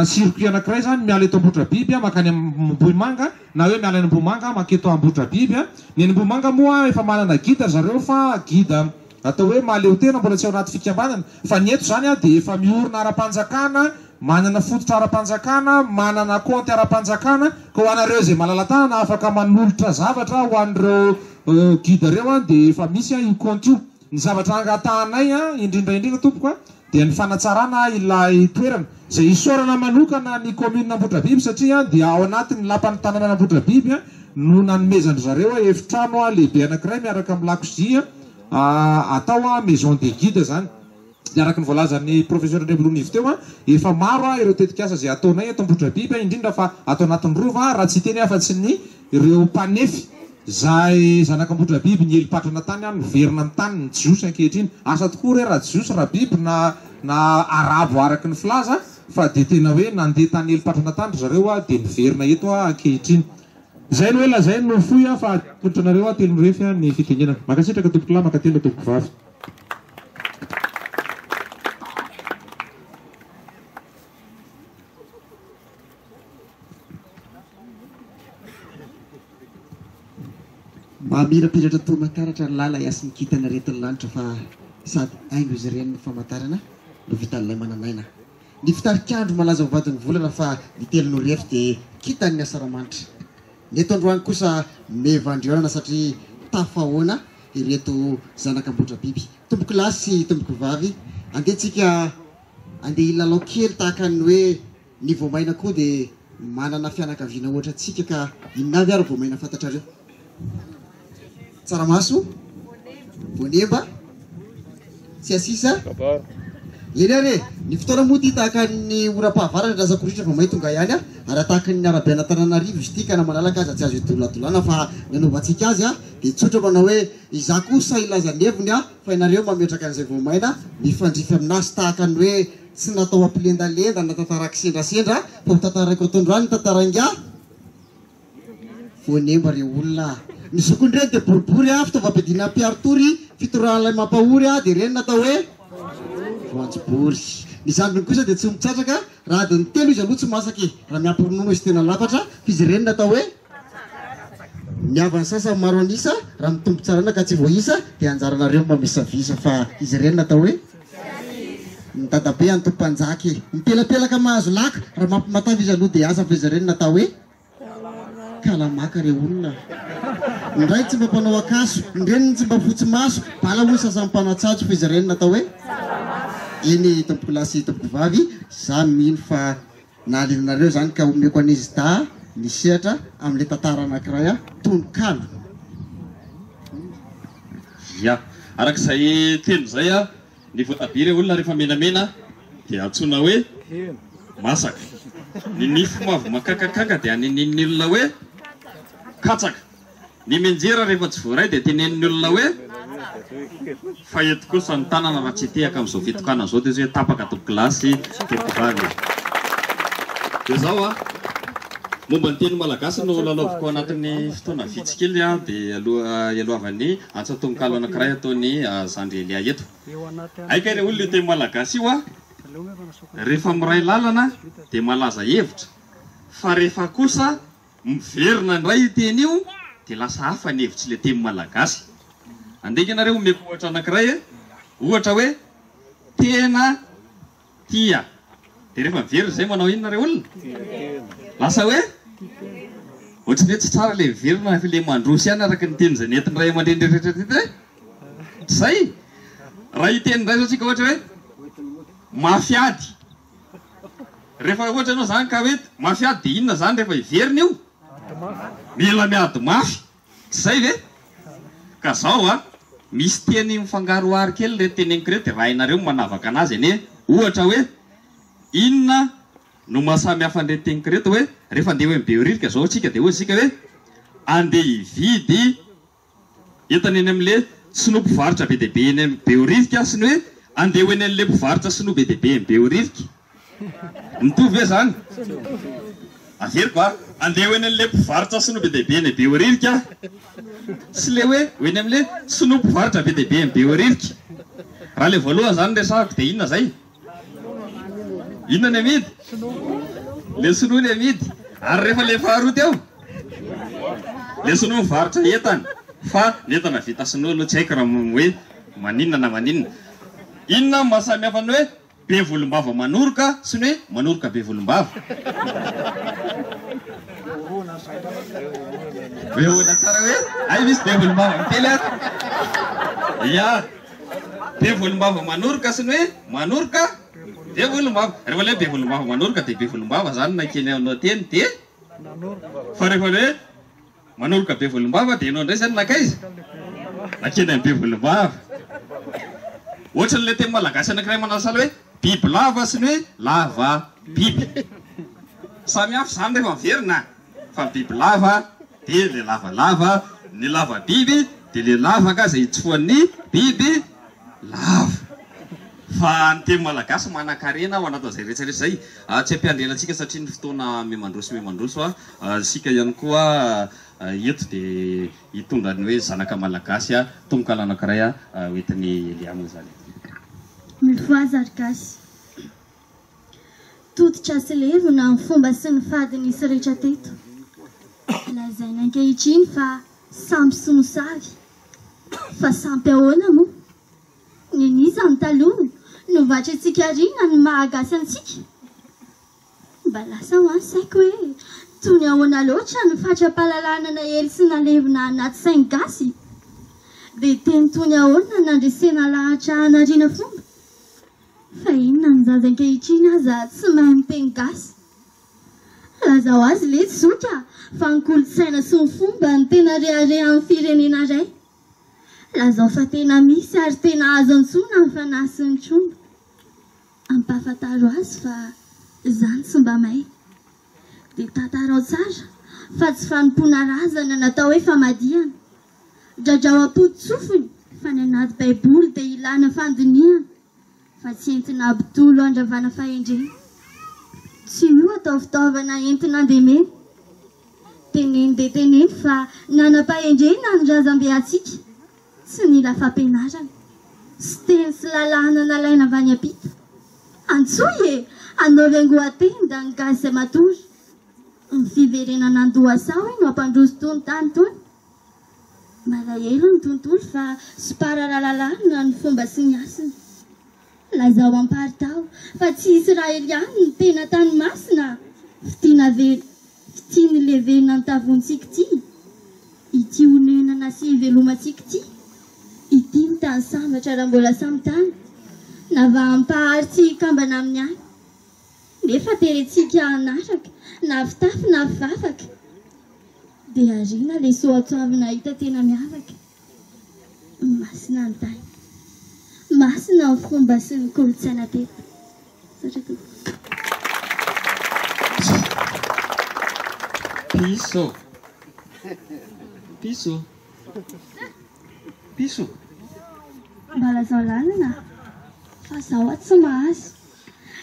circuit anankiray izany miala eto Ambohidrabiby mankany Ambohimanga na hoe miala any Ambohimanga manketo Ambohidrabiby. Ny any Ambohimanga moa efa manana guide ry zareo fa guide atao hoe mahaleo tena mbola tsy ao anaty fikambanana fa ny eto izany dia efa miorina ara-panjakana, manana fototra ara-panjakana, manana kaonty ara-panjakana ka ho anareo izay malala-tanana afaka manolotra zavatra ho an'ireo guide ireo dia efa misy io kaonty io. Ny zavatra angatahanay indrindra indrindra tompoko dia ny fanatsarana ilay toerana izay isaorana manokana ny commune Ambohidrabiby satria dia ao anatin'ny lapan'ny tanànan'Ambohidrabiby no nanomezan-dry zareo efitrano lehibe anankiray miaraka amin'ny lakozia atao maison des guides izany. Dia araka ny voalazan'ny Professeur Andriambololonivo teo, efa maro ireo tetikasa izay ataonay eto Ambohidrabiby, indrindra fa ato anatin'ny Rova, raha tsy hiteny afa-tsy ny ireo mpanefy izay zanak'Ambohidrabiby nieli-patrana tany niverina amin'ny tany, ny Jiosy ankehitriny. Asa tokoa re raha Jiosy, raha biby na na Arabo araka ny filaza fa dia tena hoe nandeha tany nieli-patrana tany ry zareo dia niverina eto ankehitriny. Izay no hoe lazainy no fohy fa atolotra anareo telo mirefy ny fitenenana. Mankasitraka tompokolahy, mankatelina tompokovavy. Mamirapiratra toa mataratra ny lala hiasin'ny kintana retin'ny lanitra fa sady haingo izy ireny ny famantarana no vitan'ilay manan'aina. Ny fitarikandro malaza ho vadin'ny volana fa ny telo norefy dia kintan'ny asaramanitra. Ny eto androany kosa meva-andrianana satria tafahoana ireto zanak'Ambohidrabiby. Tompoko lahy sy tompoko vavy, andeha tsika andeha hilalao kely tahaka ny hoe ny voamaina koa dia manana fianakaviana ohatra antsika ka inona avy ary voamaina fantatrareo? Tsaramaso, voanemba, tsiasisa, eny ary e! Ny fotoana moa ity tahaka ny oram-pahavaratra razako ritra vao may tonga ihany aho ary tahaka ny arabe an'Antananarivo izy ity ka na malalaka aza tsy azo idoladolana fa ny anaovantsika azy dia tsotra manao hoe izaho kosa hilaza ny heviny fa ianareo mametraka an'izay voamaina mifandrify aminazy tahaka ny hoe tsy natao hampilendalenda na tantara kisendrasendra fa ho tantaraiko eto androany ny tantara ingahy Voanemba re olona a! Ny zokiny ireny dia boribory a, fitaovam-piadiana mpiaro tory, fitorahan'ilay mampahory a, dia ireny natao hoe voanjobory. Ny zandriny kosa dia tsy mitsatraka, raha adiny telo izy aloha tsy masaka e, raha miampy ronono izy tena lafatra, fa izy ireny natao hoe ny havan'ny sasany maro an'isa, raha mitombo tsaraina ka tsy voaisa dia anjaranareo ny mamisavisa fa izy ireny natao hoe ny dadabe antom-panjaka e! Mipelapelaka mahazo laka, raha mampimatavy izy aloha dia asa fa izy ireny natao hoe Kalamaka re olona a! Ny ray tsy mba mpanao akaso, ny reniny tsy mba fotsy maso, bala hoy ny sasany mpanatsajo fa izy ireny natao hoe Eny tompokolahy sy tompokovavy, za mino fa nahaliana anareo izany ka omeko an'izy dahy ny sehatra amin'ilay tantara anankiray a, tononkalo. Ya, araka izay teny izay a, ny voatabia re olona rehefa menamena. dia antsoina hoe masaka. Ny nify mavo makakakaka dia anenenin'ny olona hoe katsaka. Ny mianjera rehefa tsy voaray dia tenenin'ny olona hoe fa eto kosa ny tanana raha tsy hitehaka amin'izao fitokanana izao dia izy hoe tapaka tompokolahy sy tompokovavy e. Dia izao an, momba ny teny malagasy no lalaoviko anatin'ny fotoana vitsy kely an, dia aloha ialohavan'ny antsa tononkalo anankiray ataon'i Zandry Elia eto. Hay kay re olona io teny malagasy io an, rehefa miray lalana dia malaza hevitra fa rehefa kosa Miverina indray io teny io dia lasa hafa ny hevitr'ilay teny malagasy. Andeha ange nareo omeko ohatra anankiray e. Ohatra hoe tena tia. Dia rehefa miverina izay manao inona re olona? Lasa hoe ohatran'ny hoe tsy tsara ilay miverina fa ilay mandroso ihany araka ny teny izay nentin'ny ray aman-dreny rehetra teto e. Tsy izay? Raha hiteny indray izao tsika ohatra hoe mafy ady. Rehefa ohatra ianao zany ka hoe mafy ady dia inona zany rehefa hiverina io? Mila miady mafy. Tsy zay ve? Ka zao a, misy teny mifangaroharo kely ireto teneniko ireto dia raha hainareo ny manavaka anazy anie. Ohatra hoe, inona no maha samy hafa an'ireto teniko ireto hoe, rehefa andeha ho eny Behoririka zao isika dia hoy isika hoe, andeha hividy Entana eny amin'le sinoa mpivarotra be dia be eny Behoririka sy ny hoe andeha ho eny an'le mpivarotra sinoa be dia be eny Behoririka. Mitovy ve zany? Averiko a, andeha ho eny an'le mpivarotra sinoa be dia be eny Behoririka sy le hoe ho eny amin'le sinoa mpivarotra be dia be eny Behoririka. Raha le voalohany zany no resahako dia inona zay? Inona ny amidy? Le sinoa ny amidy. Ary rehefa le faharoa teo? Le sinoa mivarotra entana. Fa ny entana vita sinoa aloha tsy haiko raha hoe maninona na maninona. Inona no maha samy hafa ny hoe be volombava manoroka sy ny hoe manoroka be volombava? Be olona tsara hoe hay misy be volombava miteny ato. Ya. Be volombava manoroka sy ny hoe manoroka be volombava. Rehefa ilay hoe be volombava manoroka dia be volombava zany no nakeny anao teny dia fa rehefa ilay hoe manoroka be volombava dia ianao indray zany nankaiza? Nakeny amin'ny be volombava. Ohatran'ilay teny malagasy anankiray manasala hoe bibilava sy ny hoe lava biby. Samy hafa izany rehefa miverina fa ny bibilava dia le lavalava, ny lava-biby dia le lavaka izay itsofohan'ny biby lava. Fa ny teny malagasy manankarena ao anatin'izay rehetra rehetra izay. Tsy ampiandriana antsika satria ny fotoana mihamandroso mihamandroso. Isika ihany koa eto dia hitondra ny hoe zanaka malagasy, tononkalo anankiray hoentin'i Elia moa izany. Mifohaza ry gasy. Tototra sy levona ny fomba sy ny fady nisy rehetra teto. Lazaina ankehitriny fa sampy sy mosavy. Fa sampy ahoana moa? Nen'iza ny taloha no vatrintsika aoriana ny maha gasy antsika? Mba lasa hoa ny saiko hoe toy ny ahoana loatra ny fatram-pahalalana naely sy nalevina anaty sain'ny gasy? Dia teny toy ny ahoana nandresena lahatra hanariana fomba? Fa inona ny zaza ankehitriny aza tsy mahay miteny gasy? Lazao azy letsy zoky a! Fa ny kolontsaina sy ny fomba no tena reharehan'ny firenena iray. Lazao fa tena misy ary tena azo antsoina ny fanahy sy ny tromba. Ampahafantaro azy fa izany tsy mba may. Dia tantarao tsara fa tsy fanompoana razana natao hoe famadihana. Dradrao am-poto-tsofiny fa ny anaty baiboly dia ilana fandinihana fa tsy entina abdolo handravana fahendrena. Tsy io atao fitaovana entina andemena. Teneno dia teneno fa nanam-pahendrena ny razambe antsika, tsy nila fampianarana sy teny sy lalàna nalaina avy any am-pita. Antsoy e! Anaovy angoan-tenda ny gasy izay matory. Ny fiverenana an-dohasaha hoy no hampandroso tony tany tony. Malahelo ny tontolo fa sopararalalana ny fomba sy ny hasina. Lazao amparitaho fa tsy Israely ihany no tena tany masina Fitia fitia nilevenina an-tavontsika ity, ity honenana sy ivelomantsika ity, ity ny tany sambatra raha mbola samy tany, navahan'ny-mpahary tsy hikambana amin'ny any. Nefa terentsika hanaraka na fitafy na fivavaka dia ariana le soatoavina hita tena miavaka. Masina ny tany. Masina ny fomba sy ny kolontsaina teto. Misaotra tompoko. Piso. Piso. Piso. Mba lazao lalana fa zaho aho tsy mahazo.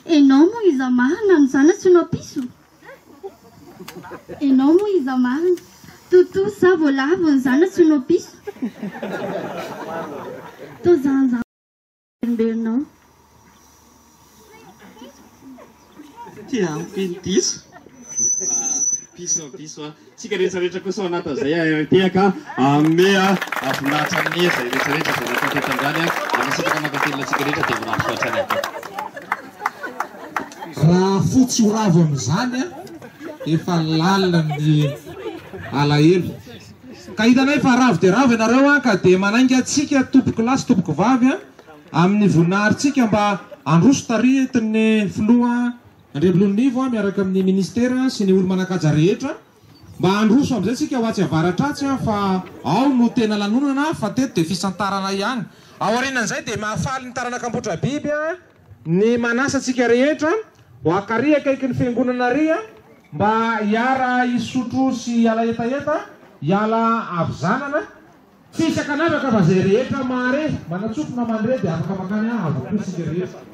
Enao moa iza marina no zana antsoinao piso? Enao moa iza marina? Toto sa voalavo ny zana antsoinao piso? Toa zany zany Verimberenao. Ty amiko iny diso. Piso piso a. Tsika rehetra rehetra kosa ao anatin'izay a RT ka hanome a voninahitra amin'ny izay rehetra rehetra izay natao teto androany a. Mankasitraka mankatelina antsika rehetra dia mirary soa hatrany avokoa. Raha fotsy ho ravo amin'izany a, efa lalina ny alahelo. Ka hitanay fa ravo dia ravo ianareo an, ka dia manainga antsika tompoko lahy sy tompoko vavy an, amin'ny voninahitritsika mba handroso tarihin'ny filoha Andriambololonivo an, miaraka amin'ny ministera sy ny olo-manan-kaja rehetra, mba handroso amin'izay tsika ho atsy avaratra atsy an, fa ao no tena lanonana fa teto dia fisantarana ihany. Aorianan'izay dia mahafaly ny taranak'Ambohitrabiby an, ny manasa antsika rehetra ho akary akaikin'ny fiangonana ary mba hiara hisotro sy hiala hetaheta, hiala havizanana. Tsy hisy ankanavaka fa izay rehetra mahare, manatsofina mandre dia afaka mankany avokoa isika rehetra.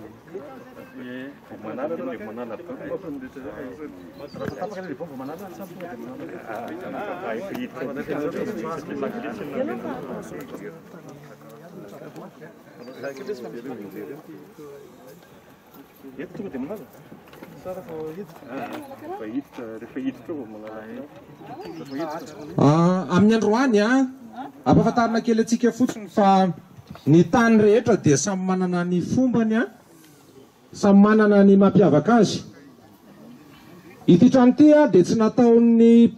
Amin'ny androany, ampahafantarina kely antsika fotsiny fa ny tany rehetra dia samy manana ny fombany, samy manana ny mampiavaka azy. Ity trano ity dia tsy nataon'ny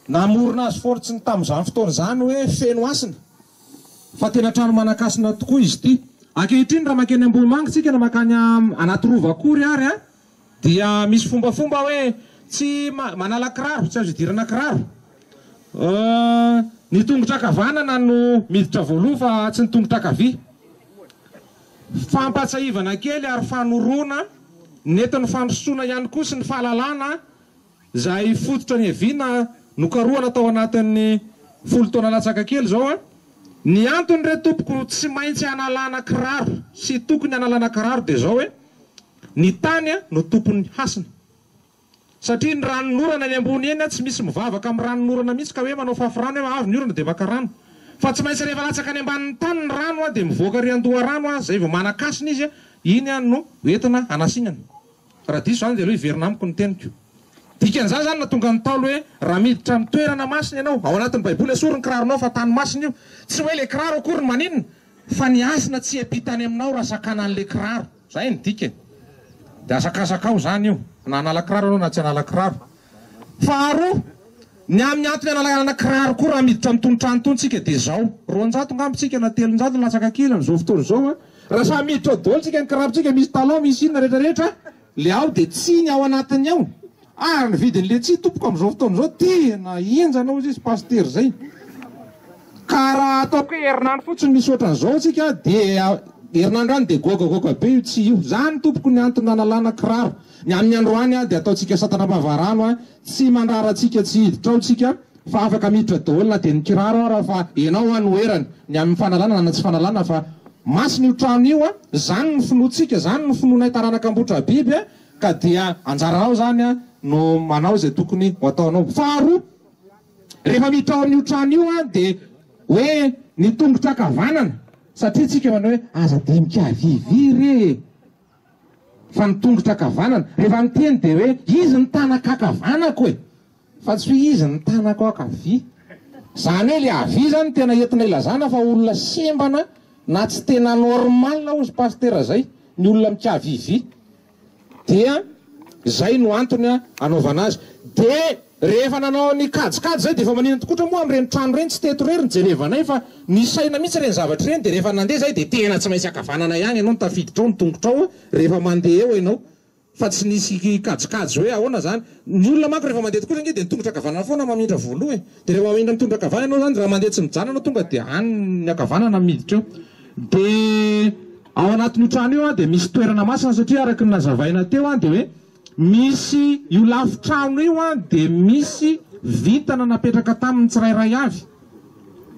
Namorona azy fotsiny tamin'izany fotoana izany hoe feno hasina, fa tena trano manan-kasina tokoa izy ity. Ankehitriny raha mankeny Ambohimanga isika na mankany anaty rova akory ary dia misy fombafomba hoe tsy manala kiraro, tsy azo idirana kiraro. Ny tongotra ankavanana no miditra voaloha fa tsy ny tongotra ankavia. Fampahatsiahivana kely ary fanoroana nentin'ny fandrosoana ihany koa sy ny fahalalana Izay fototra niaviana nokarohana tao anatin'ny folo taona latsaka kely izao a! Ny antony re tompoko tsy maintsy hanalana kiraro sy tokony hanalana kiraro dia izao hoe, ny tany no tompon'ny hasina. Satria ny ranonorana eny ambony eny tsy misy mivavaka amin'ny ranonorana mihitsy ka hoe manao fafy rano hoe avy ny orana dia maka rano. Fa tsy maintsy rehefa latsaka any ambanin'ny tany ny rano dia mivoaka ary an-doharano izay vao manan-kasina izy, iny no entina hanasinana. Raha diso izany dia aleo hiverina amiko ny teniko. Dikan'izany izany nahatonga ny Ntaolo hoe raha miditra amin'ny toerana masina ianao, ao anatin'ny baiboly esory ny kiraronao fa tany masina io. Tsy hoe ilay kiraro akory no maninona fa ny hasina tsy hiampita any aminao raha sakanan'ilay kiraro. Izay no dikany. Dia asakasakao izany io na hanala kiraro ianao na tsy hanala kiraro. Faharoa, ny amin'ny antony analana kiraro koa raha miditra amin'itony trano itony tsika dia izao, 200 ngamba tsika na 300 latsaka kely amin'izao fotoana izao an, raha samy miditra ao daholo tsika ny kirarontsika misy talon misy inona rehetra rehetra, le ao dia tsihy ny ao anatiny ao, ary ny vidin'le tsihy tompoko amin'izao fotoana izao tena henjana hozy izy pasitera izay. Ka raha ataoko hoe herinandro fotsiny misy ohatran'izao tsika dia herinandro any dia goagagoaga be io tsihy io. Zany tompoko ny antony nanalana kiraro. Ny amin'ny androany dia ataontsika satan'Ambavarano a, tsy mandrara antsika tsy hiditra ao tsika fa afaka miditra daholo na dia ny kiraro ara fa enao an no erany ny amin'ny fanalana na tsy fanalana fa masina io trano io a, zany no finoantsika, zany no finoanay taranak'Ambohitrabiby a, ka dia anjaranao zany a no manao izay tokony ho ataonao. Faharoa, rehefa miditra ao amin'io trano io an dia hoe ny tongotra ankavanana satria tsika manao hoe aza dia mikavivy re e. Fa ny tongotra ankavanana, rehefa miteny dia hoe izy ny tanako ankavanako e! Fa tsy hoe izy ny tanako ankavia. Izany hoe ilay havia izany no tena entina ilazana fa olona sembana na tsy tena normal hozy pasitera izay, ny olona mikavivia. Dia izay no antony anaovana azy. Dia rehefa nanao ny kajikajy izay dia efa maninona tokotra moa amin'ireny trano ireny, tsy teto irery no jerevanay fa nisaina mihitsy ireny zavatra ireny dia rehefa nandeha izay dia tena tsy maintsy ankavanana ihany ianao no tafiditra ao ny tongotrao rehefa mandeha eo ianao fa tsy nisy kajikajy hoe ahoana izany. Ny olona manko rehefa mandeha tokotra ange dia ny tongotra ankavanana foana mamindra voaloha e. Dia rehefa mamindra ny tongotra ankavanana ianao izany raha mandeha tsy mijanona ianao tonga dia any ny ankavanana miditra eo. Dia. Ao anatin'io trano io dia misy toerana masina satria araka ny nazavaina teo dia hoe misy io lafin-trano io dia misy vintana napetraka taminy tsirairay avy.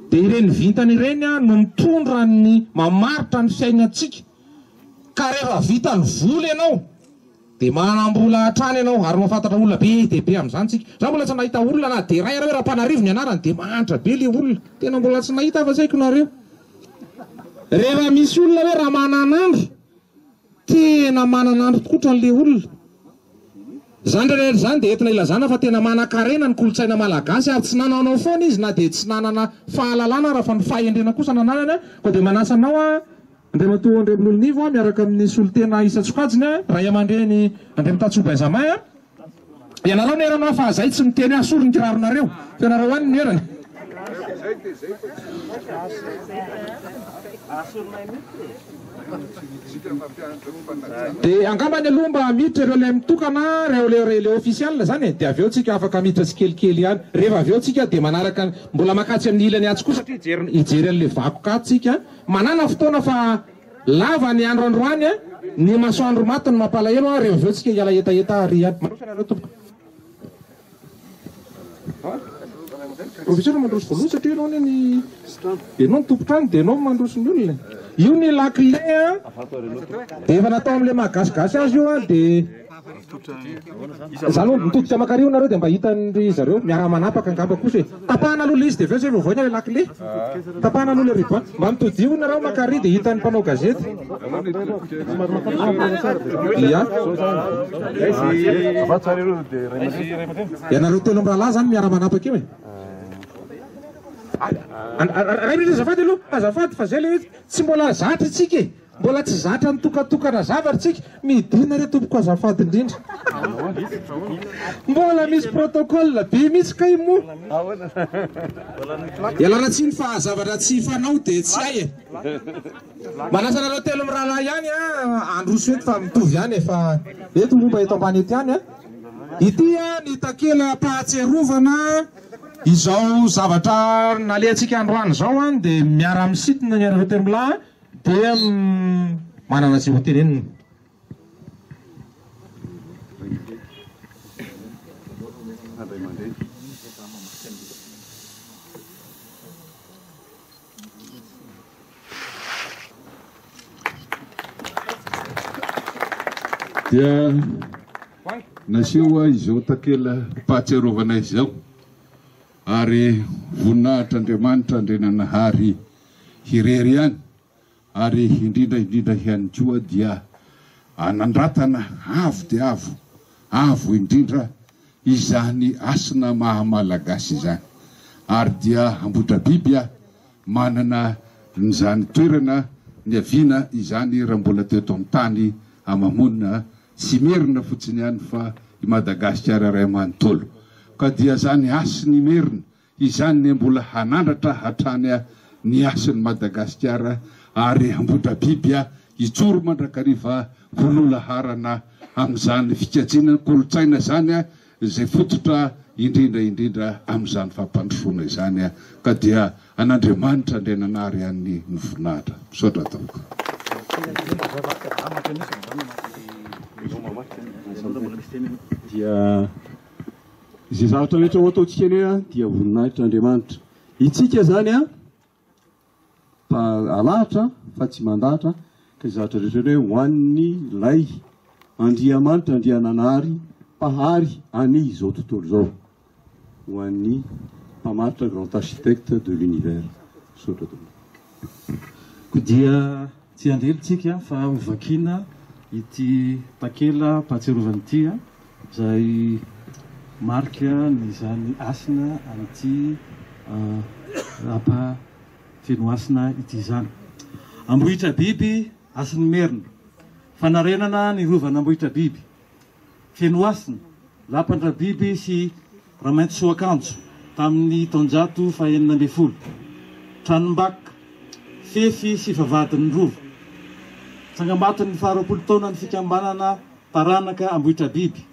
Dia ireny vintana ireny no mitondra ny mamaritra ny fiainantsika. Ka rehefa vita ny vola ianao dia manam-bola hatrany ianao ary mahafantatra olona be dia be amin'izany tsika. Za mbola tsy nahita olona na dia iray ary hoe Rampanarivo ny anarany dia mahantra be le olona. Tena mbola tsy nahita aho fa tsy haiko nareo. Rehefa misy olona hoe Ramananandro, tena mananandro tokoa ohatran'le olona. Izany rehetra izany dia entina ilazana fa tena manankarena ny kolontsaina malagasy ary tsy nanaonao foana izy na dia tsy nanana fahalalana ara fa ny fahendrena kosa nananany koa dia manasa anao aho Andriamatoa Andriambololonivo miaraka amin'ny solontena isan-tsokajiny, ray aman-dreny Andriamitatsoa Benjamin. Ianareo no erana fa zay tsy miteny hoe asory ny kiraronareo fa ianareo ihany no erana. Dia angambany aloha mba miditra ireo ilay mitokana, ireo ilay ilay officiel zany e, dia avy eo tsika afaka miditra tsikelikely ihany. Rehefa avy eo tsika dia manaraka mbola makatsy amin'ny ilany atsy koa satria hijery hijery an'ilay vakoka atsy tsika. Manana fotoana fa lava ny andro androany a, ny masoandro maty no mampalahelo a, rehefa avy eo tsika hiala hetaheta ary ihany. Mandroso ianareo tompoko. Professeur mandroso voalohany satria ianao anie ny ianao ny tompon-trano dia ianao mandroso ny olona e. Io ny lakile a, dia efa natao amin'ilay maha gasigasy azy io a, dia Zany hoe mitodika makary io nareo dia mba hitan'ry zareo miara-manapaka angamba kosa e. Tapahana aloha le izy dia avy eo zay vao voaina le lakile. Tapahana aloha le ruban. Mba mitodio nareo makary dia hitan'ny mpanao gazety. Ia. Ianareo telo mirahalahy zany miara-manapaka eo e. Ray aman-dreny azafady aloha, azafady fa zay le hoe tsy mbola zatra isika e. Mbola tsy zatra nitokatokana zavatra tsika, midina re tompoko azafady indrindra. Mbola misy protocole be mihitsy kay moa. Ialana tsiny fa zavatra tsy fanao dia tsy hay e. Manasa anareo telo mirahalahy ihany a, handroso eto fa mitovy ihany e, fa eto momba eto ambany eto ihany a. Ity a ny takela-pahatsiarovana izao zavatra nalehantsika androany izao a, dia miara-misintona ny anareo telo milahy. Dia manana izay ho tenenina. Dia naseho izao takela-pahatsiarovana izao ary voninahitr'Andriamanitra Andriananahary Irery ihany ary indrindra indrindra ihany koa dia anandratana avo dia avo, avo indrindra izany hasina maha Malagasy izany ary dia Ambohidrabiby aho manana an'izany toerana niaviana izany raha mbola teto amin'ny tany ama-monina tsy Merina fotsiny ihany fa i Madagasikara iray manontolo ka dia izany hasin'Imerina Izany ne mbola hanandratra hatrany ny hasin'i Madagasikara ary Ambohidrabiby hijoro mandrakariva ho lohalaharana amin'izany fikajiana ny kolontsaina izany izay fototra indrindra indrindra amin'izany fampandrosoana izany ka dia an'Andriamanitra Andriananahary ihany ny voninahitra. Misaotra tompoko. Dia Izay zavatra rehetra ho ataontsika anie an dia voninahitr' Andriamanitra. Itsika izany an mpa alahatra fa tsy mandahatra ka izay zavatra rehetra anie ho an'ny lay Andriamanitra Andriananahary mpahary any izao tontolo izao. Ho an'ny mpamaritra grand architecte de l'univers. Misaotra tompoko. Koa dia tsy handrely tsika fa ho vakiana ity takela-pahatsiarovana ity izay marika ny izany hasina an'ity Rapa Fenohasina ity izany. Ambohitrabiby Hasin'ny Merina. Fanarenana ny rovan'Ambohitrabiby. Fenohasina, Lapan-dRabiby sy Ramaintisoakanjo tamin'ny taonjato fahenina ambin'ny folo. Tranombakoka, fefy sy vavahadin'ny rova. Tsangambaton'ny faharoapolo taonan'ny fikambanana Taranaka Ambohitrabiby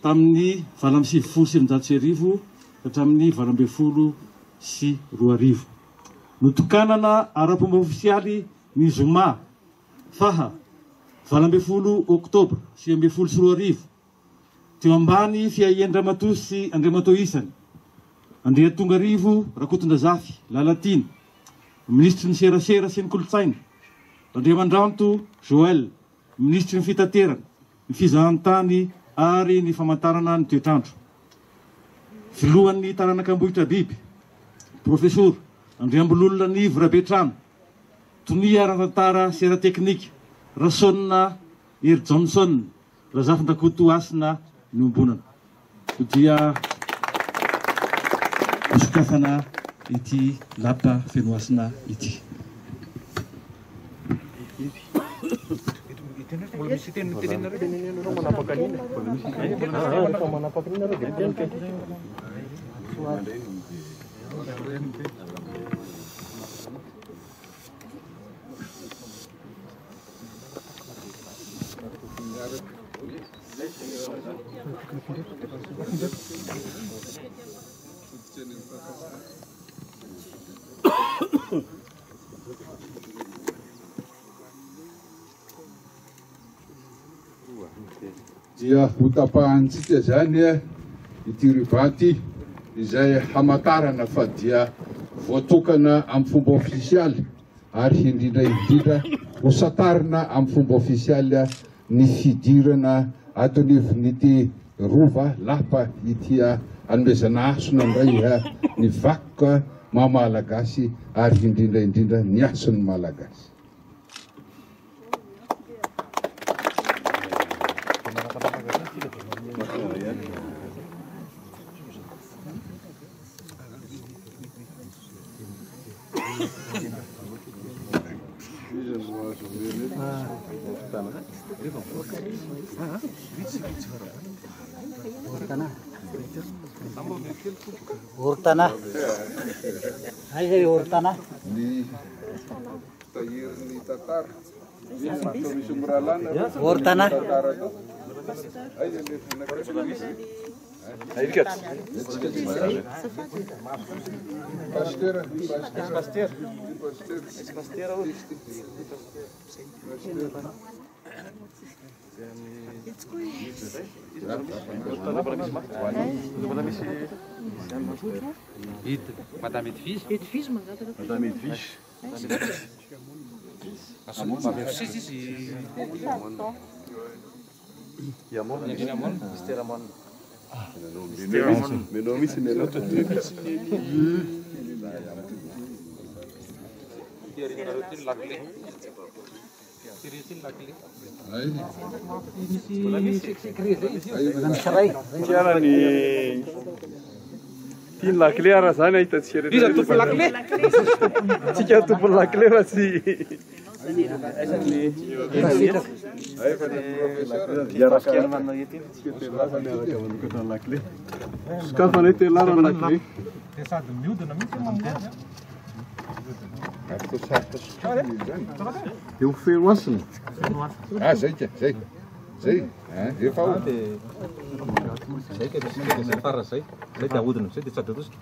tamin'ny 1998 ka hatramin'ny 2018. Notokanana ara-pomba ofisialy. ny zoma faha 18 oktobra 2019 teo ambany fiahian-dRamatoa sy Andriamatoa isany Andriatongarivo Rakotondrazafy Lalatiana, Minisitry ny Serasera sy ny Kolontsaina, Randriamandranto Joël, Minisitry ny Fitaterana, ny Fizahantany ary ny Famantarana ny Toetr'andro, Filohan'ny Taranak'Ambohitrabiby, Profesora Andriambololona Nivo Rabetrano, Tonia ara-tantara sy ara-teknika, Rasaonina Hery Johnson, Razafindrakoto Hasina niombonana. Koa dia hosokafana ity lapa Fenohasina ity. Dia hotapahantsika izany ity ruban ity izay hamantarana fa dia voatokana amin'ny fomba ofisialy ary indrindra indrindra ho santarina amin'ny fomba ofisialy ny fidirana ato anivon'ity Rova lapa ity hanomezana hasina indray ny vakoka maha Malagasy ary indrindra indrindra ny hasin'ny Malagasy. Ortana. Aiza ry Ortana? Ny tahirin'ny tantara. Misy miralana. Ortana. Aiza le Pasteur, pasteur, pasteur, Madame Edwige. Edwige mangataka. Madame Edwige. Ty ny lakile ara zany ahitantsika rehetra. Iza tompon'ny lakile? Tsika tompon'ny lakile fa tsy Sokafana ity lalana lakile. Dia sady miodina mihitsy io mamono azy an. Eo feno hasina. Ah, zay ka, zay. Zay, hein, efa ao. Zay ka misy kely zay farany zay. Zay dia ahodina amizay dia tsy ady atosika.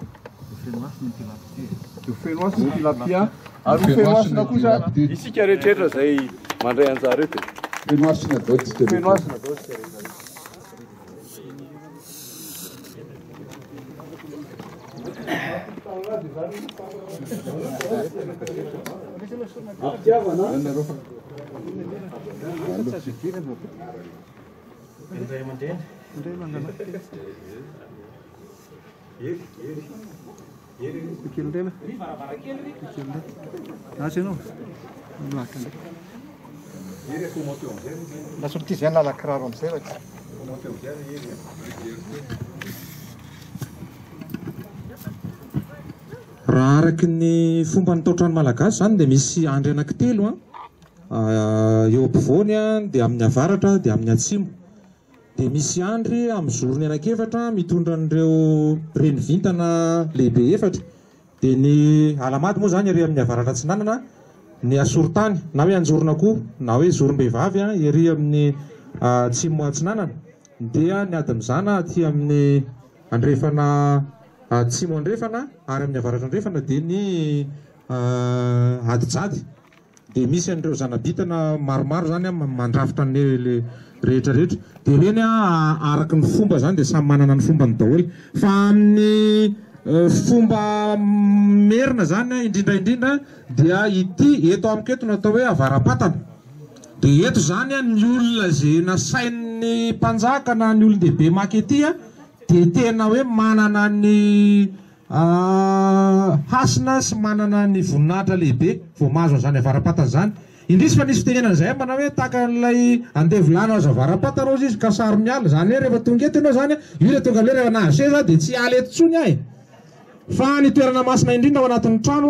Eo feno hasina tilapia. Ary ho feno hasina kosa isika rehetra zay mandray anjara eto. Feno hasina daholo tsika rehetra. Feno hasina daholo tsika rehetra. Raha araka ny fomban'ny tao-trano malagasy izany dia misy andry anankitelo an, eo ampovoany an, dia amin'ny avaratra dia amin'ny atsimo. Dia misy andry amin'ny zorony anankiefatra mitondra an'ireo renivintana lehibe efatra. Dia ny Alahamady moa izany ery amin'ny avaratra atsinanana, ny Asorotany na hoe Anjoronakoho na hoe Zorom-behivavy ery amin'ny atsimo atsinanana, dia ny Adimizana aty amin'ny andrefana atsimo andrefana ary amin'ny avaratra andrefana dia ny Adijady. Dia misy an'ireo zana-bitana maromaro izany mandrafitra an'le rehetra rehetra. Dia ireny araka ny fomba izany dia samy manana ny fombany daholo. Fa amin'ny fomba merina izany indrindra indrindra dia ity eto amiko eto no atao hoe avara-patana. Dia eto izany ny olona izay nasain'ny mpanjaka na ny olon-dehibe maka ety dia tena hoe manana ny Hasina sy manana ny voninahitra lehibe vao mahazo an'izany avara-patana izany. Indrisy fa nisy fitenenana izay manao hoe tahaka an'ilay andevo lahy nahazo avara-patana hozy izy ka saro miala. Izany hoe rehefa tonga eto ianao izany, io ilay tonga hoe rehefa nahazo seza dia tsy hiala eto intsony aho e. Fa ny toerana masina indrindra ao anatin'ny trano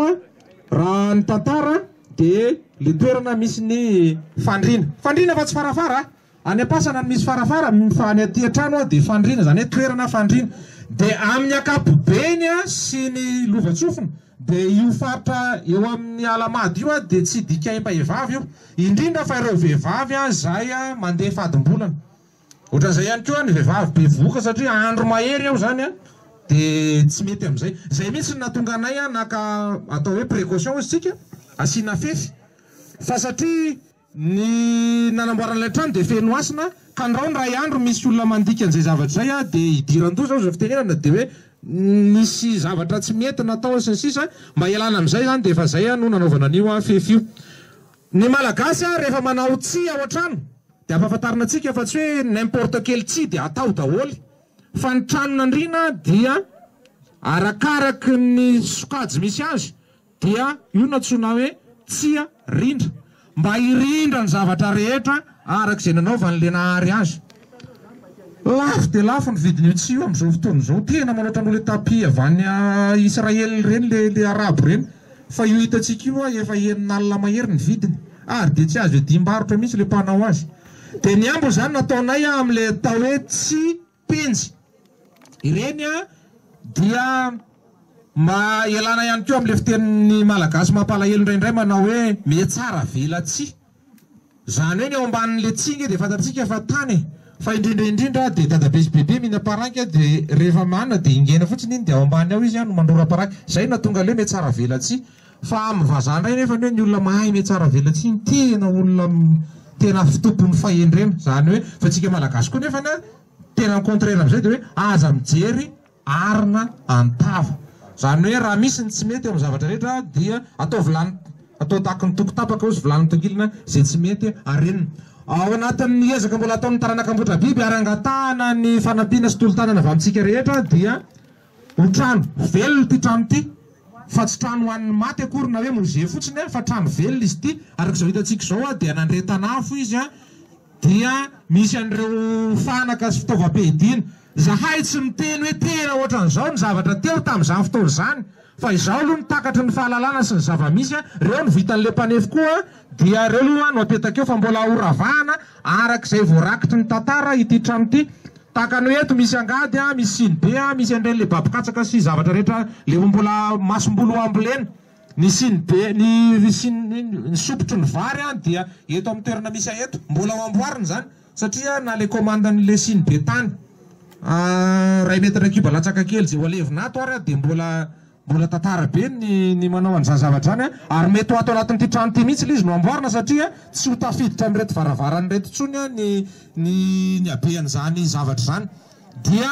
raha ny tantara dia ilay toerana misy ny fandriana. Fandriana fa tsy farafara a! Any am-pasana no misy farafara, fa any aty an-trano dia fandriana, izany hoe toerana fandriana. Dia amin'ny ankapobeny sy ny lovantsofina dia io faritra eo amin'ny Alahamady io dia tsy dikaim-pahevavy io, indrindra fa ireo vehivavy izay mandeha fadimbolana. Ohatran'izay ihany koa ny vehivavy bevohoka satria andro mahery eo izany dia tsy mety amin'izay. Izay mihitsy no nahatonga anay naka atao hoe précaution hozy tsika, asiana fefy fa satria Ny nanamboarana ilay trano dia feno hasina, ka ndrao indray andro misy olona mandika an'izay zavatra izay dia idiran-doza hozy ny fitenenana dia hoe nisy zavatra tsy mety natao sy ny sisa, mba hialana amin'izay izany dia efa izay no nanaovana an'io fefy io. Ny Malagasy rehefa manao tsihy ao an-trano dia ampahafantarina antsika fa tsy hoe n'importe quel tsihy dia atao daholo fa ny tranon'andriana dia arakaraky ny sokajy misy azy Dia io no antsoina hoe tsia rindra. Mba hirindra ny zavatra rehetra araka izay nanaovan'ilay Nahary azy. Lafo dia lafo ny vidin'io tsihy io amin'izao fotoana izao. Tena manoatra noho ilay tapis avy any Israel ireny ilay arabo ireny. Fa io hitantsika io efa 60 mahery ny vidiny. Ary dia tsy azo iadiam-barotra mihitsy ilay mpanao azy. Dia ny ambiny izany nataonay amin'ilay atao hoe tsihy penjy. Ireny dia mba ialana ihany koa amin'ilay fitenin'ny Malagasy mampalahelo indraindray manao hoe mihatsara velatsihy. Izany hoe ny ao ambanin'ilay tsihy ange dia fantatsika fa tany e! Fa indrindra indrindra dia dadabe sy bebe mihinam-paraky dia rehefa manina dia ingaina fotsiny iny dia ao ambany ao izy no mandrora paraky. Izay no nahatonga ilay hoe mihatsara velatsihy. Fa amin'ny vazaha indray nefa ny hoe ny olona mahay mihatsara velatsihy no tena olona tena fitompon'ny fahendrena. Izany hoe fa antsika Malagasy koa nefany an! Tena ny contraire amin'izay dia hoe aza mijery arina an-tava. Izany hoe raha misy ny tsy mety eo amin'ny zavatra rehetra dia atao vilany, atao tahaky ny toko tapaka hozy vilany mitongilana izay tsy mety arenina. Ao anatin'ny ezaka mbola ataon'ny taranak'Ambohitrabiby ary angatahana ny fanampiana sy tolo-tanana avy amintsika rehetra dia ho trano velona ity trano ity fa tsy trano ho an'ny maty akory na hoe musée fotsiny fa trano velona izy ity. Araka izao hitantsika izao dia nandrehetana afo izy dia misy an'ireo fanaka sy fitaovam-piadiana. Izahay tsy miteny hoe tena ohatran'izao ny zavatra teo tamin'izany fotoana izany, fa izao aloha ny takatry ny fahalalana sy ny zava-misy, ireo no vitan'ilay mpanefy koa dia ireo aloha no apetaka eo fa mbola ho ravahana araka izay voarakitry ny tantara ity trano ity. Tahaka ny hoe eto misy angady, misy sinibe, misy an'ireny ilay babokatsaka sy zavatra rehetra ilay mbola masomboly ho ambolena. Ny sinibe, ny siny, ny sopitry ny vary dia eto amin'ny toerana misy ahy eto. Mbola ho amboarina izany satria na ilay commande-n'ilay sinibe tany iray mètre cube latsaka kely izay ho alevina ato ary dia mbola mbola tantara be ny ny manao an'izany zavatra izany ary mety ho ato anatin'ity trano ity mihitsy ilay izy no amboarina satria tsy ho tafiditra amin'ireto varavarana ireto intsony ny ny ny habean'izany zavatra izany dia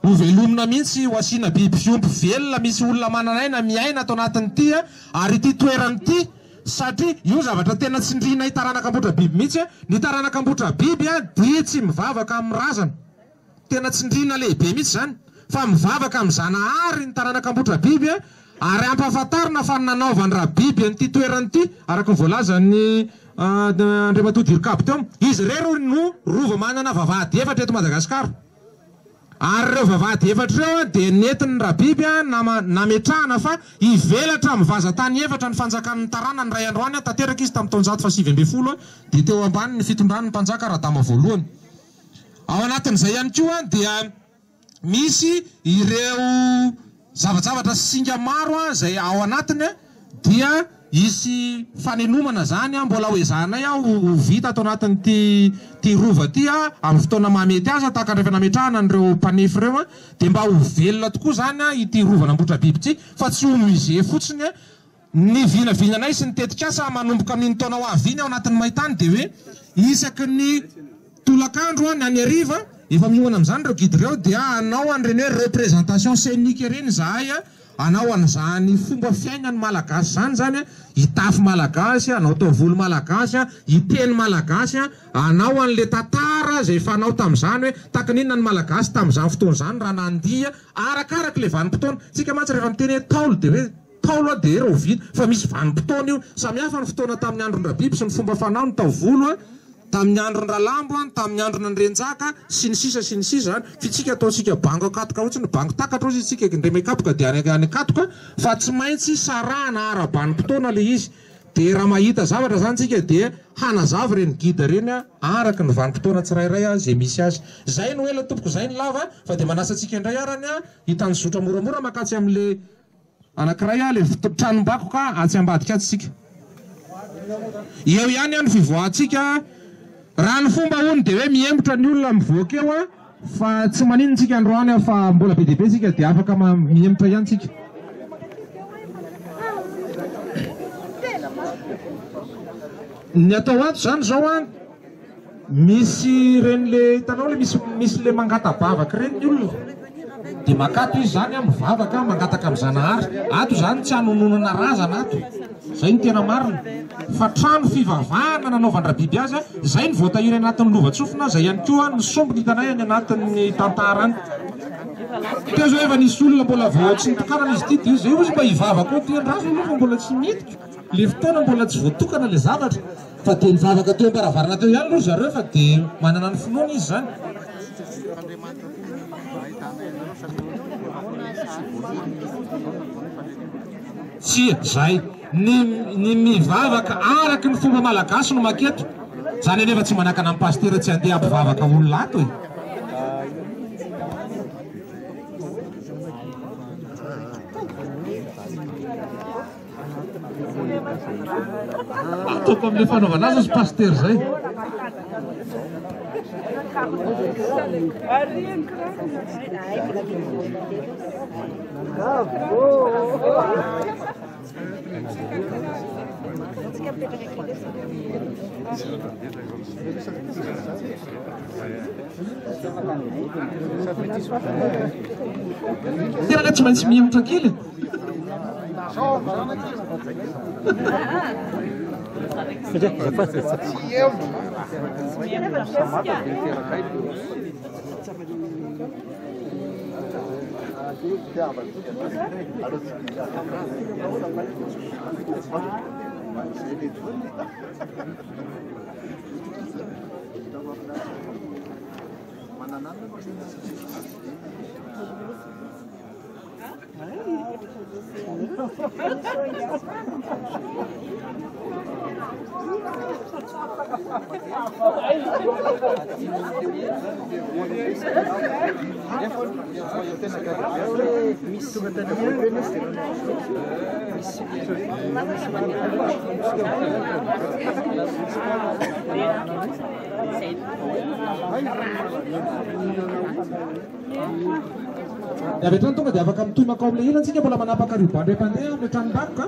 Ho velomina mihitsy, ho asiana biby fiompy velona, misy olona manana aina miaina ato anatin'ity ary ity toerana ity satria io zavatra tena tsindrianay taranak'ambotra biby mihitsy, ny taranak'ambotra biby dia tsy mivavaka amin'ny razana, tena tsindriana lehibe mihitsy izany fa mivavaka amin'ny Zanahary ny taranak'ambotra biby ary ampahafantarina fa ny nanaovan-dRabiby an'ity toerana ity araka ny voalazan'ny Andriamatoa Dircab teo, izy irery no rova manana vavahady efatra eto Madagasikara. Ary ireo vavahady efatra ireo dia nentin'ny Rabiby nametrahana fa hivelatra amin'ny vazan-tany efatra ny fanjakan'ny taranany iray androany, tanteraka izy tamin'ny taonjato faha-19 dia teo ambany ny fitondran'ny mpanjaka Radama voalohany. Ao anatin'izay ihany koa dia misy ireo zavajavatra sy singa maro izay ao anatiny dia hisy fanenomana izany mbola ho ezahanay ho vita ato anatin'ity ity rova ity amin'ny fotoana mahamety azy tahaka ny rehefa nametrahana an'ireo mpanefy ireo dia mba ho velona tokoa izany ity rovan'Ambohitrabiby ity fa tsy ho musée fotsiny. Ny vinavinanay sy ny tetikasa manomboka amin'iny taona ho avy iny ao anatin'ny maintany dia hoe isaky ny tolakandro na ny hariva, efa miomana amin'izany ireo guide ireo, dia hanao an'ireny hoe représentation scénique ireny izahay, hanao an'izany fomba fiainan'ny Malagasy izany izany, hitafy Malagasy, hanao taovolo Malagasy, hiteny Malagasy, hanao an'ilay tantara izay fanao tamin'izany hoe tahaka ny inona ny Malagasy tamin'izany fotoana izany raha nandihy, arakaraka ilay vanim-potoana. Isika mantsy rehefa miteny hoe Ntaolo dia hoe Ntaolo aho dia rahoviana, fa misy vanim-potoana io. Samy hafa ny fotoana tamin'ny andron-dRabiby sy ny fomba fanao, ny taovolo, tamin'ny andron-dRalambo, tamin'ny andron'Andrianjaka, sy ny sisa sy ny sisa izany. F'itsika ataontsika bango an-katoka fotsiny, bango takatra hozy isika, indray mikapoka dia any an-katoka, fa tsy maintsy sarahana ara-banim-potoana ilay izy. Dia raha mahita zavatra izany isika dia hanazava ireny guide ireny araka ny vanim-potoana tsirairay izay misy azy. Izay no ela tompoko, izay no lava, fa dia manasa antsika indray arany hitanjozotra moramora mankatsy amin'ilay Anankiray ilay tranombakoka atsy ambadika atsy isika. Eo ihany ny fivoahantsika. Raha ny fomba hono dia hoe mihemotra ny olona mivoaka eo fa tsy maninona isika androany fa mbola be dia be isika dia afaka mihemotra ihany isika. Ny atao ato izany izao an, Misy ireny le hitanao le misy misy le mangata-bavaka ireny ny olona dia makato izy zany an mivavaka mangataka amin'ny Zanahary. Ato zany tsy hanononana razana ato. Zay no tena marina. Fa trano fivavahana nanaovan-dRabiby azy an, zay no voatahiry anatin'ny lova-tsofina, zay ihany koa ny sombiny hitanay any anatin'ny tantara any. Teo zao efa nisy olona mbola vao tsy nitokanana izy ity dia zay ozy mba hivavaka ao ty andraso aloha fa mbola tsy miditra. Le fotoana mbola tsy voatokana le zavatra. Fa dia nivavaka teo am-baravarana teo ihany aloha zareo fa dia manana ny finoany izy izany. Tsia, zay. Ny ny mivavaka araka ny fomba malagasy no maketo. Zany anefa tsy manakana ny pasitera tsy handeha hampivavaka olona ato e. Ataoko amin'ilay fanaovana azy izy pasitera izay. Tena tsy maintsy mihemotra kely e. Dia avy hatrany tonga dia afaka mitohy mankao amin'ilay ilany tsika mbola manapaka ruban indray mpandeha amin'ilay tranombakoka.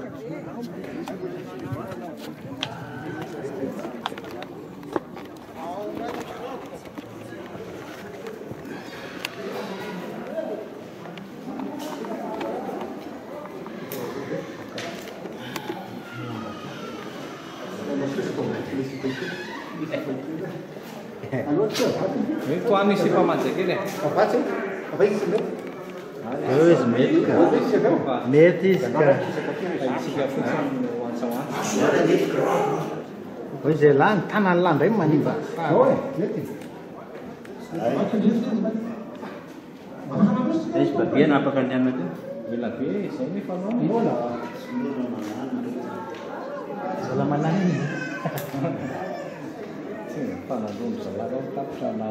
Tohano i sipa manja kely e. Eo izy mety ka. Mety izy ka. Isika fotsiny no antsaoantsa. Hoy izay lahy, ny tanan'ny lahy indray no manimba. Izy babe hanapaka ny anona teo. Ela be izay nefa anao. Mbola. Mbola manahy. Tsy mifanandroana zalahy reo tapitra na.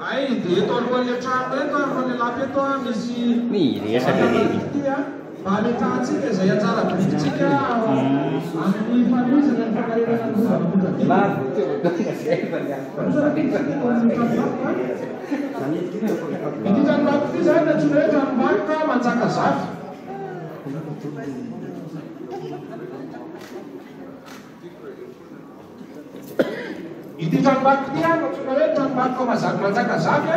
Hay dia eto alohan'ilay trano eto, alohan'ilay lapa eto misy Miresaka be. ity mba hametrahantsika izay anjara birikintsika amin'ny fanohizana ny fanarenana ny rovan'Ambohidrabiby. Ity tranombakoka ity izany antsoina hoe tranombakoka Manjakazafy. Ity tranombakoka ity no antsoina hoe tranombakoka Manjakazaka.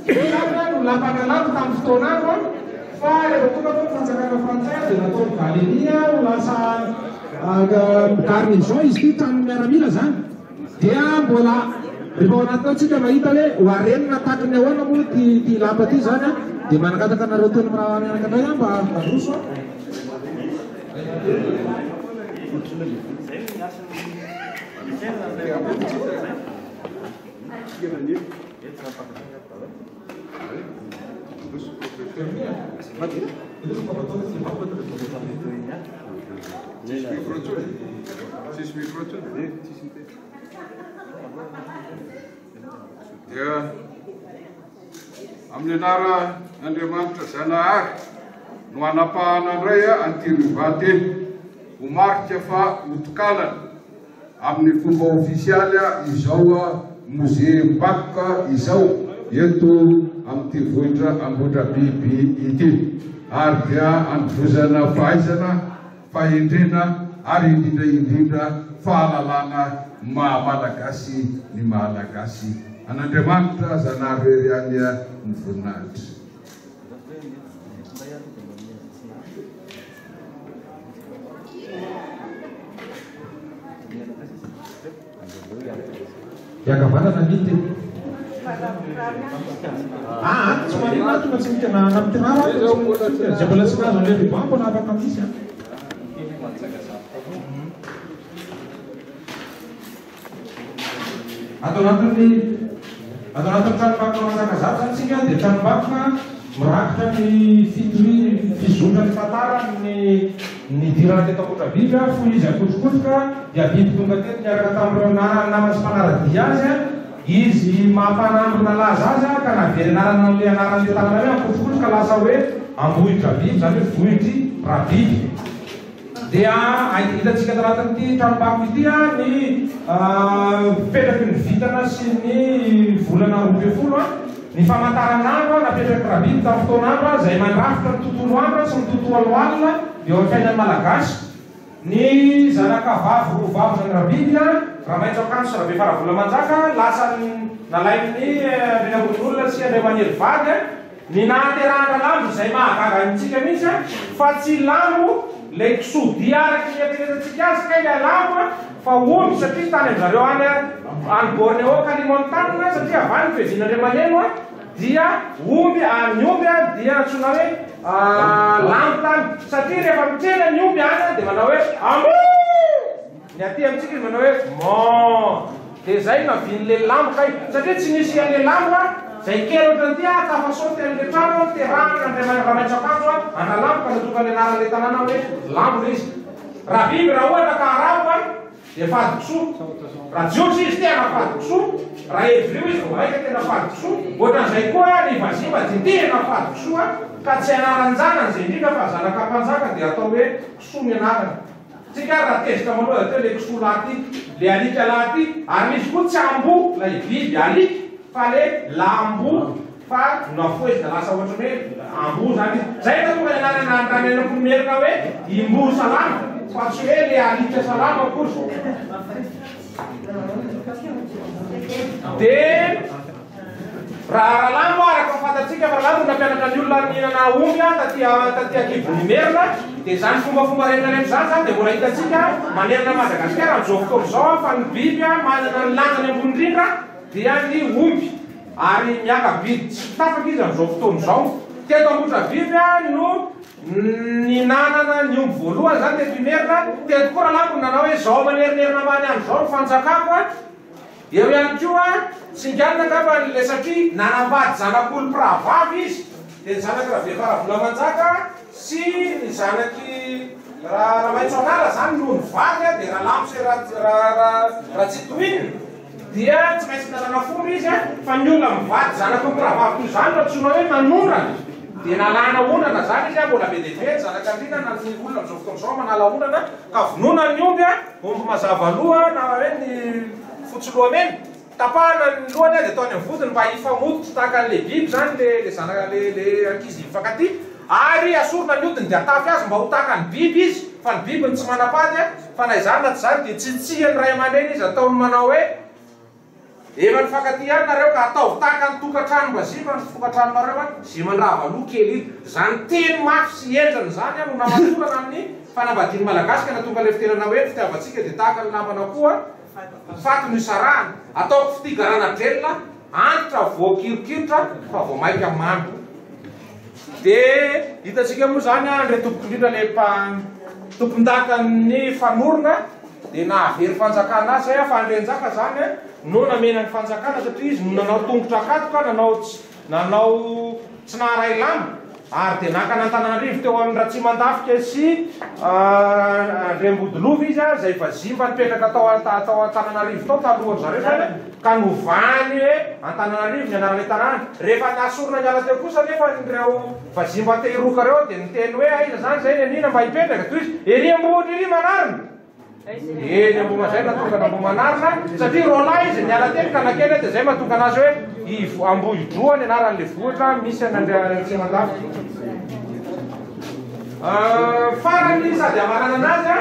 Ity trano no lapan'Alambo tamin'ny fotoan'andro fa rehefa tonga moa ny fanjakana frantsay dia nataon'i Valérie ho lasa garnison izy ity, tranon'ny miaramila izany. Dia mbola rehefa ao anatiny ao tsika mahita hoe ho arenina tahaky ny ahoana moa ity ity lapa ity izany an, dia manangataka anareo telo mirahalahy mianaka indray aho mba handroso an. Dia amin'ny anaran'Andriamanitra Zanahary no hanapahana indray an'ity ruban ity ho marika fa hotokanana Amin'ny fomba ofisialy izao Mozea-bakoka izao eto amin'ity vohitra Ambohidrabiby ity ary dia anovozana fahaizana, fahendrena ary indrindra indrindra fahalalana maha Malagasy ny Malagasy. An'Andriamanitra Zanahary irery ihany ny voninahitra. Hiankavanana ny teny. Ah, tsy maninona ato fa tsy miditra na na mikiraro ato tsy maninona. Izay mbola tsy nahazo an'ilay ruban mbola afaka misy an. Ato anatin'ny ato anatin'ny tranombakoka Manjakazaka izany isika dia tranombakoka mirakitra ny fitohy fizotran'ny tantara ny nidirana teto Ambohidrabiby fony izy ankotrokotroka dia biby tonga teto niaraka tamin'ireo namany sy mpanara-dia azy izy maha mpanandro nalaza azy ka navery anarana an'ilay anaran'ilay tanàna hoe Ankotrokotroka lasa hoe Ambohidrabiby izany hoe vohitr'i Rabiby. Dia hitantsika ato anatin'ity tranombakoka ity ny fipetraky ny vintana sy ny volana 12, ny famantaranandro napetraky Rabiby tamin'ny fotoan'andro izay mandrafitra ny tontolo andro sy ny tontolo alina eo amin'ny fiainan'ny Malagasy. Ny zanakavavy roa vavy Rabiby, Ramaitsoakanto sy Rabefaravolamanjaka, lasa nalain'ny Andrianamboninolona sy Andriamaniely vady. Ny nahaterahana lambo izay mahagaga antsika mihitsy an, fa tsy lambo ilay kisoa dia araka ny eritreretantsika azy kay ilay lambo an, fa omby satria tany amin'zareo any any Borneo Kalimantan satria avy any ny fiavian'Andriamanelo an, dia omby ny omby an dia antsoina hoe lambo tany satria rehefa mitrena ny omby any an dia manao hoe amboa! Ny aty amintsika izy manao hoe mon. Dia izay no navian'ilay lambo kay. Satria tsy nisy an'ilay lambo a, izay kely ohatran'ity a, tafasaoty an'ilay trano a, niterahana Andriamanitra Ramaitsoakanjo a, Analambo ka natonga ny anaran'ilay tanàna hoe Lambo ilay izy. Raha biby raha ohatra ka arabo a, dia fady kisoa. Raha jiosy izy tena fady kisoa, raha hebrio izy vao mainka tena fady kisoa. Ohatran'izay koa ny vazimba dia tena fady kisoa ka tsy anaran-janany izay indrindra fa zanaka mpanjaka dia atao hoe kisoa ny anarany. Tsika ary raha tezitra maloha teo le kisoa lahy ty, le alika lahy ty, ary misy koa tsy amboa lay biby alika fa le lambo fa nohafohezina lasa ohatran'ny hoe amboa zany izy. Zay no tonga ny anarana Andranenampoinimerina hoe Imboa salama fa tsy hoe le alika salama akory. De Raha Ralambo araka ny fantatsika fa Ralambo no nampianatra ny olona nihinana omby taty taty ankibon'Imerina dia izany fombafomba rehetra rehetra izany izany dia mbola hitantsika manerana an'i Madagasikara amin'izao fotoana izao fa ny biby manana ny lanjany ambony indrindra dia ny omby ary miaka-bidy tsy tapaka izy amin'izao fotoana izao. Teto Ambohitrabiby no nihinanana ny omby voalohany izany teto Imerina, teto koa Ralambo no nanao hoe izao manerinerina ambany andro izao ny fanjakako. Eo ihany koa, singanina angamba ilay satria nanambady zanak'olom-pirahavavy izy, dia ny zanak'i Rabefaravolamanjaka sy ny zanak'i Ramaitsoanala izany no nivady, dia Ralambo sy Ratsitohinina, dia tsy maintsy nanana fomba izy, fa ny olona mivady zanak'olom-pirahavavy toy izany no antsoina hoe manondrana, dia nalana ondrana izany izy, mbola be dia be ny zanak'andriana na ny olona amin'izao fotoana izao manala ondrana, ka vonoina ny omby. Omby mazava loha na hoe ny fotsy loha mena, tapahana ny lohany dia atao any amin'ny vodiny mba hifamototra tahaka an'ilay biby izany le le zanaka le le ankizy mifankatia. Ary asorina ny hodiny dia atafy azy mba ho tahaka ny biby izy, fa ny biby no tsy manam-pady, fa na izany na tsy izany dia tsitsihan'ny ray aman-dreny izy ataony manao hoe, Efa nifankatia ihany nareo ka ataovy tahaka ny tokantranom-bazimba ny tokantranonareo an, ze mandrava loha kely iny. Izany teny mafy sy henjana izany no namatorana amin'ny fanambadian'ny Malagasy ka nahatonga ilay fitenana hoe ny fitiavantsika dia tahaka ny lamban'akoho faty no isarahana. Ataoko fitia garanadrelina, antitra voakirokiritra fa vao maika mamy. Dia hitantsika moa izany an, Andriatompoko indrindra ilay tompon-dakan'ny fanorona dia nahavery fanjakana azy izay fa Andrianjaka izany no namena ny fanjakana satria izy no nanao tongotra akatoka, nanao nanao tsy naharay lamba ary dia naka an'Antananarivo teo amin'ny Ratsimandafika sy Andriambodilova izy izay vazimba nipetraka tao tao Antananarivo tao talohan-dry zareo izany ka novany hoe Antananarivo ny anaran'ilay tanàna. Rehefa nasorina niala teo kosa anefa ireo vazimba te hiroka ireo dia niteny hoe aiza izany izay ny anina mba hipetraka? Toy izy, ery Ambohitra ery Manarina. Eny Ambohimazay nahatonga an'Ambohimanarina satria roalahy izy niala teny ka nakeny dia izay mahatonga anazy hoe Ivo Ambohidroa ny anaran'ilay vohitra misy an'Andriantsimandafy. Farany sady hamaranana azy a,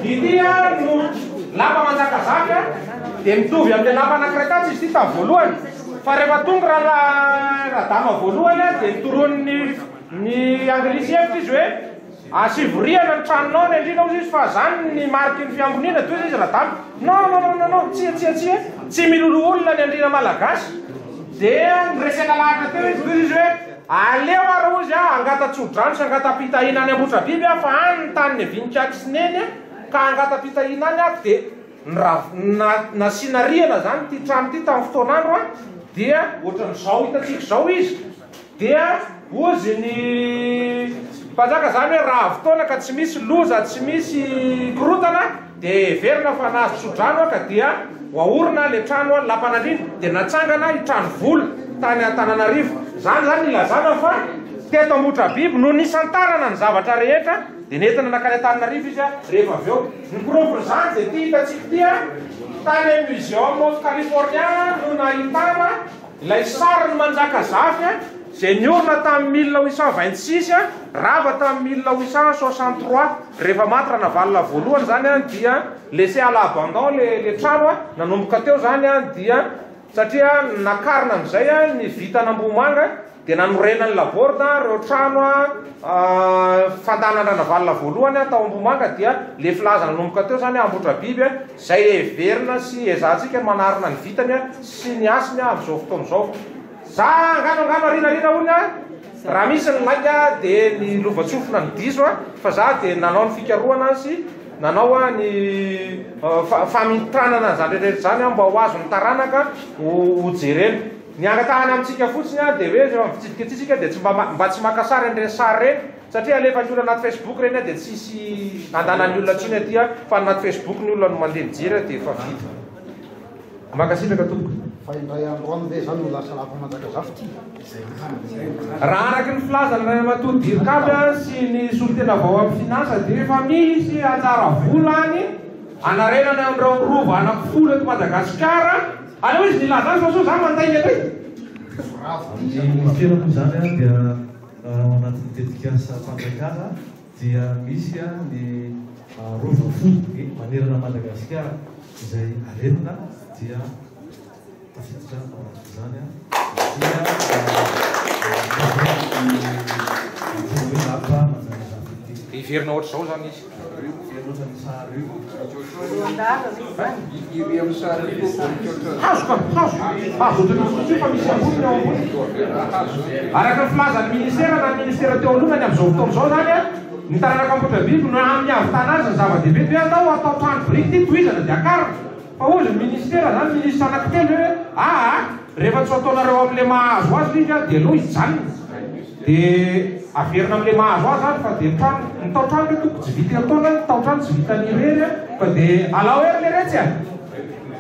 ity no lapa Manjakazaka dia mitovy amin'ilay lapa anankiray tatsy izy ity tamin'ny voalohany fa rehefa tonga Radama voalohany dia nitoroan'ny ny anglisy hevitra izy hoe Asivo rihana ny tranonao any andriana ozy izy fa zany ny mariky ny fiamboniana toiza izy radama non non non non non tsia tsia tsia tsy miloloha olona ny andriana malagasy dia niresaka lahatra teo izy toiza izy hoe aleo ara ozy ah angata-tsodrano sy angata-pitahina any ambotrabiby ah fa any ny tany niavian'ikaky sy neny ah ka angata-pitahina any ah dia nasiana rihana zany ity trano ity tamin'ny fotoan'andro ah dia ohatran'izao hitantsika izao izy Dia hozy ny mpanjaka izany hoe raha avy taona ka tsy misy loza, tsy misy korontana dia heverina fa nahazo tsodrano ka dia ho aorina ilay trano lapan'andriana. Dia natsangana i Tranovola tany Antananarivo. Izany izany nilazana fa teto Ambohitrabiby no nisantarana ny zavatra rehetra dia nentina nankany Antananarivo izy rehefa avy eo. Ny porofon'izany dia ity hitantsika ity, tany amin'ny Museum of California no nahitana Ilay sarin'i Manjakazafy izay niorina tamin'ny 1826, rava tamin'ny 1863. Rehefa maty Ranavalona voalohany izany dia laissé à l'abandon ilay trano, nanomboka teo izany dia satria nakarina amin'izay ny vitan'Ambohimanga dia nanorenan'i Laborde ireo trano fandahanan-dRanavalona voalohany tao Ambohimanga dia ilay filaza nanomboka teo izany Ambohitrabiby izay heverina sy ezahantsika ny manarina ny vitany sy ny hasiny amin'izao fotoana izao. Za angano angano arina arina hono a, raha misy ny lainga dia ny lovantsofina no diso a, fa za dia nanao ny fikarohana sy nanao ny famitranana an'izany rehetra rehetra izany aho mba ho azon'ny taranaka ho jerena. Ny angatahana amintsika fotsiny a dia hoe rehefa mitsidika aty isika dia tsy mba mba tsy maka sary an'ireny sary ireny satria alefan'ny olona anaty facebook ireny a dia tsisy andanan'ny olona intsony aty a, fa any anaty facebook ny olona no mandeha mijery a dia efa vita. Mankasitraka tompoko. Fa indray andro any ve zany ho lasa lapa Manjakazafy ty? Raha araka ny filazan'i Ramatoa Dircab sy ny solontena avy ao amin'ny finance dia efa misy anjara vola any hanarenana an'ireo rova anankifolo eto Madagasikara. Aleo izy nilaza azy fa sao za mandainga indray. Ny ministera moa izany dia ao anatin'ny tetikasam-panjakana dia misy ny rova folo manerana an'i Madagasikara izay arenina dia tafiditra ao anatin'izany dia ny antsoina hoe lapa Manjakazafy ity. Heverina ohatr'izao izany izy. Hazo ka, hazo, hazo ohatran'ny fotsy io fa misy amboniny ao ambony. Araka ny filazan'ny ministera na ny ministera teo aloha na ny amin'izao fotoana izao izany an, ny taranaka Ambohitrabiby no amin'ny hahavitana azy ny zava-dehibe dia hoe atao atao trano biriky ity tohizana dia akarina. Fa hozy ny ministera izany, ministra anankitelo hoe aa rehefa tsy ho ataonareo amin'ilay mahazo azy ilay izy dia aleo hijanona. Dia averina amin'ilay mahazo azy ary fa dia trano, ny tao-trano re tompoko tsy vita herintaona, ny tao-trano tsy vitan'ny irery fa dia alao hery le retsy a!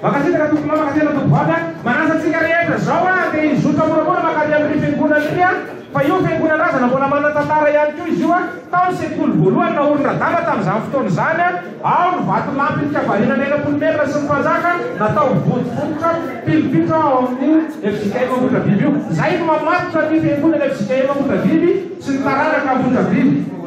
Mankasitraka tompokolahy, mankasitraka tompovavy a! Manasa antsika rehetra zao a, dia hizotra moramora mankany amin'ry fiangonana ry a! Fa io fiangonan-drazana mbola manan-tantara ihany koa izy io a! Tao ny sekoly voalohany naorin-dRadama tamin'izany fotoana izany a! Ao ny vatolampy nikabarinana eny Ampolimerina sy ny mpanjaka natao vodivokotra pilipitra ao amin'ny fjkm Ambohidrabiby io. Izay no mamatotra ny fiangonana fjkm Ambohidrabiby sy ny taranaka Ambohidrabiby.